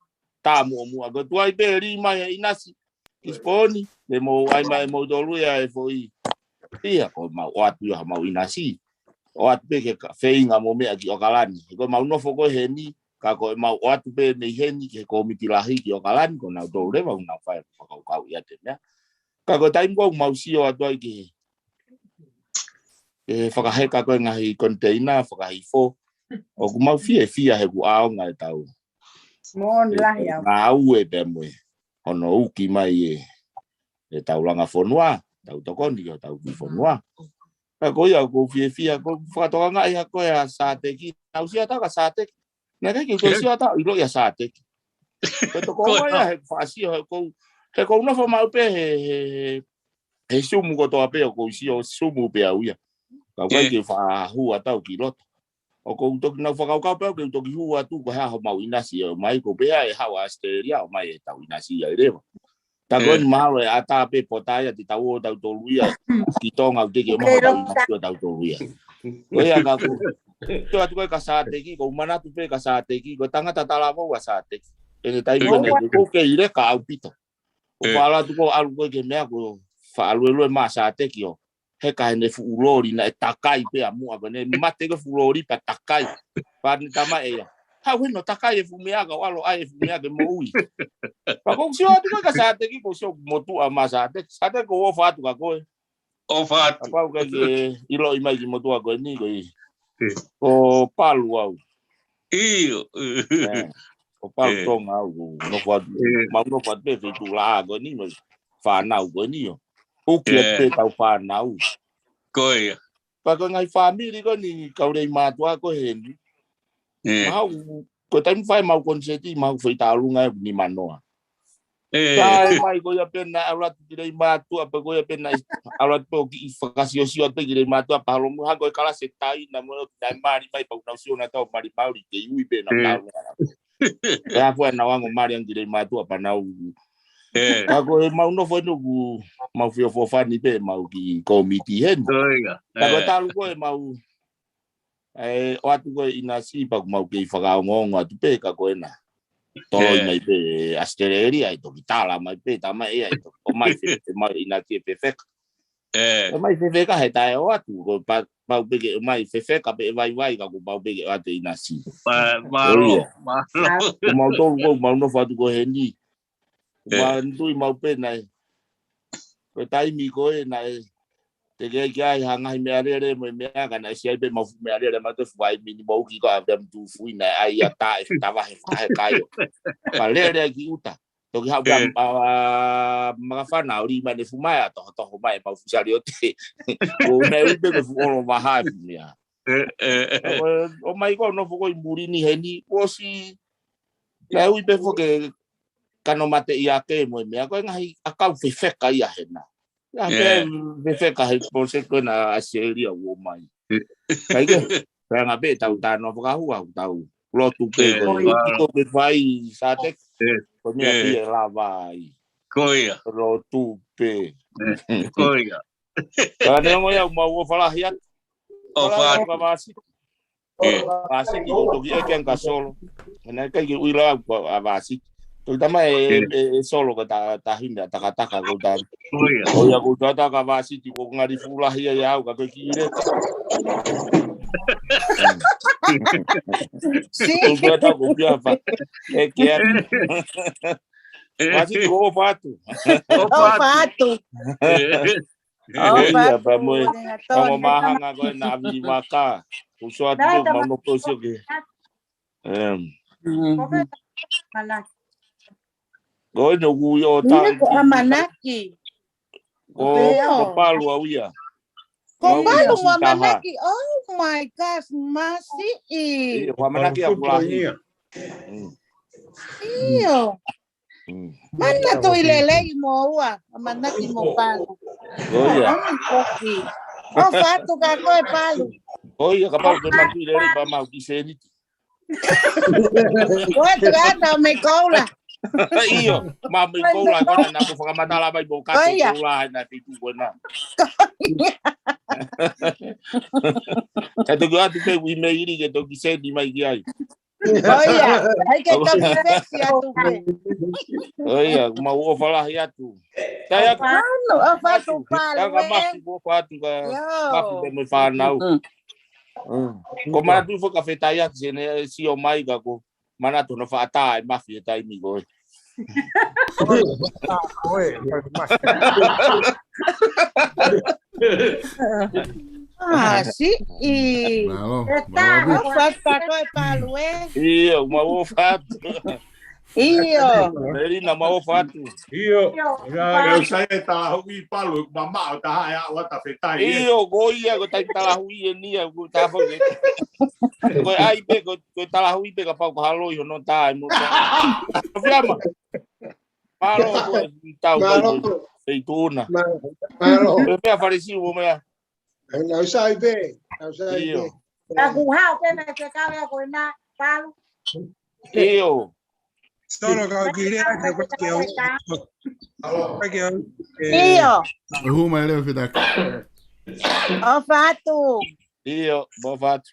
tā muʻomuʻa ko e tuai pē lī mai he ʻinasi. Kisiponi, te mou ʻai mai moutolu ia e foʻi. Ia, ko mau ʻoatu ia mau ʻinasi. ʻOatu pē ke ka-, feinga mo meʻa ki ʻOkalani. Ko mau nofo ko heni, ka ko e mau ʻoatu pē mei heni ki he kōmiti lahi ki ʻOkalani, ko nautolu leva, ʻoku nau fai fakakaukau ia te meʻa. Ka ko e taimi ko ē ʻoku mau sio atu ai ki he, ki he fakaheka ko ē ngaahi koniteina, fakahifo. ʻOku mau fiefia he ʻoku ʻaonga e tau. Moʻoni lahi au. Ngāue pea mo e. Hono uki mai e, e tau langa fonua, tau tokoni ki hotau kiʻi fonua. Ka ko ia ʻoku ou fiefia, ʻoku ou fakatokangaʻi ha ko e ʻa Sateki. Tau sio atu ka Sateki. Naʻe ʻikai ke u toe sio atu ʻiloʻi ʻa Sateki. Ko e toko ua ia he faʻa sio, he ʻoku ou, he ʻoku ou nofo maʻu pē he, he, he, he Zoom kotoa pē ʻoku ou sio Zoom pē au ia. Ka ʻoku ʻikai ke faʻa hū atu au ki loto. ʻOku ou toki nau fakakaukau pē au ke u toki hū atu ko e hā homau ʻinasi ʻe ʻomai, ko e pehē ʻe haʻu ʻa Australia ʻomai e tau ʻinasi ia ʻe leva. Ta ko eni mahalo ʻe ʻatā pē pota ia te tau ō tautolu ia ki Tonga ʻoku teʻeki ke ʻomai hotau ʻinasi ʻo tautolu ia. Ko ia ka ʻoku ou sio atu ko ē ka Sateki, ʻoku ou manatu pē ka Sateki, ko e tangata talavou ʻa Sateki. ʻI he taimi ko ē naʻe ʻoku ou kei leka ʻaupito. ʻOku ou faʻa ʻalu atu ko ē ʻalu ko ē ki he meʻa ʻoku ou faʻa luelue mai ʻa Sateki ʻo heka heʻene fuʻu loli naʻe takai pē ʻa muʻa ko ē, ne mate ko ē fuʻu loli pea takai. Pea ne tala mai ʻe ia, haʻu heni ʻo takai e fuʻu meʻa ka u ʻalu ʻo ʻai e fuʻu meʻa ke moʻui. Pea ʻoku ou sio atu ko ē ka Sateki ʻoku ou sio motuʻa mai Sateki, Sateki ʻoku ou ʻofa atu kia koe. ʻOfa atu. Kapau ʻoku ʻikai ke ʻiloʻi mai ki motuʻa ko eni ko e, ko Palu au. ʻIo. Ē, ko Palu Tonga au, ʻoku ou nofo atu. Mau nofo atu pē feituʻu laʻā ko eni, mo e fānau ko eni ʻo uki atu pē tau fānau. Ko ia. Pea ko e ngaahi fāmili ko eni kau Leimātuʻa ko ē heni. Mahalo, ko e taimi fai mau koniseti, mahalo foʻi taʻolunga ʻe nimanoa. Ka ʻe mai ko ia pē naʻe ʻalu atu ki Leimātuʻa, pea ko ia pē naʻe ʻalu atu pē ʻo kiʻi fakasiosio atu pē ki Leimātuʻa, pea holo muʻa ko e kalasi ʻe taha naʻa mo e ʻoku taʻe mali mai, pea ʻoku nau sio naʻa tau mali mauli ke ui pē naʻa tau. Pea ko e naʻa nau ongo mali ange ki Leimātuʻa pea nau. Ka ko e mau nofo eni ʻoku mau feʻofoʻofani pē mau kiʻi kōmiti heni. Ka ko e talu ko ē mau ʻe ʻoatu ko ē ʻinasi pea ʻoku mau kei fakaongoongo atu pē ka ko ena. Toloi mai pē Australia ʻe toki tala mai pē, tala mai ʻe ia ʻe toki ʻomai fe-, ʻomai ʻinasi ʻe fefeka. ʻOmai fefeka he taʻe ʻoatu, ko pa-, pau pē ke ʻomai fefeka pē ʻe vaivai ka ko pau pē ke ʻoatu ʻinasi. Mālō, mālō. Ko mau tolu ko ē, mau nofo atu ko heni. Ko mau tui mau pē naʻe. Ko e taimi ko ē naʻe. Te ke ʻai ki ai ha ngaahi meʻalele mo e meʻa ka naʻe ʻasi ai pē mau fuʻu meʻalele mau te fuai mini mau ki ko a pea mtu fui naʻe ʻai ʻa taʻe tava he fakahe kai. Pea lele ai ki ʻuta. Toki haʻu pē ʻa, ʻa, ʻa Makafana ʻo li mai ne fu mai ʻa tohotoho mai mau fuʻu saliote. ʻO naʻe ui pē ke fuʻu olo maha e fuʻu meʻa. ʻO, ʻomai ko ē nofo ko ē ʻi muli ni heni. ʻOsi. Naʻe ui pē foki ke kano mate ia ke mo e meʻa. Ko e ngaahi ʻakau fefeka ia hena. Ia pē fefeka he pose ko ena Australia ʻoku ʻomai. Kai ke, pea ngā pē tau tano fakahua, tau lotu pē ko e. Ko e fai Sateki, ko e meʻa pē ʻe lava ai. Ko ia. Lotu pē. Ko ia. Ka ne ongo ia, mau ʻofa lahi atu. ʻOfa atu. Ka vasi. Vasi ki toki ʻeke ange ka solo. Mena kai ke ui la ʻa vasi. Toki tama e, e, e solo ka ta, tahina, takataka ko ta. Ko ia. Ko ia ko ta ka vasi, ko ngari fuʻu lahi ia au ka toki ʻile. Ko ta ko pia fa. E ke atu. Vasi ko ʻofa atu. ʻOfa atu. ʻOfa atu. Ia, pea mo e, pea mo mahanga ko ena ʻa Vivaka. Kusoa tu mau no kosi ke. Ko ena ui o ta. Ko ʻAmanaki. Ko, ko Palu au ia. Ko Palu mo ʻAmanaki. Oh my gosh, masiʻi. Ko ʻAmanaki a kula. ʻIo. Mana tui lelei mo ua, ʻAmanaki mo Palu. ʻOfa atu ka ko e Palu. ʻOia, kapau ke mana tui lelei pea mau ki seniti. Ko e tangata ʻo mei koula. ʻIo, ma mei koula, ko na na mo fakamatala mai mo ka koula, na te tu ko na. Ka toki atu pe ui mei iri ke toki seni mai ki ai. ʻIo, ʻai ke tau fesi atu pē. ʻIo, mau ʻofa lahi atu. Taiaki. ʻOfa atu, ʻofa atu, Palu, ē. Mafi, ʻofa atu ka Mafi pē mo e fānau. Ko Mafi foki ka fetaiaki, sio mai ka ko Manatu hono faʻa tā ʻe Mafi he taimi ko ē. ʻA, siʻi. Mālō, mālō. ʻOfa atu koe Palu, ē. ʻIo, mau ʻofa atu. ʻIo. Melina, mau ʻofa atu. ʻIo. ʻIo, sai e talahuʻi Palu, mamaʻo taha e ʻaʻu atu fetai, ē. ʻIo, ko ia, ko e taimi talahuʻi eni ia, ko e tafa ke. Ko e ʻai pē, ko, ko e talahuʻi pē kapau ko ha loi hono tā ʻe mo tā. Fiama. Mālō, ko e tau mai, ko e feituʻuna. Mālō. Ko e meʻa Falesi, ko e meʻa. Nau sai pē, nau sai pē. ʻIo. Ka kuo hao pē mei he kau ia ko ena, Palu. ʻIo. Solo kau ki lea, ke ʻoua ke ʻoua. ʻIo. Hū mai leo fetaki. ʻOfa atu. ʻIo, ʻofa atu.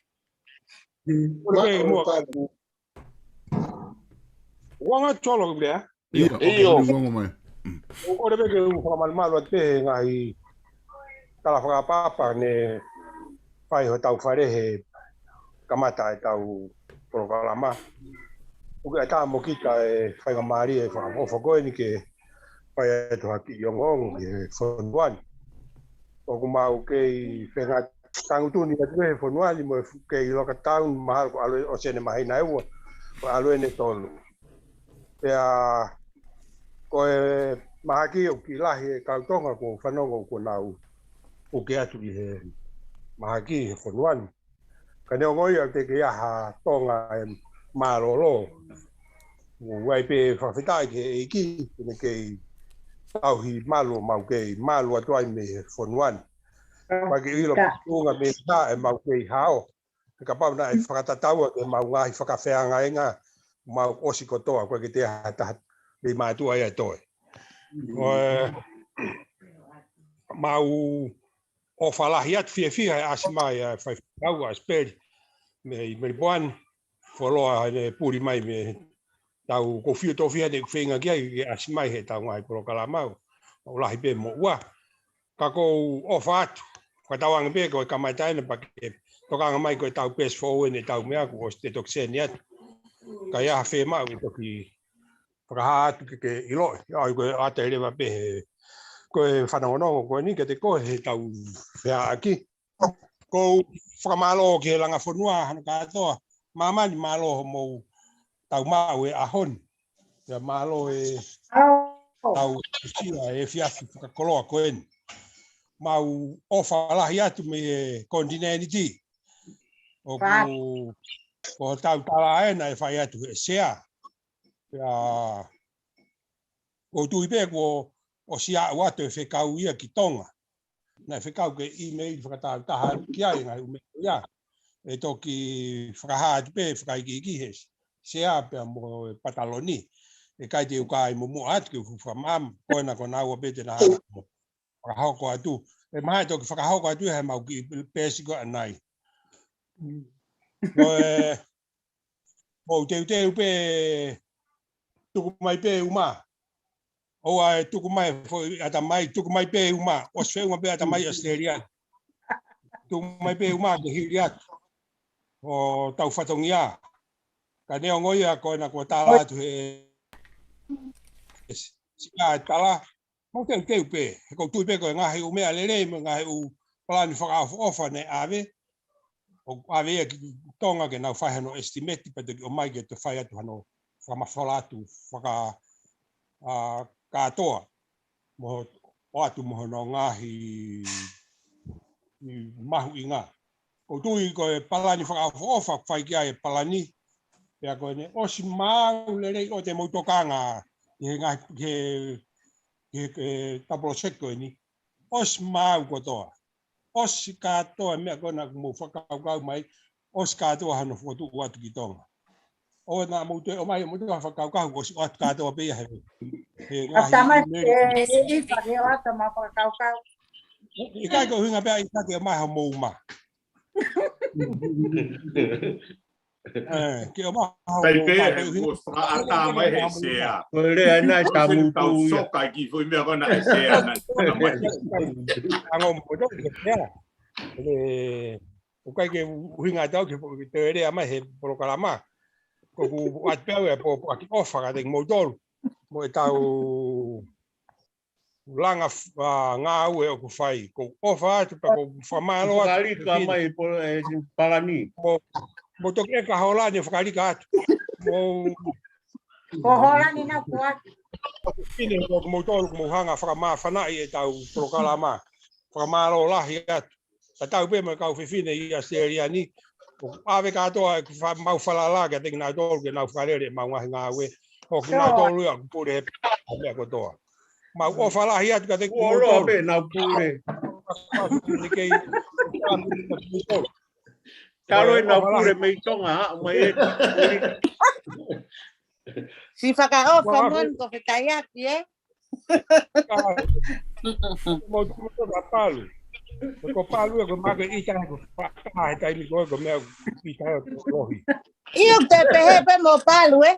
Uanga solo ki lea. ʻIo, ʻio. ʻOku ʻole pē ke u fakamalumalu atu pē he ngaahi tala fakapapa ne fai hotau fale he kamata ʻetau polokalama. ʻOku ʻatā mo kita e faingamālie fakaʻofoʻofa ko eni ke fai atu ha kiʻi ongoongo ki he fonua ni. ʻOku mau kei fengātangutuni atu he fonua ni mo e fu-, kei Loka Town mahalo ko e ʻalu ʻo sene mahina ʻe ua, ko e ʻalu ʻene tolu. Pea ko e mahaki ʻoku kiʻi lahi e kau Tonga kuo u fanongo kuo nau puke atu ʻi he mahaki he fonua ni. Ka neongo ia ʻoku teʻeki ai ha Tonga ʻe mālōlō. ʻOku ʻi ai pē fakafetaʻi ki he ʻEiki, ʻene kei tauhi malu ʻo mau kei malu atu ai mei he fonua ni. Pea ke ʻilo tuʻunga mei he hā ʻe mau kei hao. He kapau naʻe fakatatau ʻa e mau ngaahi fakafeangai ʻa mau ʻosi kotoa, ko e ke te ha taha mei mātuʻa ia ʻe toe. Ko e mau ʻofa lahi atu fiefia he ʻasi mai ʻa e faifekau ʻa Sipeli mei Melipoani, fuoloa ʻene puli mai mei tau ko fio tō fia ne feinga ki ai ke ʻasi mai he tau ngaahi polokalama ʻo lahi pē mo ua. Ka ʻoku ou ʻofa atu, fakatauange pē ko e kamata ena pea ke tokanga mai ko e tau pesi foʻou ʻene tau meʻa kuo ʻosi te toki seni atu. Ka ʻi ai ha fiemaʻu ke toki fakahā atu ke ke ʻiloʻi, ʻa ia ko e ʻata leva pē he, ko e fanongonongo ko eni kiate koe he tau feaʻaki. ʻOku ou fakamālō ki he langa fonua hono kātoa. Māmani mālō hoʻomou tau maʻu e ʻaho ni. Pea mālō e tau sila e efiafi fakakoloa ko eni. Mau ʻofa lahi atu mei he konitinēniti. ʻOku, ko e tau tala ena ʻe fai atu he sea. Pea ʻoku ou tui pē kuo ʻosi aʻu atu e fekau ia ki Tonga. Naʻe fekau ke ʻīmeili fakatāutaha ki ai ngaahi ʻū meʻa ia. ʻE toki fakahā atu pē fakaikiiki he sea pea mo e pataloni. ʻE ʻikai te u kai mo muʻa atu ke u fuʻu fakamaama. Ko ena ko naua pē te na hanga mo fakahoko atu. ʻE maha ʻe toki fakahoko atu ia he mau kiʻi pesi ko ʻanai. Ko e Mou teuteu pē, tuku mai pē uma. ʻOua ʻe tuku mai foʻi ʻatamai, tuku mai pē uma. ʻOsi feʻunga pē ʻatamai ʻAositelēlia. Tuku mai pē uma ke hili atu ʻo tau fatongia. Ka neongo ia ko ena kuo tala atu he, he sika e tala. Mou teuteu pē, he ʻoku ou tui pē ko e ngaahi ʻū meʻa lelei mo e ngaahi ʻū palani fakaʻofoʻofa ne ʻave, ʻo ʻave ia ki Tonga ke nau fai hano estimate, pea toki ʻomai ke toe fai atu hano fakamafola atu, faka, ʻa, kātoa, mo, ʻoatu mo hono ngaahi mahuʻinga. ʻOku ou tui ko e palani fakaʻofoʻofa, fai ki ai e palani. Pea ko ʻene ʻosi maau lelei ʻo te mou tokanga, he ngaahi, he, he, he tapoloseki ko eni. ʻOsi maau kotoa. ʻOsi kātoa meʻa ko ena kuo mou fakakaukau mai. ʻOsi kātoa hano fokotuʻu atu ki Tonga. ʻOua naʻa mou toe ʻomai, mou toe fakakaukau, ʻosi ʻoatu kātoa pē ia he, he ngaahi ʻatamai, ʻīmeili. ʻE, ʻe, ʻe, ʻikai ko e ʻuhinga pē ʻikai ke ʻomai ha mou ma. Ke o maha. Taipē he kuo fakaʻatā mai he sea. Ko e lea ena e tamutu ia. Soka ki fui mea kona e sea na. Ango mo to ke sea. ʻOku ʻikai ke ʻuhinga tau ke te lea mai he polokalama. Ko ku at pea e po po aki ʻofa ka te ki moutolu. Mo e tau langa ngāue ʻoku fai. Ko ʻofa atu pea ko fakamālō atu. Fakalika mai po e palani. Mo toki eka Holani fakalika atu. Mo Ko Holani na kuat. Ine ko moutolu ko mou hanga fakamāfanaʻi e tau polokalama. Fakamālō lahi atu. Ka tau pē mo e kau fefine ʻi ʻAositelēlia ni. ʻOku ʻave kātoa e mau falala ke tengi nau tolu ke nau fakalele mau ngaahi ngāue. ʻOku nau tolu ia ʻoku pule he meʻa kotoa. Mau ʻofa lahi atu ka tengi nau tolu. Pē nau pule. Kei Talo e nau pule mei Tonga, aʻu mai e. Si fakaʻofa mon ko fetaiaki, e? Mau tuku ka palu. Ko palu e ko make ita ko fakaha he taimi ko e ko meʻa ita e ko lohi. Iu te pehe pe mo palu, e?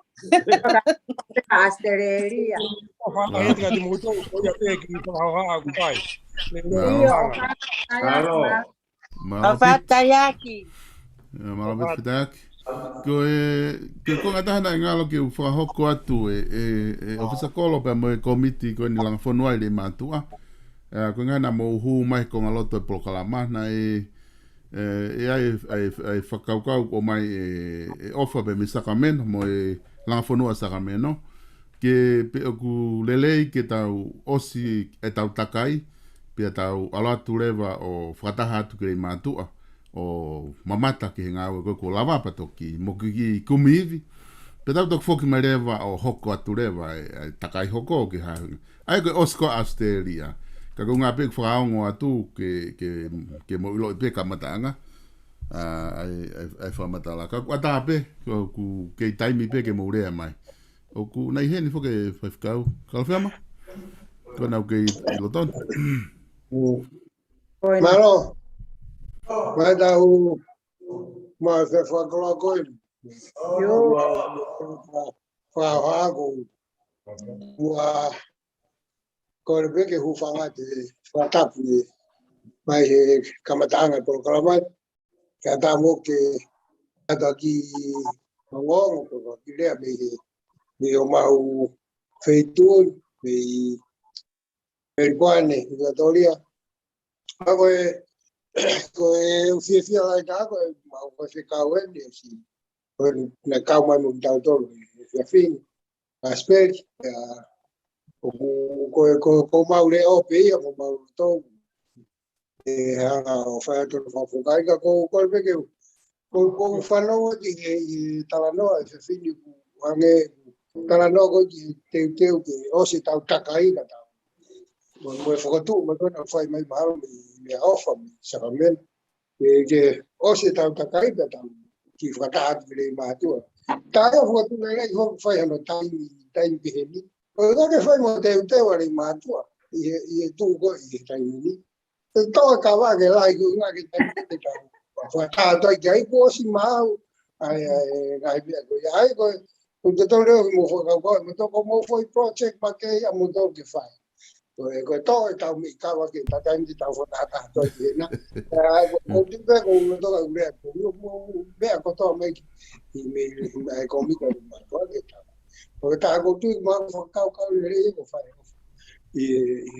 ʻAositelēlia. Ko fakaha e tika ti mo to ko ia te ki fakaha ko kai. Talo. Mālō pē. Mālō pē fetaiaki. Ko e, ko e konga taha naʻe ngalo ke u fakahoko atu e, e, e ʻofisa kolo pea mo e komiti ko eni langa fonua ʻi Leimātuʻa. Ko e ngaahi naʻa mou hū mai ko ngalo to e polokalama naʻe, e, e ai, ai, ai fakakaukau ko mai e, e ʻofa pē mei Sacramento mo e langa fonua Sacramento. Ke pe ʻoku lelei ke tau ʻosi e tau takai, pea tau ʻalu atu leva ʻo fakataha atu ki Leimātuʻa, ʻo mamata ki he ngāue ko e kuo lava pea toki mo ki ki kumi ivi. Pea tau toki foki mai leva ʻo hoko atu leva e, e takai hoko ki ha. ʻAi ko e ʻosi ko ʻAositelēlia. Ka ko ngā pē ʻoku fakaongo atu ke, ke, ke mou ʻiloʻi pē kamataʻanga. ʻAi, ʻai, ʻai fakamatala. Ka ʻoku ʻatā pē, ʻoku kei taimi pē ke mou lea mai. ʻOku nai heni foki e faifekau. Kalafeama? Ko nau kei ʻi loto ni. Mālō. Mai tau. Mai fe fakaloa ko eni. Io. Fa, fa, fa, ko. Ua. Ko le peke hūfanga te fakatapu e. Mai he kamataʻanga e polokalama. Ka tamo ke ata ki ongoongo ko ki lea mei he, mei o mau feituʻu, mei Melbourne, Victoria. Ka ko e, ko e ufiefia lai ka ko e mau ko e fekau eni, si, ko e na kau mai mo kitautolu, e fiafini. Aspect, ʻoku, ko, ko, ko mau leʻo pē ia, ko mau loto. E hanga ʻo fai atu e fakafofonga ka ko, ko le peke. Ko, ko fanongo ki he, he talanoa, e fefine ku, hangē, talanoa ko ki he teuteu ke ʻosi tau takai ka tau. Mo, mo e fokotuʻu, mo kona fai mai mahalo, mei, mei ʻofa, mei Sacramento. Ke, ke ʻosi e tau takai pea tau ki fakataha atu ki Leimātuʻa. Tae o fakatuna lei ho fai hano taimi, taimi peheni. ʻOku ʻikai ke fai mo teuteu ʻa Leimātuʻa ʻi he, ʻi he tuʻu ko ē ʻi he taimi ni. Te tau ka vake lai ko ngā ke taimi te tau fakataha atu ai ke ai kuo ʻosi maau. ʻAi, ʻai, ngaahi meʻa ko ia. ʻAi ko e, ko te tau leo mo fakakaukau, mo toko mo fai project ma ke ia mo tau ke fai. Ko e, ko e tō e tau mei kava ke tatai ni tau fakatātā tō ki hena. Ko, ko tupe ko ulo toka ulea ko ulo mo mea ko tō mei ki mei mei ko mei ko ma ko ke tau. Ko e tā ko tui ma fakakaukau le le ko fai. I,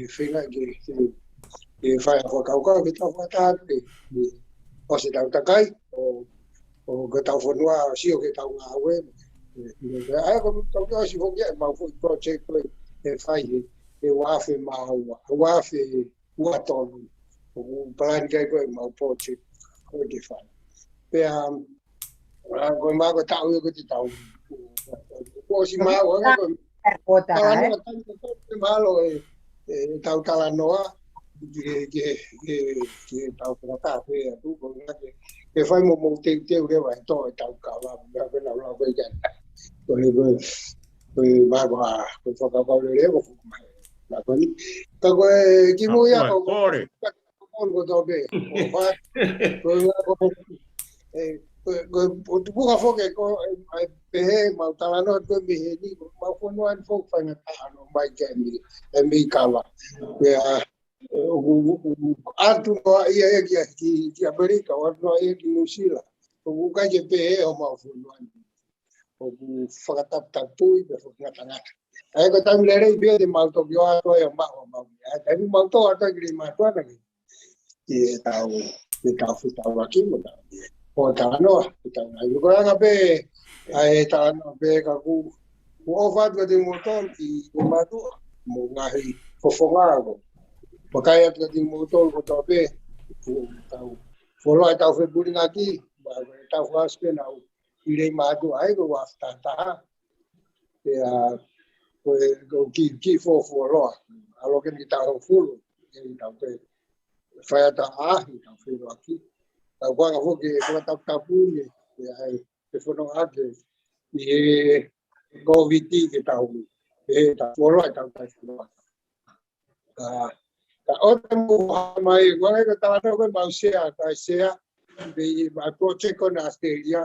i fenga ke, ke, ke fai fakakaukau ke tau fakatātā ke, ke, ʻosi tau takai, ʻo, ʻo ke tau fonua, sio ke tau ngāue. ʻAi ko tau ke ʻosi foki e mau foki project ko e, e fai he, he uafe ma ua, uafe ua tolu. ʻOku palani kai ko e mau project ko e ke fai. Pea, ʻa, ko e mau ko e tau ia ko e te tau. Ko si mau, ʻa, ko e talanoa, tau, tau, tau, mahalo e, e, tau talanoa, ke, ke, ke, ke tau fakataha pē atu, ko e ke, ke fai mo, mo teuteu leva e tō e tau kava, mo e ke nau lau ko e ke. Ko e, ko e, ko e mau ko e, ko e fakakau lele, ko e, ko e, ko e, ko e, ki mui a, ko e, ko e, ko e, ko e, ko e, ko e, ko e, ko e, ko e, ʻo tupuka foki ko e, ʻa e pehē, mau talanoa ko e mei heni, ko e mau fonua ni foki faingataʻa ʻo mai ki he mei, e mei kava. Pea, ʻoku, ʻoku ʻatu noa ia ʻe ki, ki, ki ʻAmelika, ʻoku ʻatu noa ia ki Nuʻusila. ʻOku ʻikai ke pehē homau fonua ni. ʻOku fakataputapui, pea fakangatangata. ʻA ia ko e taimi lelei pē te mau toki ō atu ai ʻo maʻu homau. ʻA ia taimi mau tō atu ai ki Leimātuʻa na ki, ki heʻetau, ki heʻetau fetauʻaki mo ʻetau, ʻo talanoa, ʻetau ngaahi. Ko e anga pē, ʻa e talanoa pē ka ʻoku, ʻoku ʻofa atu kiate kimoutolu ki Leimātuʻa, mo e ngaahi fofonga ko. Vakai atu kiate kimoutolu kotoa pē, ʻoku tau fuoloa ʻetau fepulingaki, mo ʻetau fakaʻosi pē naʻa ʻi Leimātuʻa ai ko e ua afe taha taha. Pea, ko e, ko e kiʻi, kiʻi fuo, fuoloa. ʻAlu hake ki he taʻu hongofulu, ʻe tau pē fai atu ʻa e ʻaʻahi, tau feʻiloaki. Tau kuanga foki e fakataputapui, pea ʻai, ʻe fono ake, ʻi he Kōviti ke tau, ʻe tau fuoloa, tau tai fuoloa. Ka, ka ʻo te mou hohaʻa mai, ʻoku ʻikai ko e talanoa ko e mau sea, ka e sea, mei he project ko ena ʻAositelēlia.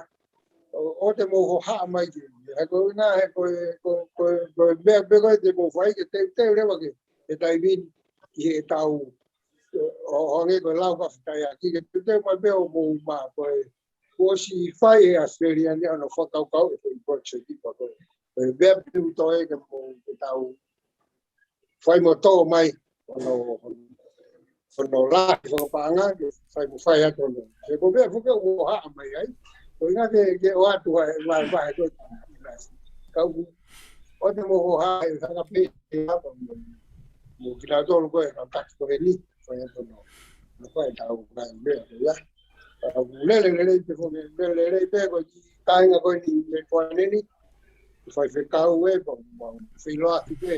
ʻO, ʻo te mou hohaʻa mai ki, he ko e ʻuhinga, he ko e, ko, ko, ko e meʻa pē ko ē te mou fai, ke teuteu leva ke, he taimi ni, ʻi heʻetau, ʻo, ʻo hangē ko e lau fakafetaʻi ʻaki, ke teuteu mai pē ʻo mou ma, ko e, kuo ʻosi fai ʻe ʻAositelēlia ni ʻa hono fakakaukau e foʻi project ʻi pa ko e. Ko e meʻa pē ʻoku toe ke mou, ke tau fai mo tō mai, hono, hono lahi fakapaʻanga, ke fai mo fai atu hono. He ko e meʻa foki ʻoku hohaʻa mai ai, ko e ʻuhinga ke, ke ʻoatu ai, vai, vai, ko e, ka ʻoku, ʻo te mou hohaʻa, ʻe hanga pē, ʻe hanga mo, mo kinautolu ko e, ka taki ko eni, fai atu hono. Na ko e tau, vai, meʻa, ko ia. Ka ʻoku lele, lelei pē foki, lele, lelei pē ko e kāinga ko eni mei Kuaneni, faifekau ē, pea mau feʻiloaki pē,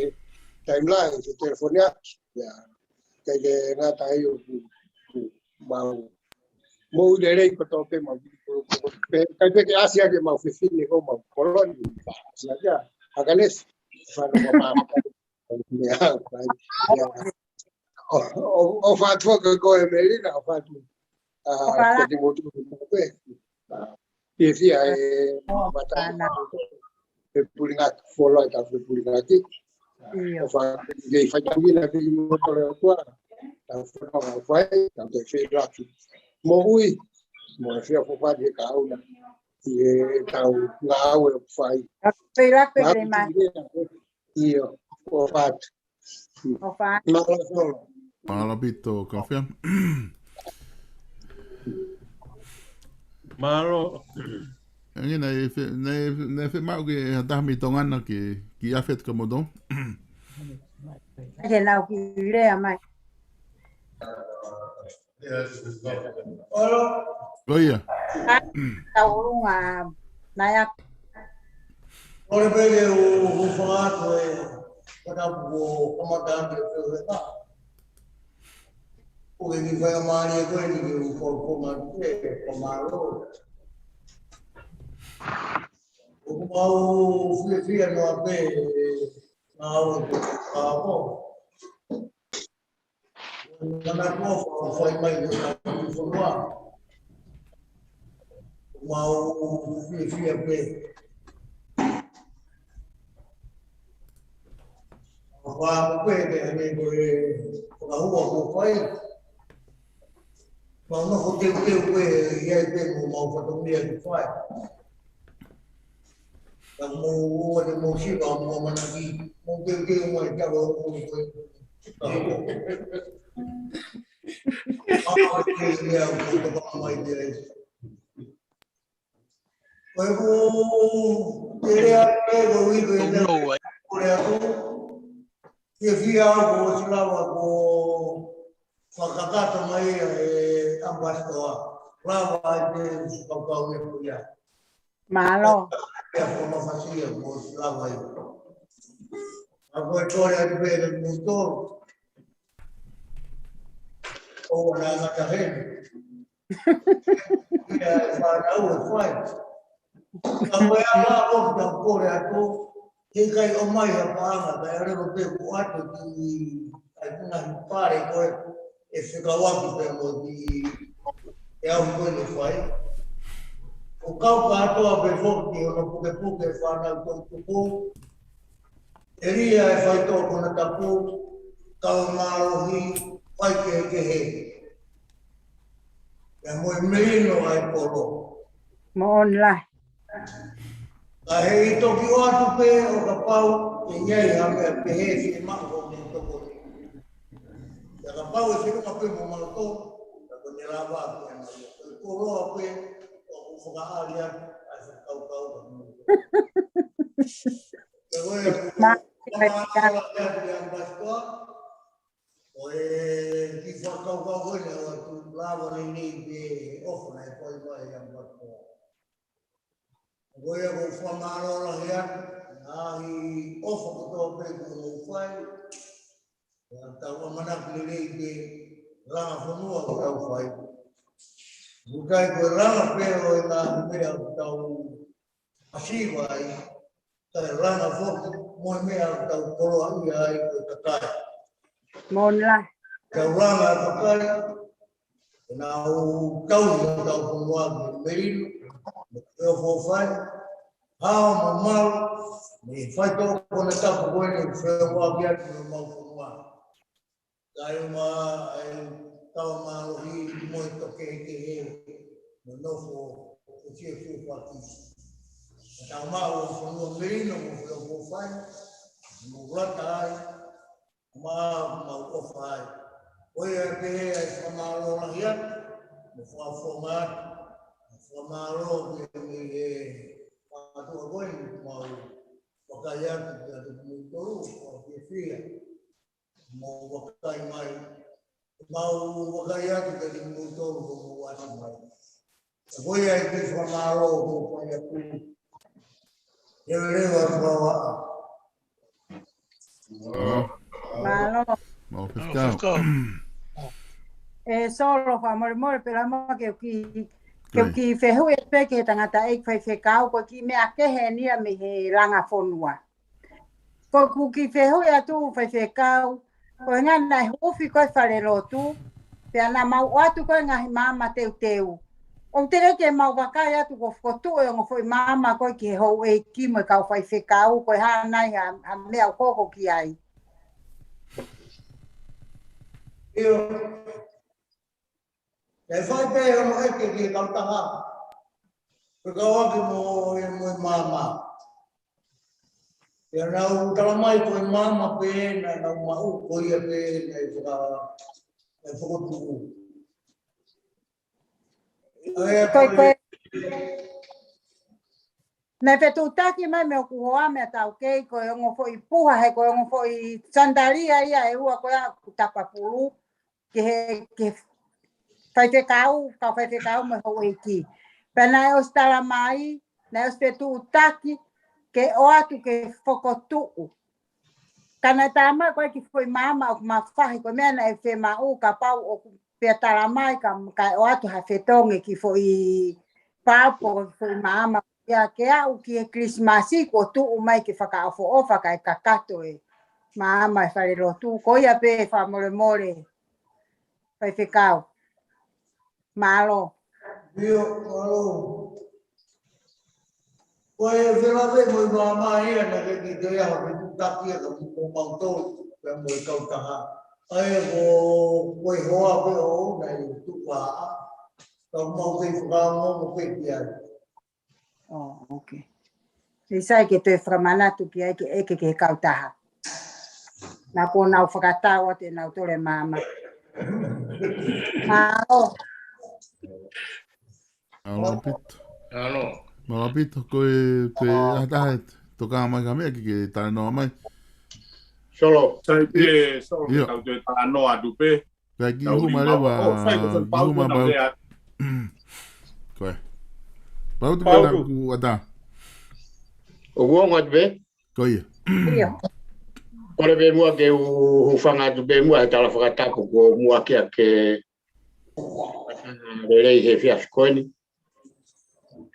taimi lahi, ke telefoni atu. Ia, ʻikai ke ngata ai ʻoku, ʻoku mau moʻui lelei kotoa pē mau, pē, ʻikai pē ke ʻasi ake mau fefine ko mau koloni, ʻasi ake ʻa Akanesi, fano ko mau, ia, ia. ʻO, ʻo, ʻofa atu foki ko e Melina, ʻofa atu. ʻA, ʻofa atu. Kiate kimoutolu pē. ʻA, fiefia e, ʻofa atu. Fepulingaki, fuoloa ʻetau fepulingaki. ʻIo. ʻOfa atu ke fai tau ina ki mo tole ʻOtua. Tau fononga ʻo fai, tau toe feʻiloaki. Moʻui, mo e fia fofati e kahaʻu na. ʻI heʻetau ngāue ʻoku fai. Feʻiloaki pē. Mālō ki he meʻa, ʻio, ʻofa atu. ʻOfa atu. Mālō, mālō. Mālō ʻaupito, Kafia. Mālō. Ange naʻe fe-, naʻe, naʻe fiemaʻu ke ha taha mei Tonga na ke, ke ʻave atu ka moto. Ke nau kiʻi lea mai. Ko ia. Tau ʻolunga, naʻe ʻa. Kole pē ke u, u fakaʻatu e, katapu ko kamata ake e feuheka. Ko e kiʻi faingamālie ko eni ke u fakaʻofonga atu ke, ko mālō. ʻOku mau fiefia noa pē, ngāue ko e kāko. Manako ʻoku fai mai ko e fonua. Mau fiefia pē. Mau fakaʻamu pē ke hangē ko e fakahua kuo fai. Mau nofo teuteu pē ʻi ai pē mo mau fatongia ke fai. Ka mou ō ʻo mou siva, mou ʻamanaki, mou teuteu mai, tau ō mou koe. Mou teuteu mai, mou tokanga mai ki ai. Ko e ʻū, te lea pē ko e ʻuhi ko e, ko e lea ko. Fiefia au kuo ʻosi lava kuo fakakakato mai ʻa e ʻambasitoa. Lava ai pē ʻosi kaukau e ko ia. Mālō. Pea ko e mafasia kuo ʻosi lava ai. ʻA ko e kole atu pē kiate kimoutolu. ʻO na ngata heni. Ia e fānau e fai. Ka ko e anga ʻoku tau kole atu, he ʻikai ʻomai ha paʻanga, kae ʻalu pē kuo ʻoatu ki ai ngaahi pale ko ē, ʻe fekauʻaki pē mo e kiʻi, e au ko ē ne fai. Kau kātoa pē foki ʻi hono pukepuke fānau toʻutupu. ʻElia e faitoʻo konatapu, kau mālohi, faikehekehe. Pea mo e melino ʻa e polo. Mo online. Ka heʻi toki ʻoatu pē ʻo kapau ʻe ʻi ai ha meʻa pehē fiemaʻu hoʻomou tokoni. Pea kapau ʻe feʻunga pē mo mautolu, ka ko ʻene lava pē ʻa e koloa pē ʻoku fakaʻali atu ʻa e fakakaukau ka mou. Pea ko e Ma- ma- ma- ma- ma- ma- ʻo e kiʻi fakakaukau ko eni ʻoatu lava lelei pē ʻofa naʻe fai mai ʻe Ambatoa. Ko ia ʻoku ou fakamālō lahi atu, ngaahi ʻofa kotoa pē kuo mou fai, ʻoku tau ʻamanaki lelei pē langa fonua ʻoku tau fai. ʻOku ʻikai ko e langa pē ʻo e ngaahi meʻa ʻoku tau masiva ai, kae langa foki mo e meʻa ʻoku tau koloaʻia ai ko e kakai. Mo e langa. Tau langa e kakai, ʻenau tauhi hotau fonua ki he melino, mo e ʻofa ʻoku fai, hao mo malu, mo e faitoʻo konatapu ko eni ʻoku feʻauaki atu mo homau fonua. Kae ʻumaʻā ʻa e tau mālohi mo e tō kehekehe, mo e nofo ʻo e fiefia fakisi. Ka tau maʻu ʻa e fonua melino mo e ʻofa ʻoku fai, mo lata ai, ʻumaʻā ʻoku mau ʻofa ai. Ko ia pē ʻa e fakamālō lahi atu, mo e fakafofonga atu, mo e fakamālō ki he meʻa ʻoku mau vakai atu kiate kimoutolu, ʻoku fiefia. Mau vakai mai, mau vakai atu kiate kimoutolu ʻoku mou ʻasi mai. Ko ia e kiʻi fakamālō ʻoku ou fai atu. Leveleva atu ʻa e ʻofa. Mālō. Mālō, Faifekau. ʻE Solo, fakamolemole pē lama ke u kiʻi, ke u kiʻi fehuʻi pē ki he tangataʻeiki Faifekau, ko e kiʻi meʻa kehe eni ia mei he langa fonua. Ko ʻeku kiʻi fehuʻi atu Faifekau, ko e ngaahi naʻe huufi ko e falelotu, pea naʻa mau ʻoatu ko e ngaahi maama teuteu. ʻOku teʻeki ke mau vakai atu kuo fokotuʻu e ongo foʻi maama ko ē ki he houʻeiki mo e kau faifekau, ko e hā nai ha, ha meʻa ʻoku hoko ki ai. ʻIo. ʻE fai pē hono ʻeke ki he kautaha. Fekauʻaki mo e, mo e maama. Pea nau talamai ko e maama pē naʻa nau maʻu ko ia pē naʻe faka-, naʻe fokotuʻu. ʻA ia ko e, ko e, naʻe fetuʻutaki mai mei hoku hoa meʻa taukei ko e ongo foʻi puha he ko e ongo foʻi sanitalia ia ʻe ua ko ia ʻoku tapapulu. Ki he, ki he faifekau, kau faifekau mo e houʻeiki. Pea naʻe ʻosi talamai, naʻe ʻosi fetuʻutaki, ke ʻoatu ke fokotuʻu. Ka naʻe talamai ko e kiʻi foʻi maama ʻoku mafahi, ko e meʻa naʻe fiemaʻu kapau ʻoku pea talamai ka, kae ʻoatu ha fetongi kiʻi foʻi papo, kiʻi foʻi maama ia ke aʻu ki he Kilisimasi kuo tuʻu mai ke fakaʻofoʻofa kae kakato e maama e falelotu. Ko ia pē fakamolemole. Faifekau. Mālō. ʻIo, mālō. Ko e felave mo e maama ia naʻe ʻikai ke toe ʻi ai ha fetuʻutaki ia ka ko mautolu, pea mo e kautaha. ʻA ia ko, ko e hoa pē ʻoʻou naʻe tuku ā. Ka mau kei fakaongoongo pē ki ai. Oh, okay. ʻE sai ke toe fakamanatu ki ai ke ʻeke ki he kautaha. Naʻa kuo nau fakatau atu ʻenau tole maama. Mālō. Mālō ʻaupito. Mālō. Mālō ʻaupito, ko e pē ʻa taha e tokanga mai ka meʻa ke ke talanoa mai. Solo. Sai pē, Solo, ʻio, ke tau toe talanoa atu pē. Pea kiʻi hū mai leva, oh, sai, ko e kiʻi hū mai Pautu na Pautu. Ko e. Pautu, Pautu. Kala ku ata. ʻOku ongo atu pē? Ko ia. ʻIo. Kole pē muʻa ke u hūfanga atu pē muʻa he tala fakatapu ko muʻa kia ke lelei he efiafi ko eni.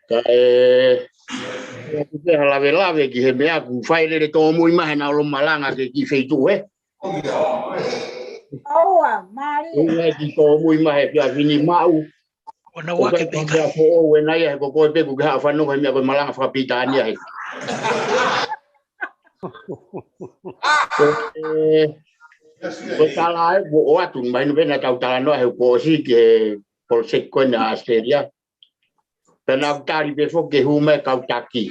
Ka ʻe, ʻe ʻoatu pē ha lavelave ki he meʻa ʻoku fai lele tōmui mai he nau lomalanga ke kiʻi feituʻu he. ʻOua, mālie. ʻOua, kiʻi tōmui mai he efiafi ni maʻu. ʻOku ʻikai ko ha meʻa foʻou ʻena ia he ko koe pē ʻoku ke haʻu ʻo fanongo he meʻa ko e malanga fakapilitānia he. Ko e, ko e tala ē kuo ʻoatu, mahino pē naʻa tau talanoa he kuo ʻosi ki he poloseki ko ena ʻAositelēlia. Pea naʻa ku tali pē foki ke hū mai kau taki.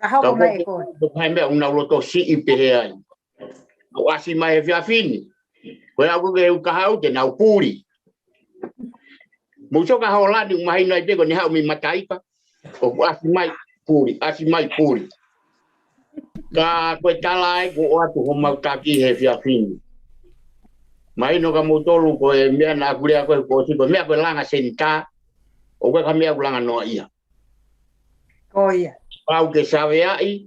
Ka hoko mai ko e. Ko e meʻa ʻoku nau loto siʻi pehē ai. ʻOku ʻasi mai he efiafi ni. Ko e ʻaku ke u kahaʻu te nau puli. Mou sio ka Hōlani ʻoku mahino ai pē ko ʻene haʻu mei Mataika. ʻOku ʻasi mai puli, ʻasi mai puli. Ka ko e tala ē kuo ʻoatu homau taki he efiafi ni. Mahino kia moutolu ko e meʻa naʻa ku lea ko e kuo ʻosi ko e meʻa ko e langa senitā. ʻOku ʻikai ko ha meʻa ʻoku langa noaʻia. Ko ia. Pau ke saveaʻi,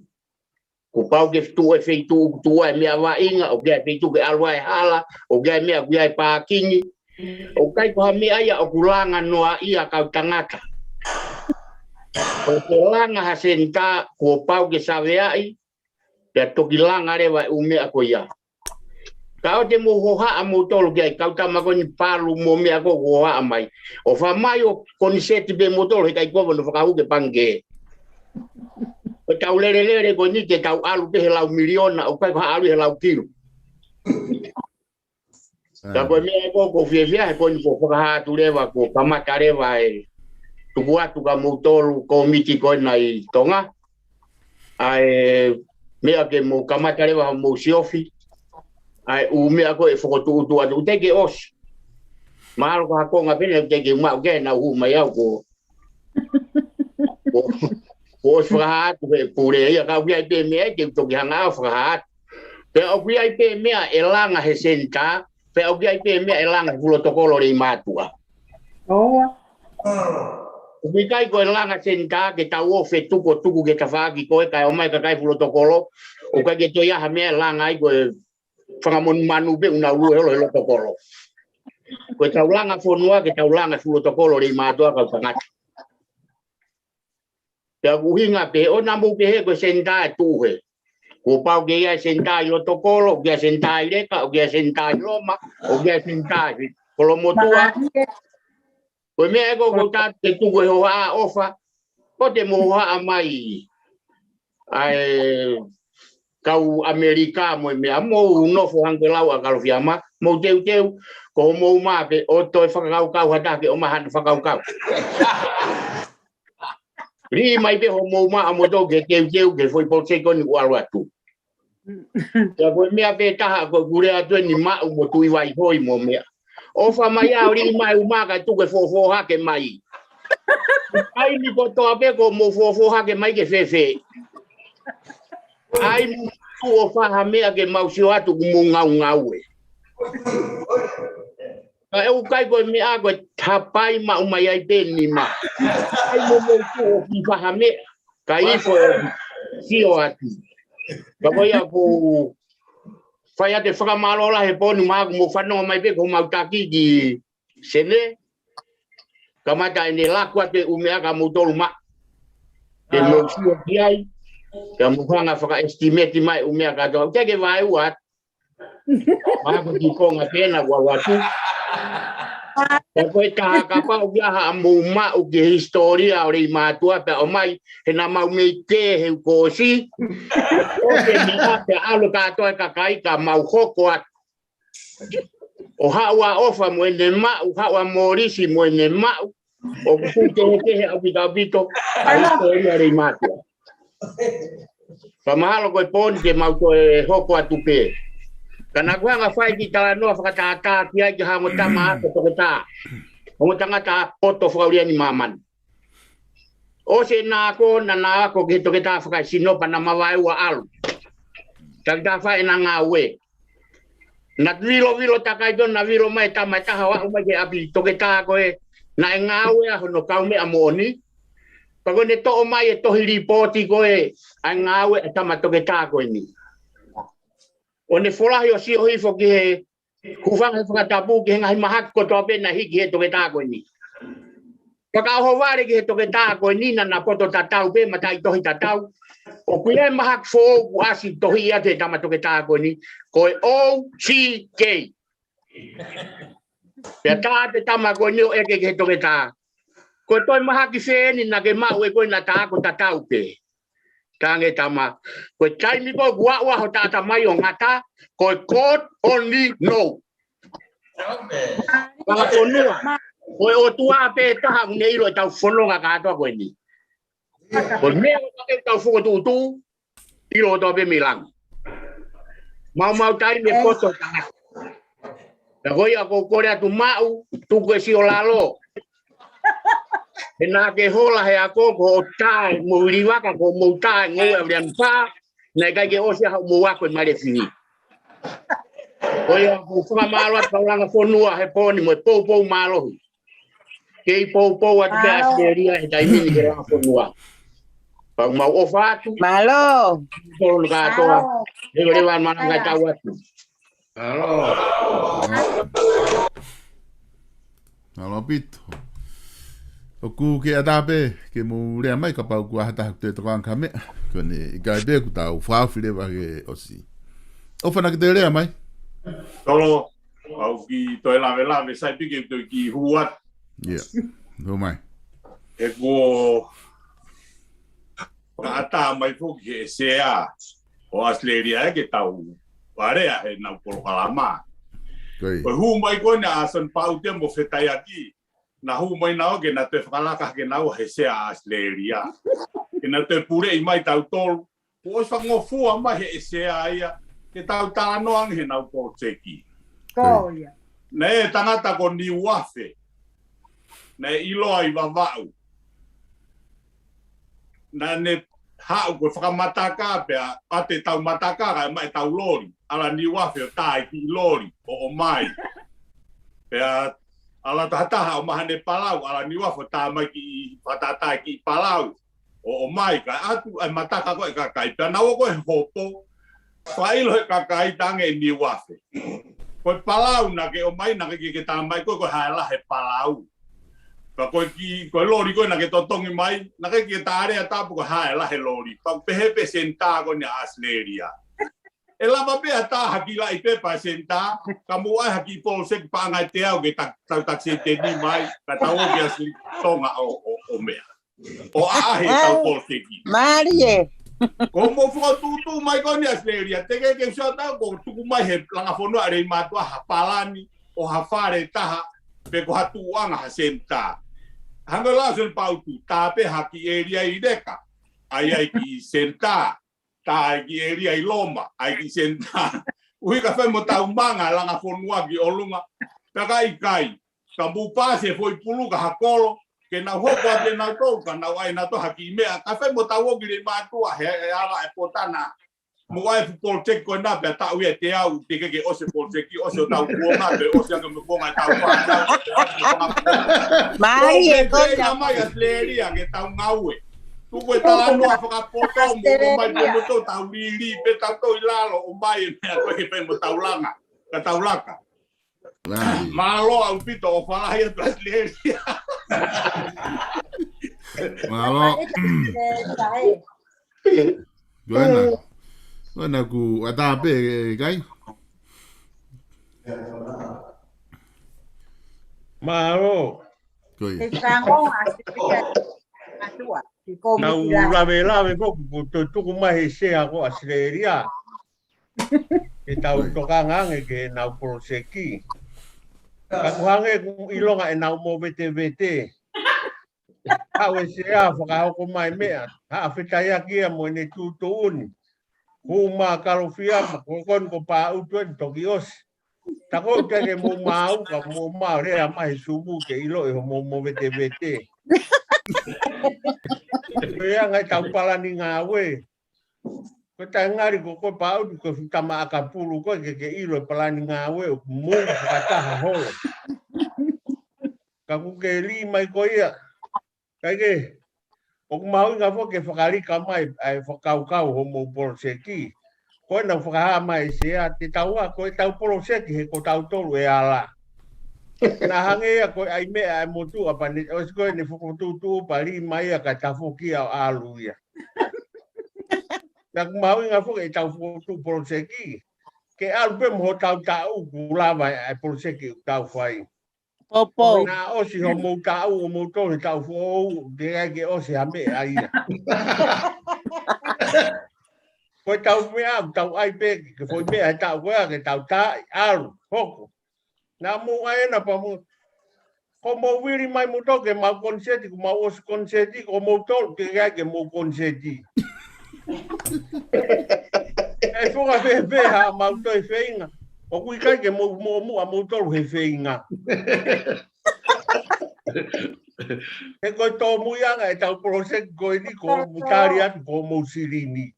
kuo pau ke tuʻu e feituʻu, tuʻu e meʻa vaʻinga, ʻoku ʻi ai e feituʻu ke ʻalu ai e hala, ʻoku ʻi ai e meʻa, ʻoku ʻi ai e pākingi. ʻOku ʻikai ko ha meʻa ia ʻoku langa noaʻia kau tangata. ʻOku ke langa ha senitā, kuo pau ke saveaʻi, pea toki langa leva e ʻū meʻa ko ia. Ka ʻoua te mou hohaʻa moutolu ki ai, kau tama ko eni palu mo e meʻa ko ē ʻoku hohaʻa mai. ʻOfa mai ʻo koniseti pē moutolu he ʻikai ko hono fakahū ki he pangikē. Ko e tau lelelele ko eni te tau ʻalu pē he lau miliona, ʻoku ʻikai ko ha ʻalu he lau kilu. Ka ko e meʻa ko ē ʻoku ou fiefia he ko eni kuo fakahā atu leva, kuo kamata leva e tuku atu kia moutolu kōmiti ko ena ʻi Tonga. ʻA e meʻa ke mou kamata leva hoʻomou siofi. ʻA e ʻū meʻa ko ē ʻe fokotuʻutuʻu atu, ʻoku teʻeki ke ʻosi. Mahalo ko ha konga pē ʻe teʻeki ke u maʻu ke nau hū mai au ko. Ko, ko ʻosi fakahā atu he pule ia ka ʻoku ʻi ai pē meʻa ʻe te u toki hanga au ʻo fakahā atu. Pea ʻoku ʻi ai pē meʻa ʻe langa he senitā, pea ʻoku ʻi ai pē meʻa ʻe langa he fulo tokolo Leimātuʻa. ʻOua. ʻOku ʻikai ko e langa senitā ke tau ō ʻo fetukutuku ki he tafaʻaki ko ē kae ō mai e kakai fulo tokolo, ʻoku ʻikai ke toe ʻi ai ha meʻa ʻe langa ai ko e fanga monumanu pē ʻoku nau lue holo he loto kolo. Ko e tau langa fonua ke tau langa fulo tokolo Leimātuʻa kau tangata. Pea ʻoku ʻuhinga pē ʻoua naʻa mou pehē ko e senitā ʻe tuʻu hē. Kuo pau ke ʻi ai e senitā ʻi loto kolo, ʻoku ʻi ai e senitā ʻi Leka, ʻoku ʻi ai e senitā ʻi Loma, ʻoku ʻi ai e senitā ʻi Kolomotuʻa. Maʻa ia. Ko e meʻa ē ko ē ʻoku ou tala atu ke tuku e hohaʻa ʻofa, ʻoua te mou hohaʻa mai ʻa e kau ʻAmelika mo e meʻa, mou nofo hangē ko e lau ʻa Kalofiama, mou teuteu, ko homou mā pē ʻoua toe fakakaukau ha taha ke ʻomai haʻane fakakaukau. Liʻi mai pē homou mā ʻa moutolu ke teuteu ki he foʻi poloseki ko eni ʻoku ʻalu atu. Pea ko e meʻa pē taha ko ʻeku lea atu eni maʻu mo tuʻi vaihoi mo meʻa. ʻOfa mai ā ʻo liʻi mai ʻū mā kae tuku e foʻofoʻo hake mai. ʻAi ni kotoa pē ko mou foʻofoʻo hake mai ke fēfē. ʻAi mo tuʻu ʻo fai ha meʻa ke mau sio atu ʻoku mou ngaungaue. Ka ʻoku ʻikai ko e meʻa ko e tapai maʻu mai ai pē nima. ʻAi mo mou tuʻu ʻo fai ha meʻa. Ka ifo ʻo sio atu. Ka ko ia ʻoku ou fai atu e fakamālō lahi he pō ni maʻaku mou fanongo mai pē ko homau taki ki Senē. Kamata ʻene laku atu e ʻū meʻa kia moutolu maʻa. Ke mou sio ki ai. Ke mou hanga fakaʻesitimeti mai e ʻū meʻa kātoa. ʻOku teʻeki ke vaeua atu. Maʻaku ki konga pē ena ʻoku ʻalu atu. Ka ko e taha kapau ʻoku ʻi ai haʻamou maʻu ki he hisitōlia ʻo Leimātuʻa pea ʻomai he naʻa mau mei kē he kuo ʻosi. ʻO ke meʻa pea ʻalu kātoa e kakai ka mau hoko atu. ʻO haʻu ʻa ʻOfa mo ʻene maʻu, haʻu ʻa Molisi mo ʻene maʻu. ʻOku fuʻu kehekehe ʻaupito ʻaupito ʻa e hisitōlia Leimātuʻa. Ka mahalo ko e pō ni te mau toe hoko atu pē. Ka naʻa ku hanga fai kiʻi talanoa fakatātā ki ai ki ha ongo tama ako toketā. Ongo tangata poto fakaʻulia ni māmani. ʻOsi ʻena ako naʻa na ako ki he toketā fakaesino pea na mavaeua ʻalu. Takitaha fai ʻena ngāue. Na vilovilo takai pē ʻo na vilo mai e tama ʻe taha ʻo aʻu mai ki he ʻapi toketā ko ē naʻe ngāue ai hono kaumeʻa moʻoni. Pea ko ʻene toʻo mai e tohi lipooti ko ē ʻa e ngāue ʻa e tama toketā ko eni. ʻO ne folahi ʻo sio hifo ki he hūfanga he fakatapu ki he ngaahi mahaki kotoa pē naʻe hiki he toketā ko eni. Fakaʻohovale ki he toketā ko eni naʻa na poto tatau pē mataʻitohi tatau. ʻOku ʻi ai e mahaki foʻou kuo ʻasi tohi atu he tama toketā ko eni. Ko e O C K. Pea tā atu e tama ko eni ʻo ʻeke ki he toketā, ko e toe mahaki fē eni naʻa ke maʻu ʻe koe naʻa ta ako tatau pē? Talaange e tama, ko e taimi ko ē kuo aʻu ai ho taʻataʻa mai ʻo ngata, ko e God only know. Fakafonua, ko e ʻOtua pē taha ʻoku ne ʻilo ʻetau fononga kātoa ko eni. Ko e meʻa ko ē ʻoku tau fokotuʻutuʻu, ʻilo kotoa pē mei langi. Maumau taimi e poto tangata. Pea ko ia ʻoku ou kole atu maʻu, tuku e siolalo. He naʻa ke hola he ako ko hoʻo tā e moʻui livaka, ko hoʻomou tā e ngoue ʻa Viliami Pā, naʻe ʻikai ke ʻosi ʻa hoʻomou ako e malefihi. Ko ia ʻoku ou fakamālō atu kau langa fonua he pō ni mo e poupou mālohi. Kei poupou atu pē ʻAositelēlia he taimi ni ke langa fonua. Pea ʻoku mau ʻofa atu. Mālō. Tolu kātoa. Mālō. He ko le van malanga tau atu. Mālō. Mālō ʻaupito. ʻOku ke ʻatā pē ke mou lea mai kapau ʻoku ʻi ai ha taha ʻoku toe tokanga ki ha meʻa. Ko eni ʻikai pē kuo tau fakaofi leva ke ʻosi. ʻOfa naʻa ke toe lea mai. Tolo, au ki toe lavelave, sai pē ke toe kiʻi hū atu. Ia, hū mai. He kuo ka ʻatā mai foki he sea ʻo ʻAositelēlia ē ke tau alea heʻenau polokalama. Ko ia. Ko e hū mai ko eni ʻa Soni Paute mo Fetaiaki, naʻa hū mai naua ke na toe fakalaka hake naua he sea ʻa ʻAositelēlia. Ke na toe puleʻi mai tautolu. Kuo ʻosi fakangofua mai he sea ia ke tau talanoa ange heʻenau polokalama. Ko ia. Naʻe tangata ko Niuafe. Naʻe ʻiloa ʻi Vavaʻu. Naʻa ne haʻu ko e fakamataka pea ʻoatu ʻetau mataka kae ʻomai ʻetau loli. ʻAla Niuafe ʻo tā e kiʻi loli ʻo ʻomai. Pea ʻalu atu ha taha ʻo ʻomai haʻane palau, ʻAla Niuafe ʻo tā mai kiʻi, fakatātā e kiʻi palau ʻo ʻomai, kae ʻatu e mataka ko ē ʻa e kakai. Pea naua ko ē he hopo, fakaʻilo he kakai talaange ʻe Niuafe, ko e palau naʻa ke ʻomai naʻe ʻikai ke ke tā mai ko ē ko e hā e lahi e palau. Ka ko e kiʻi, ko e loli ko ē naʻa ke totongi mai, naʻe ʻikai ke ta alea atu pe ko e hā e lahi e loli. Pea ʻoku pehē pē senitā ko eni ʻa ʻAositelēlia. ʻE lava pē ʻa e tā ha kiʻi laʻi pepa senitā, ka mou ʻai ha kiʻi poloseki paʻanga ʻe teau ke ta-, tau taki seniteni mai, ka tau ō ki ʻAositelēlia Tonga ʻo, ʻo, ʻo meʻa. ʻO ʻaʻahi ʻetau poloseki. Mālie. Ko hoʻomou fokotuʻutuʻu mai ko eni ʻAositelēlia, teʻeki ke u sio atu au kuo tuku mai he langa fonua ʻa Leimātuʻa ha palani ʻo ha fale ʻe taha, pe ko ha tuʻuʻanga ha senitā. Hangē ko e lau ʻa Soni Paute, tā pē ha kiʻi ʻēlia ʻi Leka, ʻai ai kiʻi senitā, tā e kiʻi ʻēlia ʻi Loma, ʻai kiʻi senitā. ʻUhi kae fai mo tau manga langa fonua ki ʻolunga. Pea ka ʻikai, ka mou pāsi e foʻi pulu ka ha kolo, ke nau hoko atu ʻe nautolu, ka nau ʻai ʻe nautolu ha kiʻi meʻa, kae fai mo tau ō ki Leimātuʻa he, he ʻaho ʻe pō tana. Mou ʻai e fuʻu poloseki ko ena pea taʻu ia ʻe teau, teʻeki ke ʻosi e poloseki, ʻosi hotau kuonga, pe ʻosi ange mo e kuonga ʻetau fānau, pe ʻosi mo e fanga kuonga. Mālie, ko e pē ko ia. Ina mai ʻAositelēlia ke tau ngāue. Tuku e talanoa fakapoto mo ʻomai pē mo tau lili, pē tautolu ʻi lalo, ʻomai e meʻa ko ē ke fai mo tau langa, ka tau laka. Mālie. Mālō ʻaupito ʻofa lahi atu ʻAositelēlia. Mālō. Ko ena. Ko ena kuo ʻatā pē, ʻikai? Mālō. Ko ia. He fango ʻAositelēlia. Naʻa ku lavelave foki kuo toe tuku mai he sea ko ʻAositelēlia ke tau tokanga ange ki heʻenau poloseki. Ka ʻoku hangē ʻoku ʻilonga ʻenau movetevete. Haʻu e sea fakahoko mai meʻa, haʻa Fetaiaki ia mo ʻene tuʻutuʻuni. Hū mai Kalofia, ma ko eni ko Paʻutu eni toki ʻosi. Tā ko ē teʻeki ke mou maʻu, ka mou maʻu lea mai he Sumu ke ʻiloʻi hoʻomou movetevete. Ko e anga ʻetau palani ngāue. Ko e taʻengali ko koe Paʻutu, ko e fuʻu tama ʻakapulu koe ke ke ʻilo e palani ngāue ʻoku mou fakataha holo. Ka kuo ke lī mai ko ia. Kae kehe, ʻoku mahuʻinga foki ke fakalika mai ʻa e fakakaukau hoʻomou poloseki. Ko ena ʻoku fakahā mai ʻe sea, te tau ʻā, ko ʻetau poloseki he ko tautolu ʻe ala. Naʻa hangē ia ko e ʻai meʻa ʻa e motuʻa pea ne, ʻosi ko ē ne fokotuʻutuʻu pea lī mai ia kae tafoki ia ʻo ʻalu ia. Naʻa ʻoku mahuʻinga foki ʻetau fokotuʻu poloseki. Ke ʻalu pē mo hotau taʻu kuo lava ʻa e poloseki ʻoku tau fai. Poupou. Naʻa ʻosi hoʻomou taʻu ʻo moutolu he taʻu foʻou, teʻeki ai ke ʻosi ha meʻa ia. Ko e tau meʻa, tau ʻai pē ke foʻi meʻa he taʻu ko ē, ke tau taʻi, ʻalu, hoko. Naʻa mou ʻai ena pea mou, ko mou vili mai moutolu ke mau koniseti, ko mau ʻosi koniseti, ko moutolu teʻeki ai ke mou koniseti. ʻE fua fēfē haʻamau toe feinga. ʻOku ʻikai ke mou muʻomuʻa moutolu he feinga. He ko e tōmuiʻanga ʻetau poloseki ko eni ko mou tali atu ko mou silini.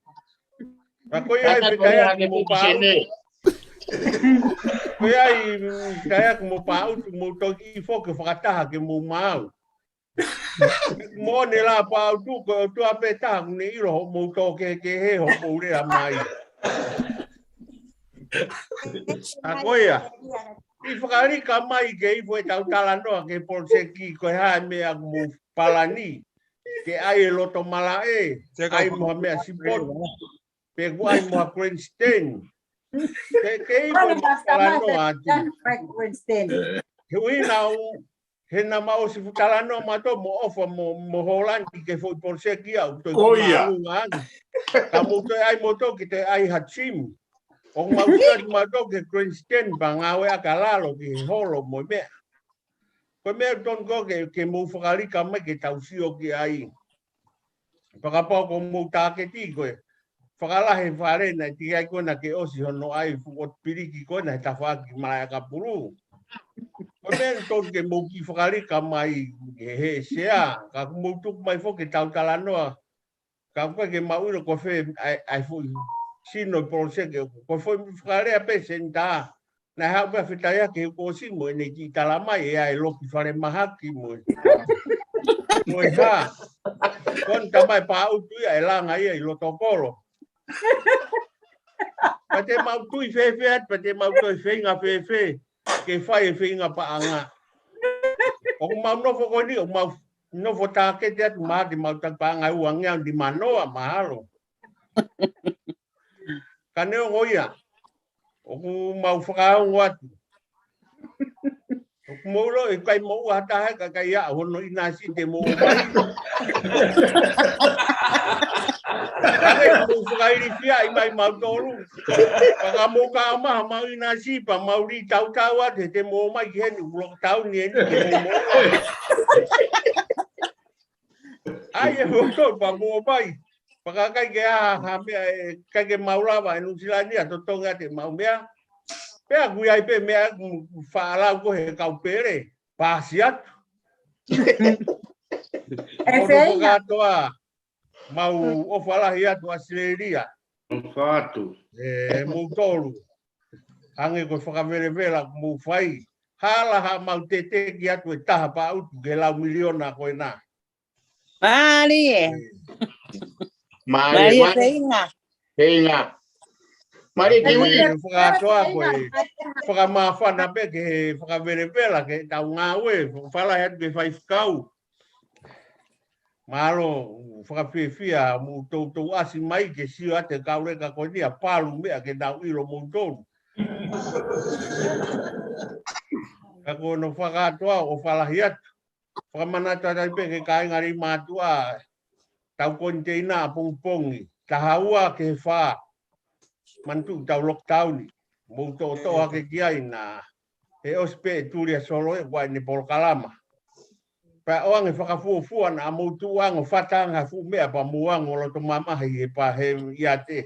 Ka ko ia ai pe kai atu mou pau. Ko ia ai kai atu mou pau tu mou toki foki fakataha ke mou mau. Mo ne la pau tu ko tu a pe ta ne ʻilo hoʻomou tō kehekehe hoʻomou lea mai. ʻA ko ia. ʻI fakalika mai ke ifo ʻetau talanoa ke poloseki ko e hā e meʻa ʻoku mou palani. Ke ʻai e loto malaʻe, ʻai mo ha meʻa sipoti. Pe ʻoku ʻai mo ha grandstand. Ke, ke ifo ʻetau talanoa atu. He ui nau, he naʻa mau ʻosi fuʻu talanoa mautolu mo ʻOfa mo, mo Holani ke foʻi poloseki au, toe ko ia. Ka mou toe ʻai moutolu ke toe ʻai ha gym. ʻOku mau sio atu mautolu ke grandstand pea ngāueʻaki ʻa lalo ke holo mo e meʻa. Ko e meʻa tonu ko ē ke, ke mou fakalika mai ke tau sio ki ai. Fakapapau ko mou tāketi ko e fakalahi e fale naʻe teʻeki ai ko ena ke ʻosi hono ʻai fuʻu ʻotu piliki ko ena he tafaʻaki Malaʻe ʻAkapulu. Ko e meʻa tonu ke mou kiʻi fakalika mai he, he sea, ka ʻoku mou tuku mai foki ke tau talanoa. Ka ʻoku ʻikai ke mau ʻilo ko fē ʻa e, ʻa e foʻi sino poloseki, ko e foʻi fakalea pē senitā. Naʻe haʻu pē ʻa Fetaiaki he kuo ʻosi mo ʻene kiʻi tala mai ʻe ʻai loki fale mahaki mo e. Mo e hā. Ko eni tamai pāutu ia ʻe langa ia ʻi loto kolo. Pea te mau tui fēfē atu, pea te mau toe feinga fēfē. Ke fai e feinga paʻanga. ʻOku mau nofo ko eni, ʻoku mau nofo tāketi atu mahaki mau taki paʻanga ʻe ua ngeau ni manoa mahalo. Ka neongo ia, ʻoku mau fakaongo atu. ʻOku mou ʻilo, ʻe kai mou ua taha, ka kai ia, hono ʻinasi te mou ʻomai. Ka ke mou fakailifia ʻi mai mautolu. Ka ka mou ka ama, mau ʻinasi, pea mau li tautau atu, te mou ʻomai ki heni, ʻoku lockdown ni eni, te mou mou. ʻAi e mou tau, pea mou ʻomai. Pea ka kai ke aha, ha meʻa, ʻe kai ke mau lava, ʻe Nuʻusila ni, ʻa totongi ʻa te mau meʻa. Pea kui ai pē meʻa, ʻoku faʻa lau ko he kau pele, pasi atu. ʻE feinga. Kātoa, mau ʻofa lahi atu ʻAositelēlia. ʻOfa atu. ʻE, moutolu. Hangē ko e fakavelevela ʻoku mou fai. Hala haʻamau teteki atu e taha pāutu ke lau miliona ko ena. Mālie. Mālie, mālie, mālie. Feinga. Feinga. Mālie, kiwi. Mālie, fakatoa ko e fakamāfana pē ke he fakavelevela ke tau ngāue, fala he atu ke faifekau. Mālō, fakafiefia, mou toutou ʻasi mai ke sio atu e kau leka ko eni ʻa palu meʻa ke nau ʻilo moutolu. Ka ko hono fakatoa ʻofa lahi atu. Fakamanatu atu ai pē ki he kāinga Leimātuʻa, tau koniteina ʻapongipongi, taha ua ki he fā, manatuʻi tau lockdown, mou toʻotoʻo hake ki ai naʻe ʻosi pē ʻe Tulia Solo ʻe ʻoange polokalama. Pea ʻoange fakafuofua naʻa mou tuʻu ange ʻo fata ange ha fuʻu meʻa pea mou ange ʻo loto mamahi he pā he ʻiate.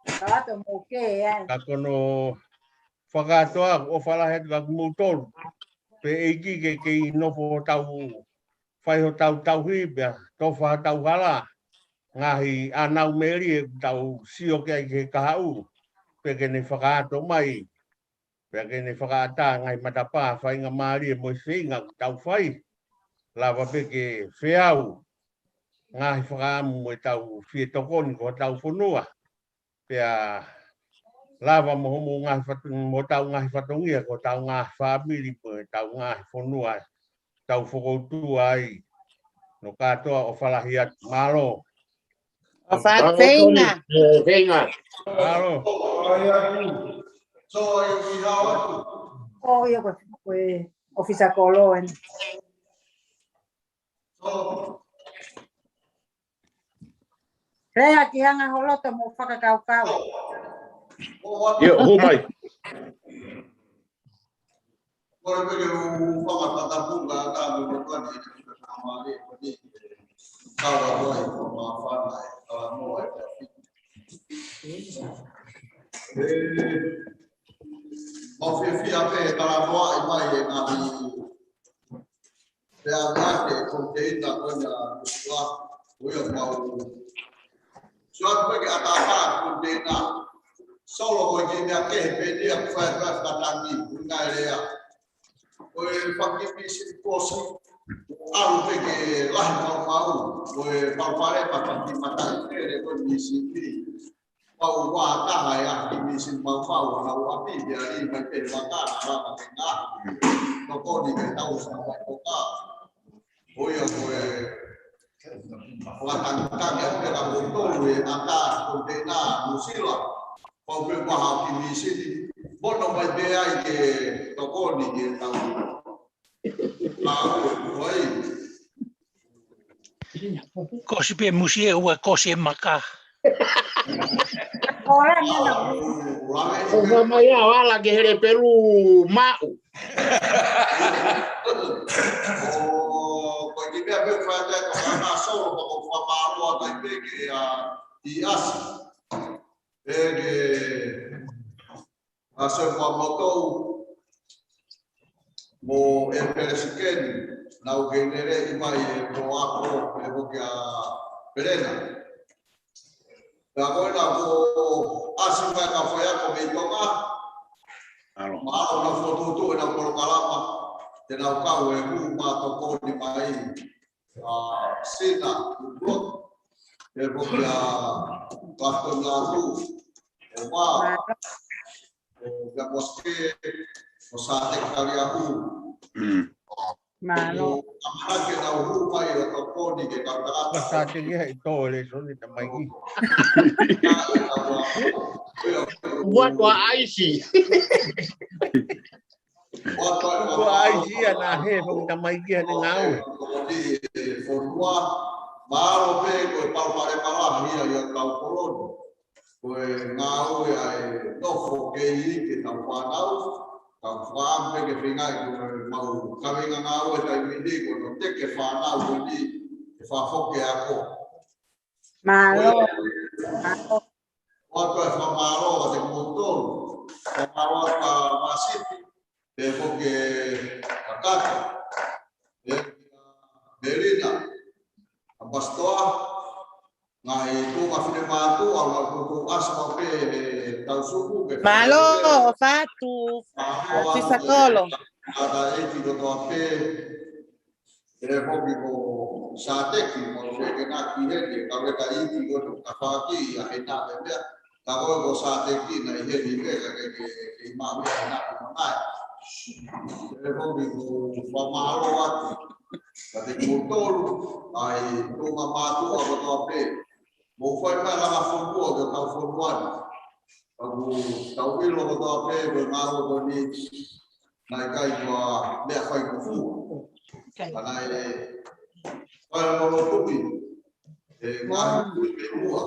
Ka ʻoatu mo ke, ē. Ka ko hono fakatoa, ʻofa lahi atu kia moutolu. Pea ʻEiki ke kei nofo hotau, fai hotau tauhi, pea tofa hotau hala. Ngaahi ʻānau melie ʻoku tau sio ki ai ki he kahaʻu. Pea ke ne fakaato mai. Pea ke ne fakaʻatā ngaahi matapā faingamālie mo e feinga ʻoku tau fai. Lava pē ke feau ngaahi fakaʻamu mo e tau fie tokoni ko hotau fonua. Pea lava mo hoʻomou ngaahi fatu-, mo hotau ngaahi fatongia ko hotau ngaahi fāmili mo e tau ngaahi fonua tau fokoutua ai. Hono kātoa ʻofa lahi atu. Mālō. ʻOfa atu, feinga. Ē, feinga. Mālō. ʻO ia ko, ko e ʻOfisa Kolo eni. Lea ki he anga ho loto mo fakakaukau. ʻIo, hū mai. Kole pē ke u fanga fakapuka ʻa e motuʻa ni, ʻe te fika sama e koni, kawa toi, ko ma fana e, kala moa e, kafi. ʻE, mau fiefia pē, kala moa e mai e ngaahi, pea ngā ke konteina ko ia, ua, ko ia mau. Sio atu pē ke ʻatā konteina. Solo ko e kiʻi meʻa kehe pē ʻeni ʻoku fai atu ʻa e fakatangi, ʻuhinga e lea. Ko e faki mīsini kosi, ʻalu pē ke lahi maumau, ko e paupale ma faki mataʻi pele ko e mīsini. Pau ua taha e ʻapi mīsini maumau, ʻa ua ʻapi, pea lī mai pē vaka, lava ke ngā. Tokoni ke tau sa mai koka. Ko ia ko e, fakatangitangi atu pē kia moutolu e ʻatā konteina Nuʻusila. Pau pē ua ʻapi mīsini. Mono mai pē ai ke tokoni ke tau. Pau, ko ai. Kosi pē musie ua kosi e maka. Ko e mena. ʻO fai mai ʻa e ala ke hele pelu maʻu. ʻO, ko e kiʻi meʻa pē fai atu e tokanga solo, ko e fakamālō atu ai pē kia ʻIasi. Pea ke ʻAsē Kuamotou mo e Pelesikeni, naʻa ku kei lele ʻi mai e ko ako, e ko kia Pelena. Pea ko ena ko ʻasi mai ka fai ako mei Tonga, alo. Mālō na fotutu e na polokalama, te na kau e hū ma tokoni mai. ʻA Sina, Uplot, e ko kia Pastor Natu, e wa, e kia Moske, ʻo Sāteki Kaliaku. Mm. Mālō. ʻO ʻamanaki ke nau hū mai ʻo tokoni ke kau tangata. Sāteki ia ʻi tō e lēsoni tamaiki. Ua tua ʻaisi. Ua ai sia na he, foki tamaiki ʻa e ngāue. Fonua, mālō pē ko e palopalema lahi ia ʻi hotau kolo ni. Ko e ngāue ʻa e nofo kei ʻi ke tau fānau, tau fānau pē ke feinga ʻi ko e mau kaveinga ngāue taimi ni ko no te ke fānau ko ni, ke fāfoke ako. Mālō. Mālō. ʻOatu e fakamālō ʻa te kimoutolu. Fakamālō atu ʻa Masiti, pea foki ʻa Kata, pea Melina, ʻa Pasitoa, ngaahi tuʻunga finemātuʻa, ʻa e ngaahi tuʻunga ʻasi pē he tau suku, ke Mālō, ʻo fatu. Mālō, ʻa Fisa Kolo. ʻA e ʻeiki kotoa pē, ʻe foki ko Sāteki, mo se ke na ki heni, ka me ka ʻeiki ko no ka faki, ʻa he na me mea, ka ko ko Sāteki na ʻi heni me, ka ke ke ke ma me na ko mai. ʻE foki ko fakamālō atu, ka te kimoutolu, ʻa e tuʻunga mātuʻa kotoa pē, mo fai mai langa fonua, ke tau fonua ni. Ka ku tau ʻilo kotoa pē, ko e ngāue ko ni, naʻe ʻikai ko ha meʻa fai ko fua. Ka naʻe fai lolotuʻi, ʻe ngaahi kui pē ua,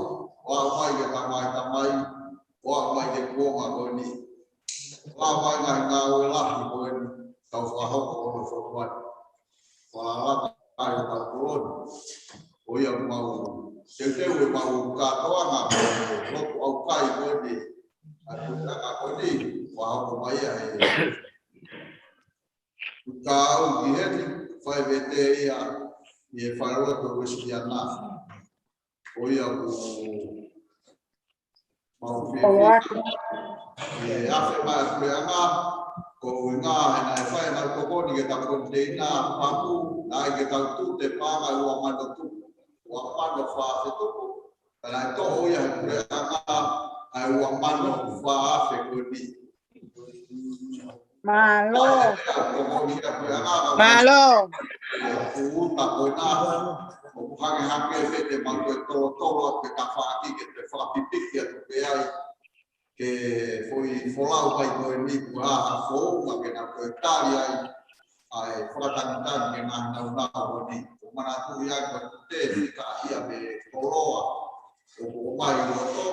ʻo aʻu mai ke tamai tamai, ʻo aʻu mai ke kuonga ko ni. ʻO aʻu mai ngaahi ngāue lahi ko ni, tau fakahoko ʻo no fonua ni. Fakalaka ai ʻa tau kolo ni. Ko ia mau, teuteu e mau kātoanga, lotu ʻaukai ko ni, ʻa e kutaka ko ni, fakahoko mai ia he. Ka au ki heni, fai vete ia, ʻi he fai lotu Uēsiliana. Ko ia ku mau fie ʻOatu. ʻE afe mai ʻa Puleʻanga, ko e ʻuhinga he naʻe fai ʻa e tokoni ke tau konteina, paku, naʻe ke tau tute paʻanga ua mano tupu, ua mano fā afe tupu, ka naʻe toho ia he Puleʻanga, ʻa e ua mano fā afe ko ni. Mālō. Mālō. Ke foʻi folau mai ko eni kuo ʻa ha founga ke na toe tali ai. ʻa e fakatangitangi ki he ngaahi naunau ko eni. ʻOku ou manatuʻi ʻa e ko e tute, fika ia mei he koloa ʻoku ʻomai ʻi loto.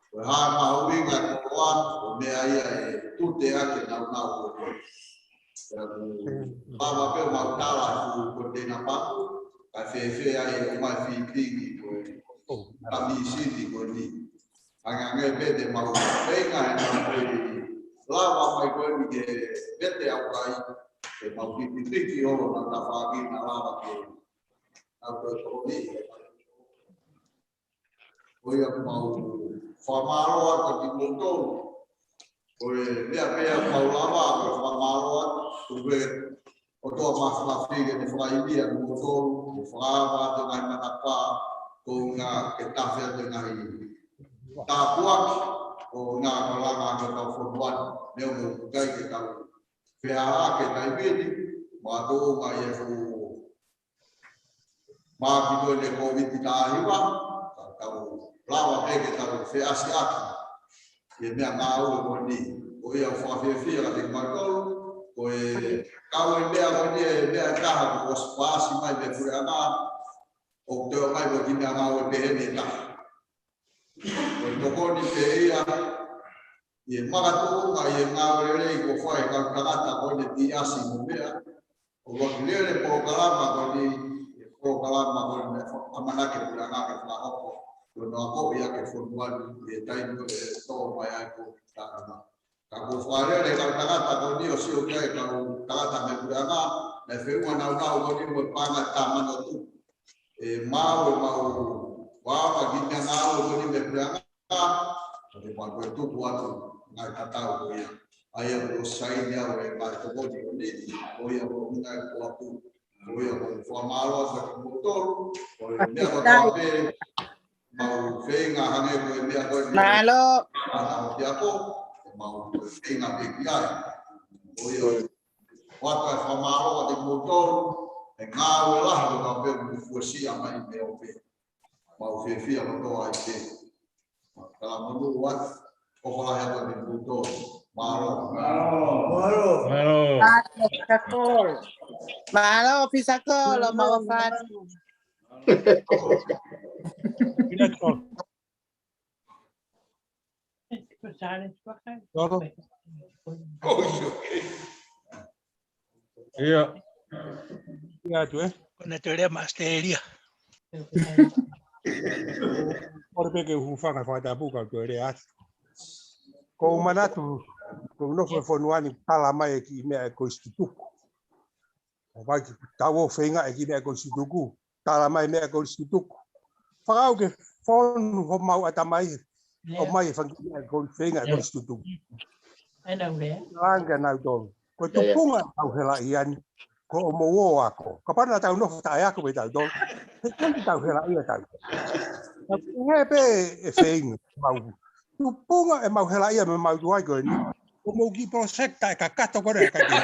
Ko e hā e mahuʻinga e koloa, ko e meʻa ia ʻe tute ʻaki e naunau ko eni. Pea ʻoku lava pē ʻo mau tala ʻa e fuʻu koniteina paku, kae fēfē ai e ʻomai fitting ko eni, ka mīsini ko eni. Hangē pē te mau feinga he naʻa ko e lava mai ko eni ke vete ʻaukai, ke mau pipipiki holo naʻa tafaʻaki naʻa lava ke nau toe tokoni. Ko ia ʻoku mau fakamālō atu kimoutolu. Ko e meʻa pē ʻoku mau lava, ko e fakamālō atu, ʻoku ʻotua mafimafi ke ne fakaivia kimoutolu, ke fakaava atu e ngaahi matapā, ko e ʻuhinga ke tafe atu e ngaahi tāpuaki, ko e ʻuhinga ke langa ʻaki hotau fonua ni, neongo ʻoku ʻikai ke tau feʻaʻa ke taimi ni, mo e tuʻunga ʻi he fuʻu mahaki ko eni ʻo e Kōviti taha hiva, ka tau lava pē ke tau feʻasiʻaki ʻi he meʻangāue ko eni. Ko ia ʻoku fakafiefia kiate kimautolu, ko e kau e meʻa ko eni, e meʻa ʻe taha kuo ʻosi paasi mai mei he puleʻanga, ʻoku toe ʻomai ko e kiʻi meʻangāue pehē ni ʻe taha. Ko e tokoni pē ia, ʻi he makatuʻunga ʻi he ngāue lelei kuo fai ʻe he kau tangata ko eni ʻi ʻAsi mo meʻa, ʻo ʻuluaki lele polokalama ko eni, ʻi he polokalama ko eni naʻe fakamanaki ʻe he puleʻanga ke fakahoko, ko e noa ko ia ke fonua ni ʻi he taimi ko ē ʻe tō mai ai ko e taʻana. Ka kuo fakalele e kau tangata ko eni ʻo sio ki ai e kau tangata mei he puleʻanga, naʻe feʻunga naunau ko eni mo e paʻanga ʻe taha mano tupu. ʻE mau, ʻe mau, ʻoua ʻe kiʻi meʻangāue ko eni mei he puleʻanga, ka te mau toe tuku atu ngaahi tatau ko ia. ʻA ia kuo saini au e ngaahi tokoni ko eni, ko ia ko e ngaahi kuapu, ko ia ko e fakamālō atu kiate kimoutolu, ko e meʻa kotoa pē, mau feinga hangē ko e meʻa ko eni. Mālō. Ana o te ako, mau feinga pē ki ai. Ko ia, ʻoatu e fakamālō kiate kimoutolu, he ngāue lahi ʻoku tau pē mo fuesia mai mei ʻope. Mau fiefia kotoa ai pē. Kalamonū atu, ʻofa lahi atu kiate kimoutolu. Mālō. Mālō. Mālō. Mālō. Mālō, Pisakolo. Mālō, Pisakolo, mau ʻofa atu. Mālō. ʻIo. ʻIo atu, ē? Ko ena toe lea mai ʻAositelēlia. ʻOku ou pehē ke u hūfanga he fakatapu kae toe lea atu. ʻOku ou manatu, ʻoku ou nofo he fonua ni, tala mai e kiʻi meʻa ʻe koe situtuku. ʻO mai ki tau ʻo feinga e kiʻi meʻa ʻe koe situtuku. Tala mai e meʻa ʻe koe situtuku. Fakaʻau ke fonu homau ʻatamai. ʻIo. ʻOmai e fanga kiʻi meʻa ʻe koe feinga ʻe koe situtuku. ʻIo. Langa nautolu. Ko e tupunga ʻemau helaʻia ni, ko hoʻomou ako. Kapau naʻa tau nofo taʻeako pē tautolu, he ʻikai ke tau helaʻia tautolu. Ka ʻoku pehē pē e feinga, mau. Tupunga ʻemau helaʻia mei he mautolu ko eni, ko hoʻomou kiʻi poloseki taʻekakato ko ena ʻikai ke.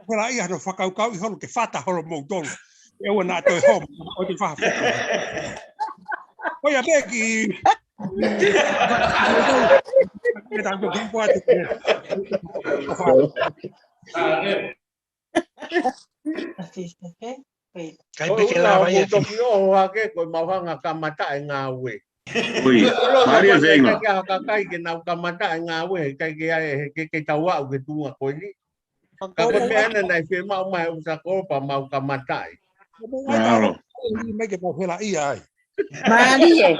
Helaʻia hono fakakaukauʻi holo ke fata holo moutolu. ʻE ʻoua naʻa toe homa, ʻo te fafa. Ko ia pē ki. Kai pē ke lava ia. Toki ʻoho hake ko e mau hanga kamata e ngāue. Ui, mālie e feinga. Kai ke nau kamata e ngāue, kai ke ai, he ke, ke tau aʻu ke tuʻunga ko eni. Ka ko e meʻa ena naʻe fiemaʻu mai ʻe Pisakolo pea mau kamata ai. Mālō. Mai ke mau helaʻia ai. Mālie.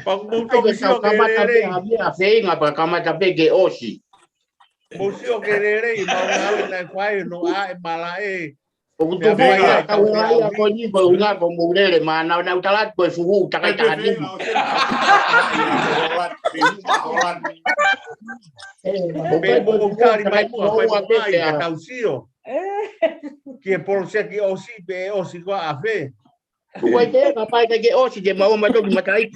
Pea mou toki sio ke lelei. Meʻa feinga pea kamata pē ke ʻosi. Mou sio ke lelei, mau ngāue naʻe fai no a e malaʻe. ʻOku tupu ai, kau helaʻia ko eni ko e ʻuhinga ko hoʻomou lele, ma nau nau tala ko e fuhu, takai taha ni. Pea mou tali mai muʻa, fai mai ka tau sio. Ki he poloseki ʻosi pē ʻosi ko ā ʻa fē. Kuai te ka pai ka ke ʻosi ke mau ma toki matai.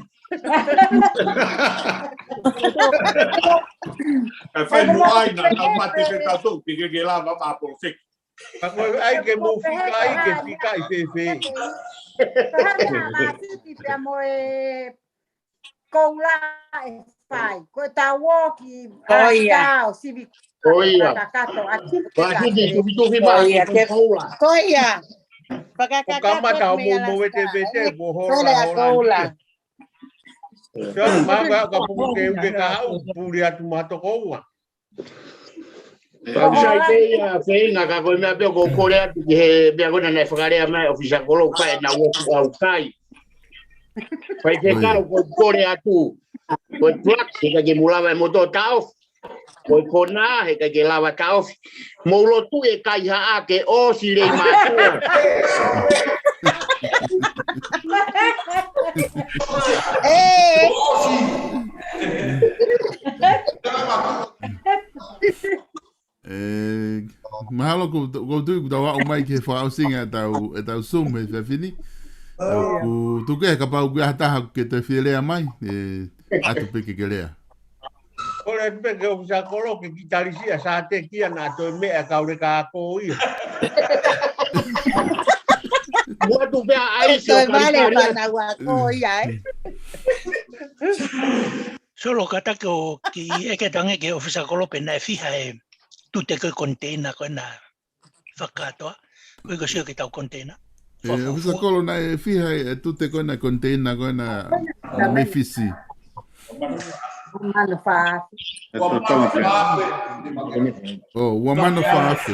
Kae fai mo ai na, tau mate ke tau toki ke ke lava ma poloseki. Ka ko e ai ke mou fika ai ke fika ai fēfē. Pehē ha māsiti pea mo e koula ʻe fai. Ko e tau ō ki Ko ia. Asa ʻo sivi Ko ia. Kakato ʻaki. Ko a hiki tuvituvi Ko ia, mātuʻa ke koula. Ko ia. Ko Fakakakato kamata ʻo mei mo Alaska, mowetewete, ē? Ko hola Ko lea hola koula. Ia. Sio, maka ka puke uke ka hau, puli atu ma toko ua. Ka usai pē ia, pē ina ka ko e meʻa pē ko kole atu ki he meʻa ko ena naʻe fakalea mai ʻofisa kolo ka ʻe na uoku au kai. Faifekau ko kole atu. Ko e tuak, he ka ke mulava e moto taofi. Ko e kona, he ka ke lava taofi. Mou lotu e kaihaʻa ke ʻosi lei mātuʻa. ʻE. ʻE, mahalo ko, ko tui kuo tau aʻu mai ki he fakaʻosinga ʻetau, ʻetau Zoom he efiafi ni. Tau ku tuke kapau kuo ʻi ai ha taha ke toe fie lea mai, ʻe, ʻatu pē ke ke lea. Kole pē ke ʻofisa kolo ke kiʻi talisia sa te kia na toe meʻa kaule ka ko ia. Muatu pē ʻa ʻAisi ʻo Toe vale Kalifalia. Pana ua ko ia, ē. Solo, kātaki ʻo kiʻi ʻeke atu ange ki he ʻofisa kolo pe naʻe fiha e tute ko e koniteina ko ena fakakātoa. Ko e ko sio ki tau koniteina. ʻE, ʻofisa kolo naʻe fiha e tute ko ena koniteina ko ena mei Fisi. Mano fa. ʻE totonu pē. ʻO, ua mano fā afe.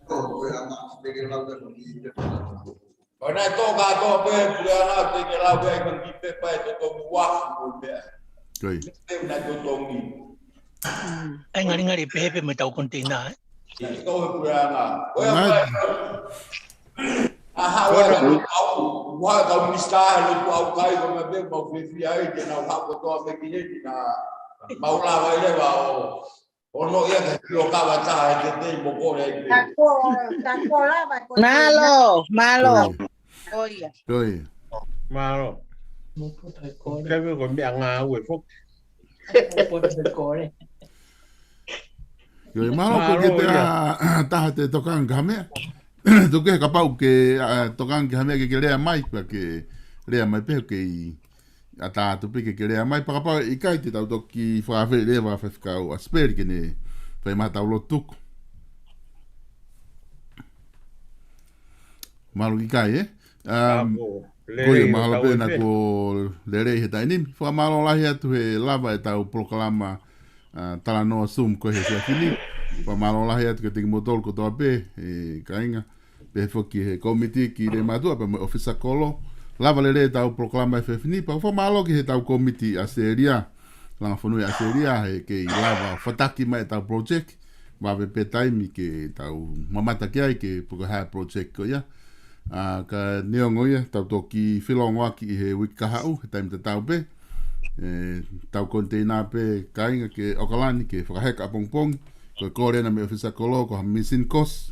Ko ena e tō kātoa pē, puleʻanga te ke lau pē ai ka ki pepa e totongi uafu ko e meʻa. Ko ia. Te na totongi. ʻAi ngalingali pehē pē mo e tau koniteina, ē? Ia, tō he puleʻanga. Ko ia Ngai. Pē. ʻA haʻu ʻa e kau, ua kau minisitā he lotu ʻaukai ko e meʻa pē mau fiefia ai ke nau haʻu kotoa pē ki heni na mau lava ai leva ʻo ʻo noʻo ia ke pio kava taha e te tei mo kole ai pē. Ka ko, ka ko lava ko Mālō, mālō. Ko ia. Ko ia. Mālō. Mo puta e kole. Ka me ko meʻa ngāue foki. Mo puta e kole. Ko ia, mālō ko Mālō, ke te ia. ʻA, taha te tokanga ki ha meʻa. Tuku ke kapau ke, ʻa, tokanga ki ha meʻa ke, ke lea mai, pea ke lea mai pē ke i ʻatā atu pē ke, ke lea mai, pea kapau ʻe ʻikai te tau toki fakaafeʻi leva faifekau ʻAsipeli ke ne fai mai ha tau lotu tuku. Mahalo ʻikai, ē? Um, Ka ko ko ia, lelei mahalo hotau pē na efiafi. Ko lelei he taimi ni. Fakamālō lahi atu he lava e tau polokalama, ʻa, talanoa Zoom ko e he efiafi ni. Fakamālō lahi atu kiate kimoutolu kotoa pē, ʻe kāinga. Pehē foki he kōmiti ki he mātuʻa pea mo e ʻofisa kolo. Lava lelei e tau polokalama he efiafi ni, pea fakamālō ki he tau kōmiti ʻAositelēlia, langa fonua ʻAositelēlia, he kei lava fataki mai e tau project, vave pē taimi ke tau mamata ki ai ke puke ha project ko ia. ʻA, ka neongo ia, tau toki felongoaki ʻi he uike kahaʻu, he taimi tatau pē. ʻE, tau koniteina pē kāinga ki ʻOkalani ke fakaheka ʻapongipongi. Ko e kole ena mei he ʻofisa kolo, ko ha misini kosi.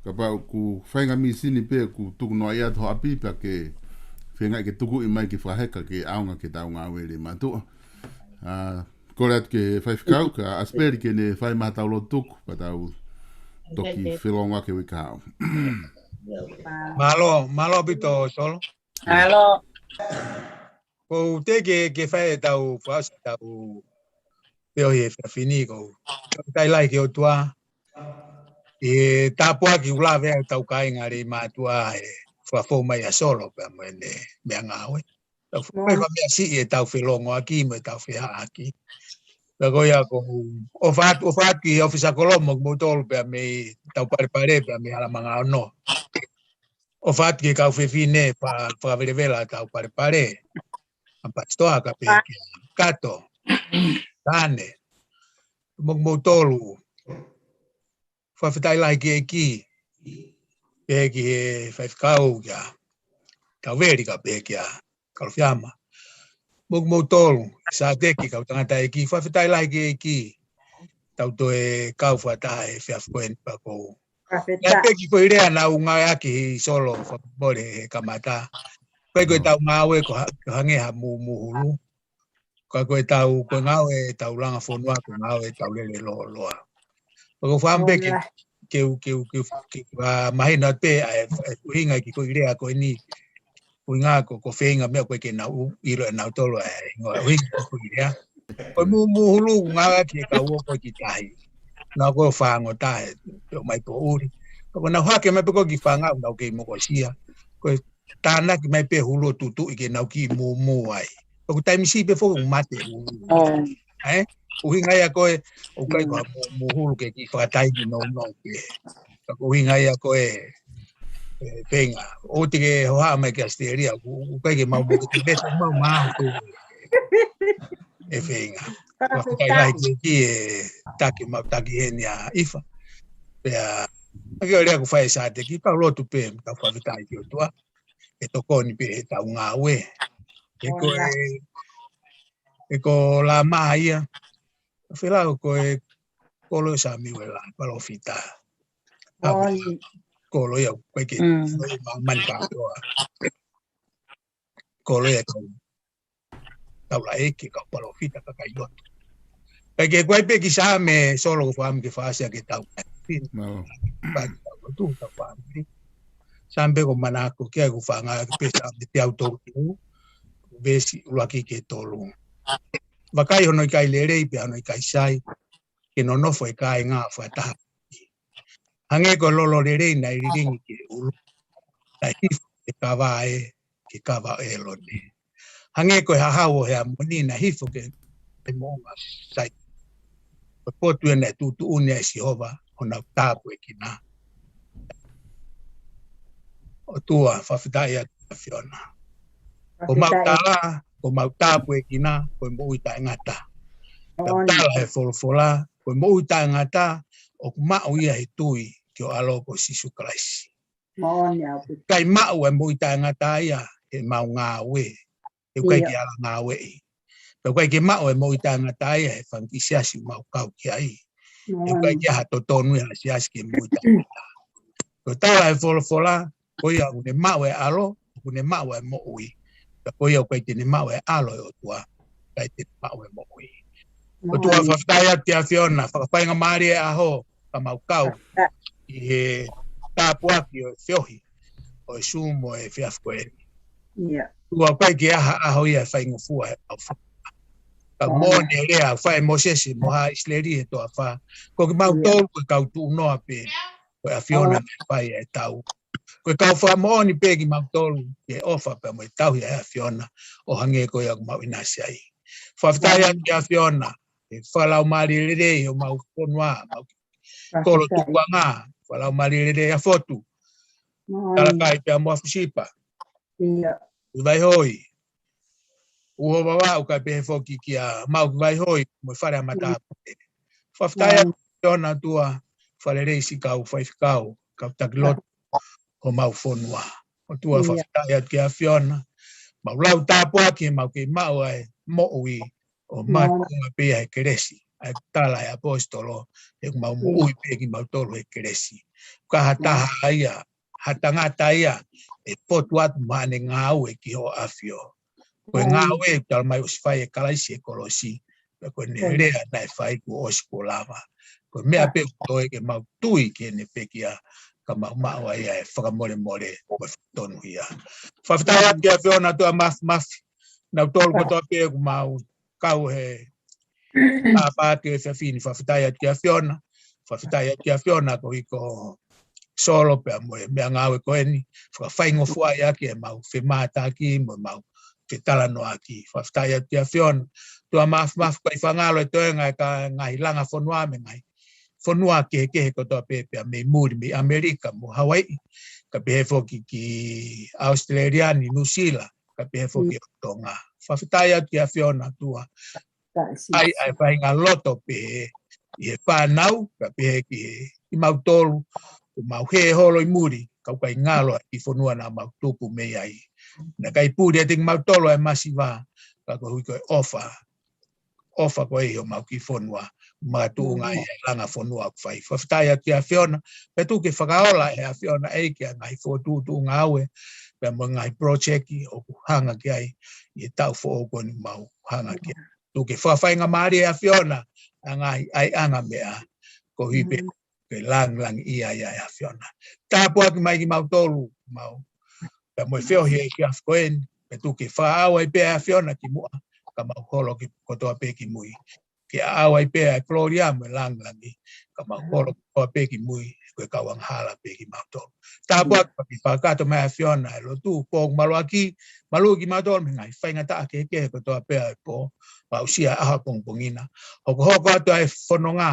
Kapau ʻoku faʻahinga misini pē ʻoku tuku noa ia ʻi ho ʻapi pea ke feinga ke tukuʻi mai ke fakaheka ke ʻaonga ki he tau ngāue lelei mātuʻa. ʻA, kole atu ki he faifekau, kia ʻAsipeli ke ne fai mai ha tau lotu tuku, pea tau toki felongoaki he uike kahaʻu. Mālō, mālō ʻaupito Solo. Mālō. Ko u te ke, ke fai e tau fasi tau peo he efiafi ni ko u. Taitai ki he ʻOtua. ʻI he tāpuaki ʻoku lave ai e tau kāinga lelei mātuʻa he fakafou mai ʻa Solo pea mo ʻene meʻangāue. Tau fai Mo. Ko e meʻa siʻi e tau felongoaki mo e tau fehaʻaki. Pea ko ia ko u ʻofa atu, ʻofa atu ki he ʻofisa kolo mo kimoutolu pea mei Taupalepale pea mei Halamanga Ono. ʻOfa atu ki he kau fefine fa-, fakavelevela Taupalepale. ʻA Pasitoa ka pehē kia Kato. Tane. Mo kimoutolu. Fakafetaʻi lahi ki he ʻEiki. Pehē ki he faifekau kia Tauveli ka pehē kia Kalofiama. Mo kimoutolu, Sateki, kau tangataʻeiki, fakafetaʻi lahi ki he ʻEiki. Tau toe kau fakataha he efiafi ko eni pea ko u. Fakafetaʻi. Sateki ko e lea naʻa ku ngāueʻaki ʻi Solo fakamole he kamata. Ko e ko e tau ngāue ko ha-, ko e hangē ha mūmūhulu. Ka ko e tau, ko e ngāue tau langa fonua, ko e ngāue tau lele lōloa. Pea ko u fakaʻamu pē ke, ke u, ke u, ke u, ke u, ʻa, mahino atu pē, ʻa e, ʻa e ʻuhinga ki ko e lea ko eni. ʻuhinga ko, ko e feinga meʻa ko ē ke nau ʻilo ʻe nautolu ʻa e hingoa, ʻuhinga ko e lea. Ko e mū, mūhulu ngāueʻaki ʻe he kau ō ko ē ki tahi. Naʻa ko e fāngo tahe, pe ʻomai poʻuli. Ka ko ʻenau hake mai pē ko ē ki fanga, nau kei mokosia. Ko e tānaki mai pē hulu ʻo tutuʻi ke nau kiʻi mūmū ai. Ko e taimi siʻi pē foki ʻoku mate hulu. ʻE? ʻUhinga ia ko ē, ʻoku ʻikai ko ha mū, mūhulu ke kiʻi fakataimi nounou pē. Ka ko e ʻuhinga ia ko ē, ʻe, feinga. ʻOua te ke hohaʻa mai ki Australia, ʻoku, ʻoku ʻikai ke mau mo ke te mesa, mau mahu tu. ʻE feinga. Fakafetaʻi lahi ki he, ki he taki, mau taki heni ʻa ʻIfa. Pea, ʻa ke o lea ku fai sa te ki, kau lotu pē, kau fakafetaʻi ki he ʻOtua. ʻE tokoni pē he tau ngāue. ʻE ko e, ʻe ko Lama ia. Fela ko e kolo Samiuela, palōfita. Kolo ia, ko e ke, ko e ma, mani kātoa. Kolo ia kau, kau laʻeke, kau palōfita, kakai lotu. Kae ke kuai pē ki Same, solo ko fam ke fasi ake tau. Paki tau tu, tau fam. Same ko manako, ke ai ku fanga, ke pē Same te au tolu. Vesi, ʻuluaki ke tolu. Vakai hono ʻikai lelei, pea hono ʻikai sai. Ke nonofo e kāinga fakataha. Hangē ko e lolo lelei naʻe lilingi ki he ʻulu. Naʻe hifo e kava ʻe ke kava ʻo ʻElone. Hangē ko e hahau ʻo Heamoni naʻe hifo ki he moʻunga Sai. Ko e potu ʻena ʻe tuʻutuʻuni ai ʻe Sihova, honau tāpuekina. ʻOtua, fakafetaʻi atu ʻAfiona. Ko mau tala, ko mau tāpuekina, ko e moʻui taʻengata. Ko mau tala he folofola, ko e moʻui taʻengata, ʻoku maʻu ia he tui ki ho ʻAlo ko Sīsū Kalaisi. ʻIkai maʻu e moʻui taʻengata ia he mau ngāue. He ʻoku ʻikai ke ala ngāueʻi. He ʻoku ʻikai ke maʻu e moʻui taʻengata ia he fanga kiʻi siasi ʻoku mau kau ki ai. He ʻoku ʻikai ke ʻi ai ha totonu ia ha siasi ke moʻui taʻengata. Ko e tala he folofola, ko ia ʻoku ne maʻu e ʻAlo, ʻoku ne maʻu e moʻui. Ka ko ia ʻoku ʻikai te ne maʻu e ʻAlo ʻo e ʻOtua, ʻikai te ne maʻu e moʻui. ʻOtua, fakafetaʻi atu ki he ʻAfiona, fakafaingamālie e ʻaho, ka mau kau ʻi he tāpuaki ʻo e feohi ʻo e Zoom ʻo e efiafi ko eni. ʻOtua, ʻoku ʻikai ke ʻi ai ha ʻaho ia ʻe faingofua he ʻaho faka. Ka moʻoni e lea ʻoku fai ʻe Mōsese mo Haʻa ʻIsileli he toafa. Ko kimautolu ko e kau tuʻunoa pē, ko e ʻAfiona naʻe fai e tau. Ko e kau fakamoʻoni pē kimautolu ki he ʻofa pea mo e tauhi ʻa e ʻAfiona, ʻo hangē ko ia ʻoku mau ʻinasi ai. Fakafetaʻi atu ki he ʻAfiona, he fakalaumālie lelei ʻo mau fonua, mau kolo tukuʻanga, fakalaumālie lelei ʻa Fotu. Talakai pea mo ʻAfusipa. ʻI Vaihoi. ʻUhovavaʻu kae pehē foki kia Mau ki Vaihoi, mo e fale ʻa Matāpule. Fakafetaʻi atu ki he ʻAfiona ʻOtua, fakalelei siʻi kau faifekau, kau taki lotu, ʻo mau fonua. ʻOtua, fakafetaʻi atu ki he ʻAfiona, mau lau tāpuaki, mau kei maʻu ʻa e moʻui, ʻo mātuʻunga pē ia he kelesi, ʻa e tala ʻe he ʻaposetolo, he ʻoku mau moʻui pē kimautolu he kelesi. Ka ha taha ia, ha tangata ia, ʻe fotu atu mo ʻene ngāue ki hoʻo ʻAfio. Ko e ngāue ʻoku tala mai ʻosi fai ʻe Kalaisi he kolosi, pea ko ʻene lea naʻe fai kuo ʻosi kuo lava. Ko e meʻa pē ʻoku toe ke mau tui ki heʻene pekia, ka mau maʻu ai ʻa e fakamolemole mo e fakatonuhia. Fakafetaʻi atu ki he ʻAfiona ʻOtua Māfimafi, nautolu kotoa pē ʻoku mau kau he tāpati ʻo e efiafi ni, fakafetaʻi atu ki he ʻAfiona, fakafetaʻi atu ki he ʻAfiona koeʻuhi ko Solo pea mo e meʻangāue ko eni, fakafaingofuaʻi ʻaki ʻemau femātaaki mo ʻemau fetalanoaʻaki, fakafetaʻi atu ki he ʻAfiona, ʻOtua Māfimafi, ʻoku ʻikai fakangalo e toenga ʻa e ka ngaahi langa fonua mei he ngaahi fonua kehekehe kotoa pē pea mei muli, mei ʻAmelika mo Hawaiʻi, kae pehē foki ki ʻAositelēlia ni, Nuʻusila, kae pehē foki ʻo Tonga. Fakafetaʻi atu ki he ʻAfiona ʻOtua. ʻAi, ʻai faʻahinga loto pehē ʻi he fānau, kae pehē ki he, kimautolu, ʻoku mau hē holo ʻi muli, ka ʻoku ʻikai ngalo ʻa e kiʻi fonua naʻa mau tupu mei ai. Naʻe ʻikai puli ʻiate kimautolu ʻa e masiva, ka koeʻuhi ko e ʻofa, ʻofa ko ē ʻi homau kiʻi fonua, makatuʻunga ʻi he langa fonua ʻoku fai. Fakafetaʻi atu ki he ʻAfiona, pea tuku ke fakaola ʻe he ʻAfiona ʻEiki ʻa e ngaahi fokotuʻutuʻu ngāue, pea mo e ngaahi project ʻoku hanga ki ai, ʻi he taʻu foʻou ko eni ʻoku mau hanga ki ai. Tuku ke fakafaingamālie ʻe he ʻAfiona, ʻa e ngaahi ʻaiʻanga meʻa, koeʻuhi pē ke langilangiʻia ai ʻa e ʻAfiona. Tāpuaki mai kimautolu, mau Pea mo e feohi he efiafi ko eni, pea tuku ke fakaʻau ai pē ʻa e ʻAfiona ki muʻa, ka mau holo ki kotoa pē ki mui. Ke ʻaʻau ai pē ʻa e kolōlia mo e langilangi, ka mau holo kotoa pē ki mui, ko e kau angahala pē kimautolu. Tāpuaki pea ke fakakakato mai ʻa e ʻAfiona ʻa e lotu, pō ʻoku maluʻaki, maluʻi kimautolu mei he ngaahi faingataʻa kehekehe kotoa pē ʻa e pō, pea aʻusia ʻa e ʻaho pongipongi na. Hokohoko atu ʻa e fononga,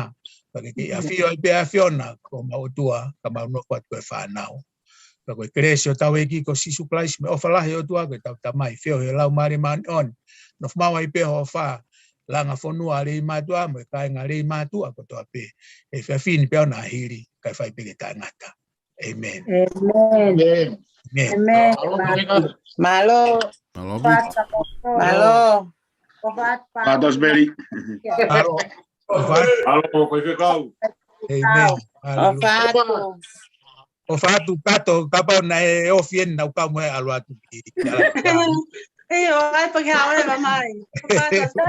pea ke ke ʻafio ai pē ʻa e ʻAfiona ko homau ʻOtua, ka mau nofo atu ko e fānau. Pea ko e kelesi ʻa hotau ʻEiki ko Sīsū Kalaisi mo e ʻofa lahi ʻa e ʻOtua, ko ʻetau Tamai, feohi ʻa e Laumālie Māʻoniʻoni, nofo maʻu ai pē ʻa e ʻofa, langa fonua ʻa e lelei mātuʻa mo e kāinga lelei mātuʻa kotoa pē, he efiafi ni pea ʻo nāhili, kae fai pē ke taʻengata. ʻĒmeni. ʻĒmeni. ʻĒmeni. ʻĒmeni. Mālō. Mālō. Mālō. Mālō. Mālō. ʻOfa atu. ʻĒmeni. ʻOfa atu. ʻOfa atu, Kato, kapau naʻe ofi eni naʻa ku kau mo e ʻalu atu ki, ki ala. ʻIo, ʻai pē ke haʻu ʻo leva mai. ʻOfa atu.